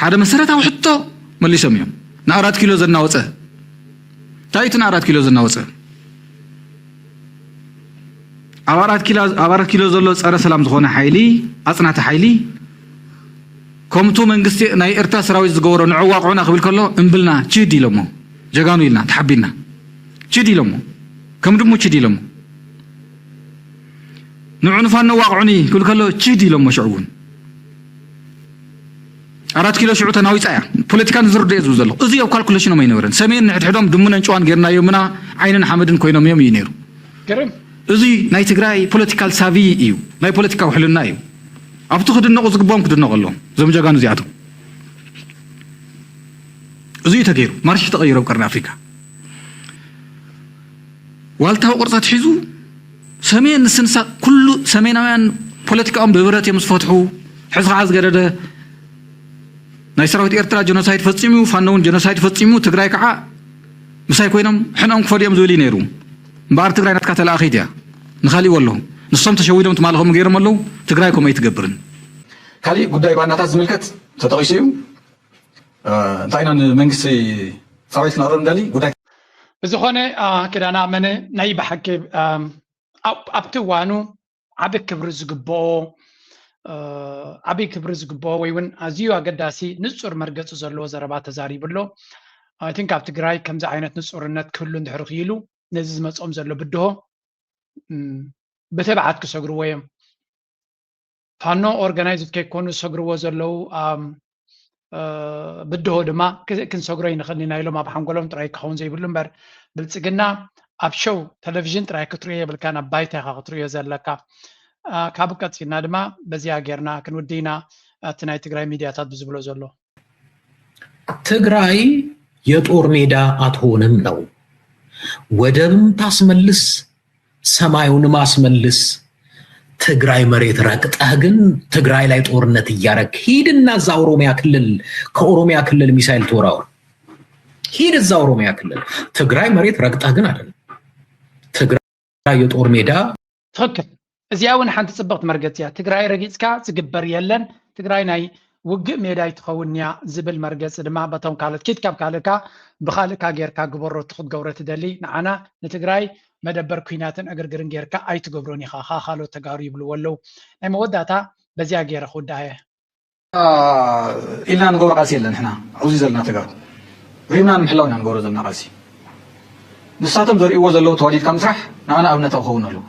ሓደ መሰረታዊ ሕቶ መሊሶም እዮም። ንኣራት ኪሎ ዘናወጸ እንታይ እቲ ንኣራት ኪሎ ዘናወጸ ኣብ ኣራት ኪሎ ኣብ ኣራት ኪሎ ዘሎ ጸረ ሰላም ዝኾነ ሓይሊ ኣጽናቲ ሓይሊ ከምቱ መንግስቲ ናይ ኤርትራ ሰራዊት ዝገበሮ ንዕዋቅዑና ክብል ከሎ እምብልና ችድ ኢሎሞ ጀጋኑ ኢልና ተሓቢና ችድ ኢሎሞ ከም ድሙ ችድ ኢሎሞ ንዑ ንፋኖ ዋቅዑኒ ክብል ከሎ ችድ ኢሎሞ ሽዑ እውን ኣራት ኪሎ ሽዑ ተናዊፃ እያ ፖለቲካ ንዝርድኦ ዝብል ዘለኹ እዚ ኣብ ካልኩሌሽኖም ኣይነበረን ሰሜን ንሕድሕዶም ድሙን ኣንጭዋን ጌርናዮምና ዓይንን ሓመድን ኮይኖም እዮም እዩ ነይሩ ግርም እዚ ናይ ትግራይ ፖለቲካል ሳቪ እዩ ናይ ፖለቲካ ውሕልና እዩ ኣብቲ ክድነቑ ዝግብኦም ክድነቑ ኣለዎም እዞም ጀጋኑ እዚኣቶም እዚ እዩ ተገይሩ ማርሽ ተቐይሩ ኣብ ቀርኒ ኣፍሪካ ዋልታዊ ቅርፂ ኣትሒዙ ሰሜን ንስንሳ ኩሉ ሰሜናውያን ፖለቲካኦም ብህብረት እዮም ዝፈትሑ። ሕዚ ከዓ ዝገደደ ናይ ሰራዊት ኤርትራ ጀኖሳይድ ፈፂሙ፣ ፋኖ እውን ጀኖሳይድ ፈፂሙ፣ ትግራይ ከዓ ምሳይ ኮይኖም ሕንኦም ክፈዱ እዮም ዝብል እዩ ነይሩ። እምበኣር ትግራይ ናትካ ተለኣኺት እያ፣ ንኻሊእ ወሎ። ንሶም ተሸዊዶም ትማሊ ከምኡ ገይሮም ኣለዉ። ትግራይ ከምኡ ኣይትገብርን። ካሊእ ጉዳይ ባንዳታት ዝምልከት ተጠቒሱ እዩ። እ፣ እንታይ ኢና ንመንግስቲ ሰራዊት ክነቕርብ ንደሊ ጉዳይ። ብዝኾነ፣ አ፣ ኪዳነ ኣመነ ናይ ብሓቂ፣ አ፣ ኣብ-፣ ኣብቲ እዋኑ ዓቢ ክብሪ ዝግብኦ፣ እ፣ ዓቢ ክብሪ ዝግብኦ ወይ እውን ኣዝዩ ኣገዳሲ ንጹር መርገጺ ዘለዎ ዘረባ ተዛሪቡ ኣሎ። I think ኣብ ትግራይ ከምዚ ዓይነት ንጹርነት ክህሉ እንድሕር ክኢሉ ነዚ ዝመጾም ዘሎ ብድሆ፣ እም፣ ብትብዓት ክሰግርዎ እዮም። ፋኖ ኦርጋናይዝድ ከይኮኑ ዝሰግርዎ ዘለዉ፣ ኣም፣ እ፣ ብድሆ ድማ ክ-፣ ክንሰግሮ ይንኽእል ኢና ኢሎም ኣብ ሓንጎሎም ጥራይ ክኸውን ዘይብሉ እምበር፣ ብልጽግና ኣብ ሸው ቴሌቪዥን ጥራይ ክትርእዮ የብልካን፣ ኣብ ባይታ ኢኻ ክትርእዮ ዘለካ። እ፣ ካብኡ ቀጺልና ድማ በዚኣ ጌርና ክንውድእ ኢና፣ እቲ ናይ ትግራይ ሚድያታት ብዝብሎ ዘሎ። ትግራይ የጦር ሜዳ አትሆንም ነው። ወደብም ታስመልስ፣ ሰማዩንም አስመልስ። ትግራይ መሬት ረግጠህ ግን ትግራይ ላይ ጦርነት እያረግ ሂድና እዛ ኦሮሚያ ክልል፣ ከኦሮሚያ ክልል ሚሳይል ተወራወር። ሂድ እዛ ኦሮሚያ ክልል። ትግራይ መሬት ረግጠህ ግን አይደለም። ትግራይ የጦር ሜዳ ትኽክል። እዚኣ እውን ሓንቲ ጽብቕቲ መርገጺ እያ። ትግራይ ረጊጽካ ዝግበር የለን፣ ትግራይ ናይ ውግእ ሜዳ ኣይትኸውን እያ ዝብል መርገጺ ድማ በቶም ካልኦት፣ ኪድ ካብ ካልእካ ብኻልእካ ጌርካ ግበሮ፣ እቲ ክትገብሮ ትደሊ፣ ንዓና ንትግራይ መደበር ኲናትን ዕግርግርን ጌርካ ኣይትገብሮን ኢኻ፣ ኻ ካልኦት ተጋሩ ይብልዎ ኣለዉ። ናይ መወዳእታ በዚኣ ገይረ ክውድኣ እየ። ኢልና ንገብሮ ቃልሲ የለን። ንሕና ኣብዚ ዘለና ተጋሩ ሪምና ንምሕላው ኢና ንገብሮ ዘለና ቃልሲ። ንሳቶም ዘርእይዎ ዘለዉ ተዋዲድካ ምስራሕ ንዓና ኣብነታዊ ክኸውን ኣለዎ።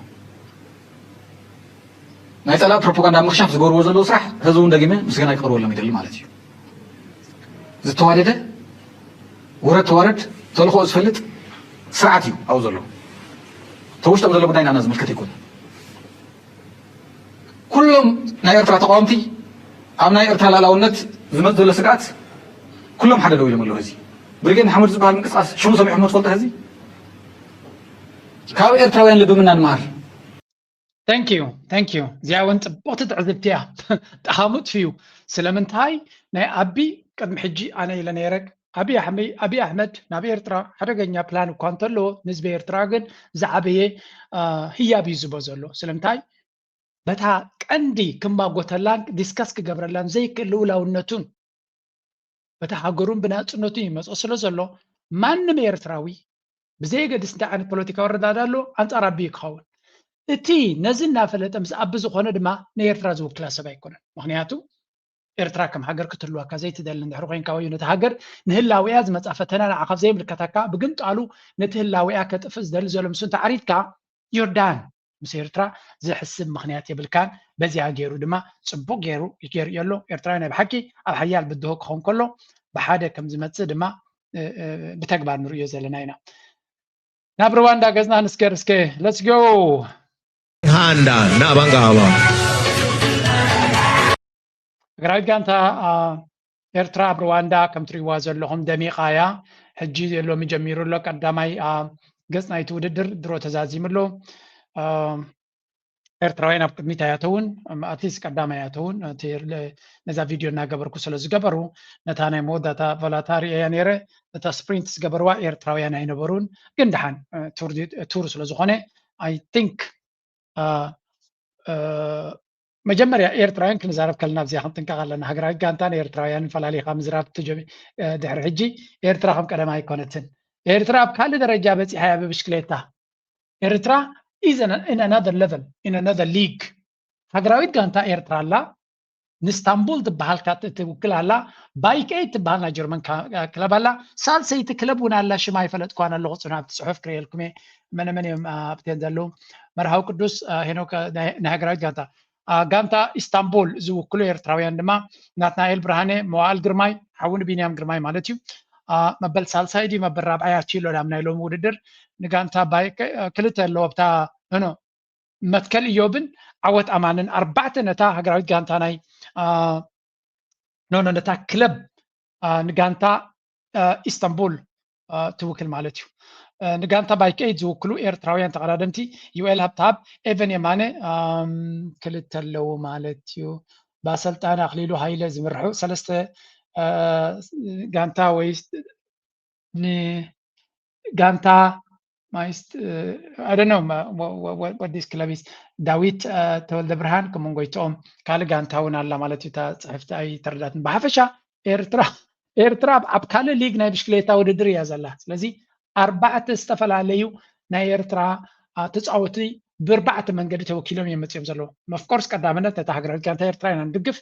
ናይ ጸላእ ፕሮፓጋንዳ ምኽሻፍ ዝገብርዎ ዘለዉ ስራሕ ህዝቢ እውን ደጊመ ምስጋና ክቐርበሎም ይደሊ ማለት እዩ። ዝተዋደደ ውረድ ተዋረድ ተልእኮኡ ዝፈልጥ ስርዓት እዩ ኣብኡ ዘሎ። ተውሽጦም ዘሎ ጉዳይ ንዓና ዝምልከት ኣይኮነን። ኩሎም ናይ ኤርትራ ተቃወምቲ ኣብ ናይ ኤርትራ ልኣላውነት ዝመጽእ ዘሎ ስግኣት ኩሎም ሓደ ደው ኢሎም ኣለዉ። ሕዚ ብርጌድ ንሓመዱ ዝበሃል ምንቅስቃስ ሽሙ ሰሚዕኹሞ ትፈልጡ? ሕዚ ካብ ኤርትራውያን ልብምና ንምሃር። Thank you, thank you። እዚኣ እውን ጽቡቕቲ ትዕዝብቲ እያ። ጠሃሙ ጥፍዩ። ስለምንታይ ናይ ኣቢ ቅድሚ ሕጂ ኣነ ኢለ ነይረ፣ ኣቢ ኣሕመ-፣ ኣቢ ኣሕመድ ናብ ኤርትራ ሓደገኛ ፕላን እኳ እንተለዎ ንህዝቢ ኤርትራ ግን ዝዓበየ፣ አ፣ ህያብ እዩ ዝቦ ዘሎ። ስለምንታይ በታ ቀንዲ ክማጎተላን ዲስከስ ክገብረላን ዘይክእል ልኡላውነቱን በታ ሃገሩን ብናጽነቱን ይመጾ ስለ ዘሎ ማንም ኤርትራዊ ብዘየገድስ እንታይ ዓይነት ፖለቲካዊ ኣረዳድኣ ኣሎ ኣንጻር ኣቢ ክኸውን እቲ ነዚ እናፈለጠ ምስ ኣቢ ዝኾነ ድማ ንኤርትራ ዝውክላ ሰብ ኣይኮነን። ምኽንያቱ ኤርትራ ከም ሃገር ክትህልወካ ዘይትደሊ እንድሕር ኮይንካ ወይ ነቲ ሃገር ንህላዊያ ዝመጻ ፈተና ንዓኻ ዘይምልከተካ ብግንጣሉ ነቲ ህላዊያ ከጥፍእ ዝደሊ ዘሎ ምስ እንተዓሪድካ you're done። ምስ ኤርትራ ዘሕስብ ምኽንያት የብልካን። በዚኣ ገይሩ ድማ ጽቡቕ ገይሩ ይገርዮ ኣሎ። ኤርትራዊ ናይ ብሓቂ ኣብ ሓያል ብድሆ ክኸውን ከሎ ብሓደ ከም ዝመጽእ ድማ፣ እ፣ እ፣ ብተግባር ንርእዮ ዘለና ኢና። ናብ ሩዋንዳ ገጽና ንስገር እስከ። Let's go። Handa na bangaba. ትግራዊት ጋንታ፣ አ፣ ኤርትራ ኣብ ሩዋንዳ ከም ትሪእዋ ዘለኹም ደሚቓ እያ። ሕጂ ሎሚ ጀሚሩ ኣሎ ቀዳማይ፣ አ፣ ገጽ ናይቲ ውድድር ድሮ ተዛዚሙ ኣሎ። አ፣ ኤርትራውያን ኣብ ቅድሚት ኣያተውን፣ ኣትሊስት ቀዳማይ ኣያተውን፣ እቲ ለ-፣ ነዛ ቪድዮ እናገበርኩ ስለ ዝገበሩ፣ ነታ ናይ መወዳእታ ቮላታሪ እያ ነይረ። እታ ስፕሪንት ዝገበርዋ ኤርትራውያን ኣይነበሩን። ግን ደሓን፣ እ፣ ቱር ዲ-፣ ቱር ስለ ዝኾነ፣ I think፣ እ፣ እ፣ መጀመርያ ኤርትራውያን ክንዛረብ ከለና ኣብዚኣ ክንጥንቀቕ ኣለና። ሃገራዊት ጋንታን ኤርትራውያንን ፈላሊኻ ምዝራብ ትጀ-፣ እ፣ ድሕሪ ሕጂ ኤርትራ ከም ቀደማ ኣይኮነትን። ኤርትራ ኣብ ካልእ ደረጃ በጺሓ እያ ብብሽክሌታ። ኤርትራ is in another level, in another league። ሃገራዊት ጋንታ ኤርትራ ኣላ፣ ንስታንቡል ትበሃል ካ-፣ ትውክል ኣላ፣ ባይክ ኤይት ትበሃል ናይ ጀርመን ካ-፣ ክለብ ኣላ፣ ሳልሰይቲ ክለብ እውን ኣላ፣ ሽማ ኣይፈለጥኳን ኣለኹ፣ ጽኑ ኣብቲ ጽሑፍ ክርእየልኩም እየ፣ መነ መን እዮም፣ አ፣ ኣብተን ዘለዉ፣ መርሃዊ ቅዱስ፣ አ፣ ሄኖክ፣ አ፣ ናይ፣ ናይ ሃገራዊት ጋንታ፣ አ፣ ጋንታ ኢስታንቡል ዝውክሉ ኤርትራውያን ድማ ናትናኤል ብርሃነ፣ መዋእል ግርማይ፣ ሓውኒ ቢንያም ግርማይ ማለት እዩ። አ፣ መበል ሳልሳይ ድዩ መበል ራብዓይ ኣትዩ ኣሎ ናብ ናይ ሎሚ ውድድር። ንጋንታ ባይ-፣ ክ-፣ ክልተ ኣለዎ ኣብታ፣ ኖ፣ ኖ፣ መትከል እዮብን ዓወት ኣማንን ኣርባዕተ ነታ ሃገራዊት ጋንታ ናይ፣ አ፣ ኖ፣ ኖ፣ ነታ ክለብ፣ አ፣ ንጋንታ፣ አ፣ ኢስታንቡል፣ አ፣ ትውክል ማለት እዩ። ንጋንታ ባይክ ኤይት ዝውክሉ ኤርትራውያን ተቐዳደምቲ ዩኤል ሃብተኣብ፣ ኤቨን የማነ፣ ክልተ ኣለዉ ማለት እዩ። ብኣሰልጣኒ ኣኽሊሉ ሃይለ ዝምርሑ ሰለስተ ጋንታ ወይ ንጋንታ ማይስት ኣደነው ወዲስ ክለቢስ ዳዊት ተወልደ ብርሃን ከም መንጎይትኦም ካልእ ጋንታ እውን ኣላ ማለት እዩ። እታ ፅሕፍቲ ኣይተረዳትን። ብሓፈሻ ኤርትራ ኤርትራ ኣብ ካልእ ሊግ ናይ ብሽክሌታ ውድድር እያ ዘላ። ስለዚ ኣርባዕተ ዝተፈላለዩ ናይ ኤርትራ ተፃወቲ ብርባዕተ መንገዲ ተወኪሎም እዮም መፅኦም ዘለዉ። መፍኮርስ ቀዳምነት ነታ ሃገራዊት ጋንታ ኤርትራ ኢና ንድግፍ፣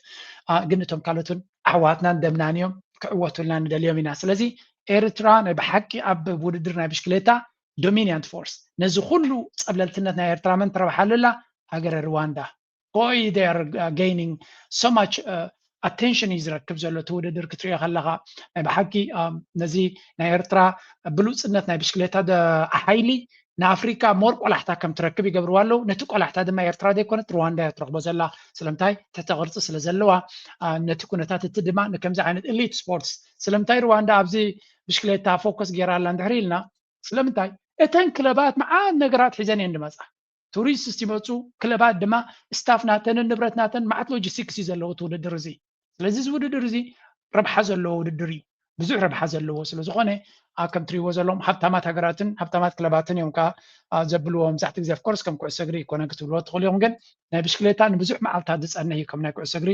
ግን እቶም ካልኦትን ኣሕዋትናን ደምናን እዮም፣ ክዕወቱልና ንደልዮም ኢና። ስለዚ ኤርትራ ናይ ብሓቂ ኣብ ውድድር ናይ ብሽክሌታ ዶሚኒያንት ፎርስ። ነዚ ኩሉ ፀብለልትነት ናይ ኤርትራ መን ትረብሓሉ ኣላ? ሃገረ ሩዋንዳ። Boy, they are gaining so much attention እዩ ዝረክብ ዘሎ እቲ ውድድር ክትሪኦ ከለኻ። ናይ ብሓቂ ነዚ ናይ ኤርትራ ብሉፅነት ናይ ብሽክሌታ ሓይሊ ንኣፍሪካ ሞር ቆላሕታ ከም ትረክብ ይገብርዋ ኣለዉ። ነቲ ቆላሕታ ድማ ኤርትራ ዘይኮነት ሩዋንዳ እያ ትረኽቦ ዘላ። ስለምንታይ? ትሕተ ቅርፂ ስለ ዘለዋ። ነቲ ኩነታት እቲ ድማ ንከምዚ ዓይነት ኤሊት ስፖርትስ። ስለምንታይ ሩዋንዳ ኣብዚ ብሽክሌታ ፎከስ ገይራ ኣላ እንድሕር ኢልና፣ ስለምንታይ? እተን ክለባት መዓት ነገራት ሒዘን እየን ዝመፃ። ቱሪስት ይመፁ፣ ክለባት ድማ ስታፍ ናተንን ንብረት ናተን መዓት ሎጂስቲክስ እዩ ዘለዎ እቲ ውድድር እዚ። ስለዚ እዚ ውድድር እዚ ረብሓ ዘለዎ ውድድር እዩ። ብዙሕ ረብሓ ዘለዎ ስለ ዝኾነ፣ ኣብ ከም ትሪእዎ ዘለኹም ሃብታማት ሃገራትን ሃብታማት ክለባትን እዮም ከዓ ዘብልዎ። መብዛሕትኡ ግዜ ኦፍኮርስ ከም ኩዕሶ እግሪ ይኮነን ክትብልዎ ትኽእሉ ኢኹም፣ ግን ናይ ብሽክሌታ ንብዙሕ መዓልታት ዝፀንሕ እዩ። ከም ናይ ኩዕሶ እግሪ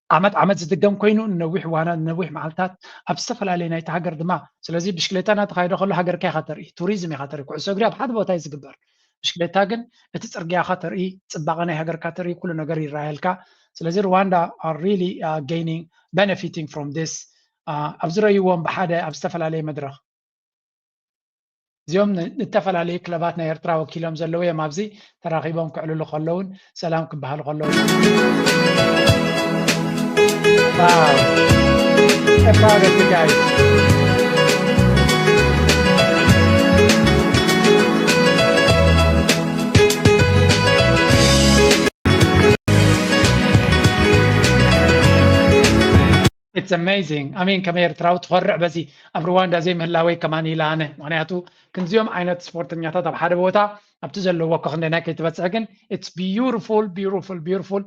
ዓመት ዓመት ዝድገም ኮይኑ ንነዊሕ እዋናት ንነዊሕ መዓልታት ኣብ ዝተፈላለየ ናይቲ ሃገር ድማ። ስለዚ ብሽክሌታ እናተኻየደ ከሎ ሃገርካ ኢኻ ተርኢ፣ ቱሪዝም ኢኻ ተርኢ። ኩዕሶ እግሪ ኣብ ሓደ ቦታ እዩ ዝግበር። ብሽክሌታ ግን እቲ ፅርግያኻ ተርኢ፣ ፅባቐ ናይ ሃገርካ ተርኢ፣ ኩሉ ነገር ይረኣየልካ። ስለዚ ሩዋንዳ are really gaining benefiting from this። ኣብ ዝረእይዎም ብሓደ ኣብ ዝተፈላለየ መድረኽ እዚኦም ንተፈላለዩ ክለባት ናይ ኤርትራ ወኪሎም ዘለዉ እዮም። ኣብዚ ተራኺቦም ክዕልሉ ከለውን ሰላም ክበሃሉ ከለዉ It's amazing. I mean፣ ከም ኤርትራዊ ትኾርዕ በዚ ኣብ ሩዋንዳ ዘይምህላወይ ከማን ኢለ ኣነ። ምክንያቱ ክንዚኦም ዓይነት ስፖርተኛታት ኣብ ሓደ ቦታ ኣብቲ ዘለዎ ኮክንደናይ ከይትበፅሕ ግን it's beautiful, beautiful, beautiful።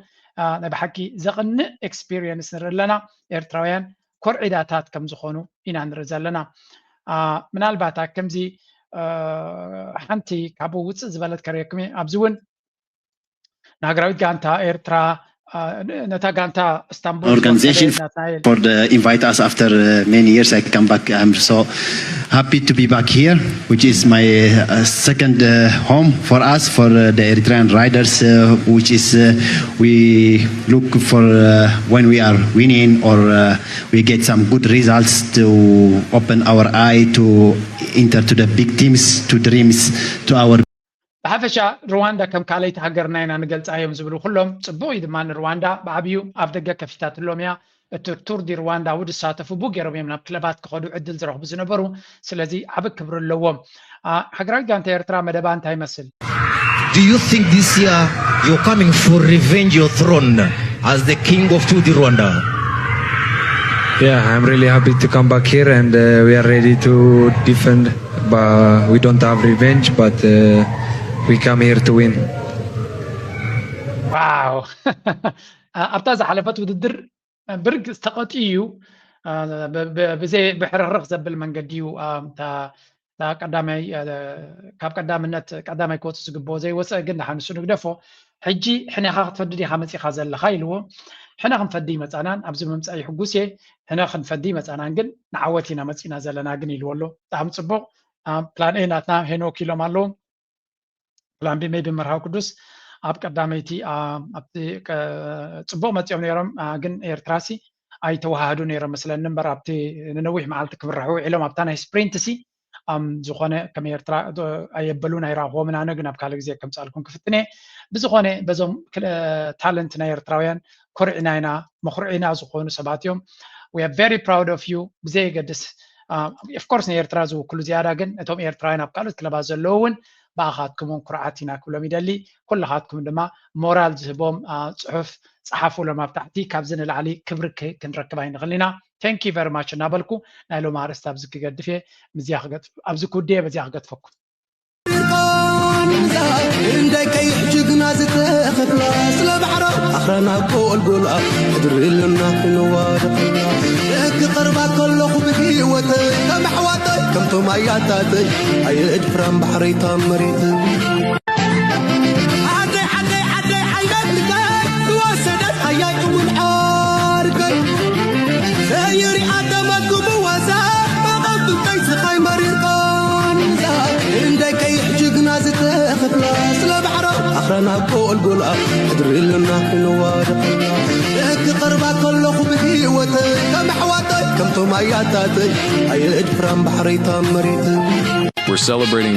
ናይ ብሓቂ ዘቕንእ ኤክስፒሪየንስ ንርኢ ኣለና። ኤርትራውያን ኮርዒዳታት ከም ዝኾኑ ኢና ንርኢ ዘለና። ምናልባት ከምዚ ሓንቲ ካብኡ ውፅእ ዝበለት ከርእየኩም እየ። ኣብዚ እውን ንሃገራዊት ጋንታ ኤርትራ ነታ ጋንታ እስታንቡል organization for the invite us after many years. I come back. I'm so happy to be back here, which is my uh, second uh, home for us, for uh, the Eritrean riders, uh, which is uh, we look for uh, when we are winning or uh, we get some good results to open our eye to enter to the big teams, to dreams, to our ብሓፈሻ ሩዋንዳ ከም ካልኣይቲ ሃገርና ኢና ንገልፃ እዮም ዝብሉ ኩሎም። ፅቡቕ እዩ ድማ ንሩዋንዳ ብዓብዩ ኣብ ደገ ከፊታትሎም እያ። እቲ ቱር ዲ ሩዋንዳ እውን ዝሳተፉ ብኡ ገይሮም እዮም ናብ ክለባት ክኸዱ ዕድል ዝረኽቡ ዝነበሩ። ስለዚ ዓቢ ክብሪ ኣለዎም። ሃገራዊት ጋንታ ኤርትራ መደባ እንታይ ይመስል? Do you think this year you're coming for revenge your throne as the king of Tour du Rwanda? Yeah, I'm really happy to come back here and uh, we are ready to defend. But we don't have revenge, but uh, we come here to win. Wow. ኣብታ ዝሓለፈት ውድድር ብርግፅ ተቐጥዩ እዩ። ብዘይ ብሕርኽርኽ ዘብል መንገዲ እዩ። ቀዳማይ ካብ ቀዳምነት ቀዳማይ ክወፅእ ዝግብኦ ዘይወፀ ግን ደሓን ንሱ ንግደፎ። ሕጂ ሕኔኻ ክትፈዲ ዲኻ መፂኻ ዘለኻ ኢልዎ። ሕነ ክንፈዲ ይመፃናን ኣብዚ ምምፃእ ይሕጉስ እየ። ሕነ ክንፈዲ ይመፃናን ግን ንዓወት ኢና መፂና ዘለና ግን ኢልዎ ኣሎ። ብጣዕሚ ፅቡቕ። ፕላን ኤ ናትና ሄኖክ ኢሎም ኣለዉ። ፕላን ቢ ሜቢ መርሃዊ ቅዱስ ኣብ ቀዳመይቲ ኣብቲ ጽቡቕ መጺኦም ነይሮም፣ ግን ኤርትራሲ ኣይተወሃህዱ ነይሮም መስለኒ እምበር ኣብቲ ንነዊሕ መዓልቲ ክምርሑ ውዒሎም ኣብታ ናይ ስፕሪንት ሲ ዝኾነ ከም ኤርትራ ኣየበሉን ኣይረኣኽዎምን። ኣነ ግን ኣብ ካልእ ግዜ ከምጽኣልኩም ክፍትን እየ። ብዝኾነ በዞም ታለንት ናይ ኤርትራውያን ኮርዒና ኢና፣ መኹርዒና ዝኾኑ ሰባት እዮም። We are very proud of you። ብዘየገድስ ኦፍኮርስ ንኤርትራ ዝውክሉ ዝያዳ ግን እቶም ኤርትራውያን ኣብ ካልኦት ክለባት ዘለዉ እውን ብኣኻትኩም እውን ኩርዓት ኢና ክብሎም ይደሊ። ኩልኻትኩም ድማ ሞራል ዝህቦም ጽሑፍ ጸሓፉሎም ኣብ ታሕቲ። ካብዚ ንላዕሊ ክብሪ ክንረክብ ኣይንኽእል ኢና። Thank you very much እናበልኩ ናይ ሎም ኣርእስቲ ኣብዚ ክገድፍ እየ። ኣብዚ ክወድእ እየ። በዚኣ ክገድፈኩም። እንደ ቀይሕ ጅግና ዝተኸፍላ ስለ ባሕራ ኣኽራና ጎልጎላ ሕድሪ ኢልና ክንዋደቕ ክቐርባ ከለኹ ብህይወተይ ከም ኣሕዋተይ ከምቶም ኣያታተይ ኣየድፍራን ባሕረይታ መሬተይ ዓደይ ዓደይ ዓደይ ዓይነይ ብርቀይ ዝወሰደት ኣያይ እውን ዓርከይ ዘይሪኣ ተመግቡ ወዛ መቐብብተይ ስኻይ መሪር ቃንዛ እንደ ቀይሕ ጅግና ዝተኸፍላ ስለ ባሕራ ኣኽራና ጎልጎላ ሕድሪ ኢልና ክንዋደቕ ክቐርባ ከለኹ ብህይወተይ ከም ኣሕዋተይ ከምቶም ኣያታተይ ኣየድፍራን ባሕረይታ መሬተይ We're celebrating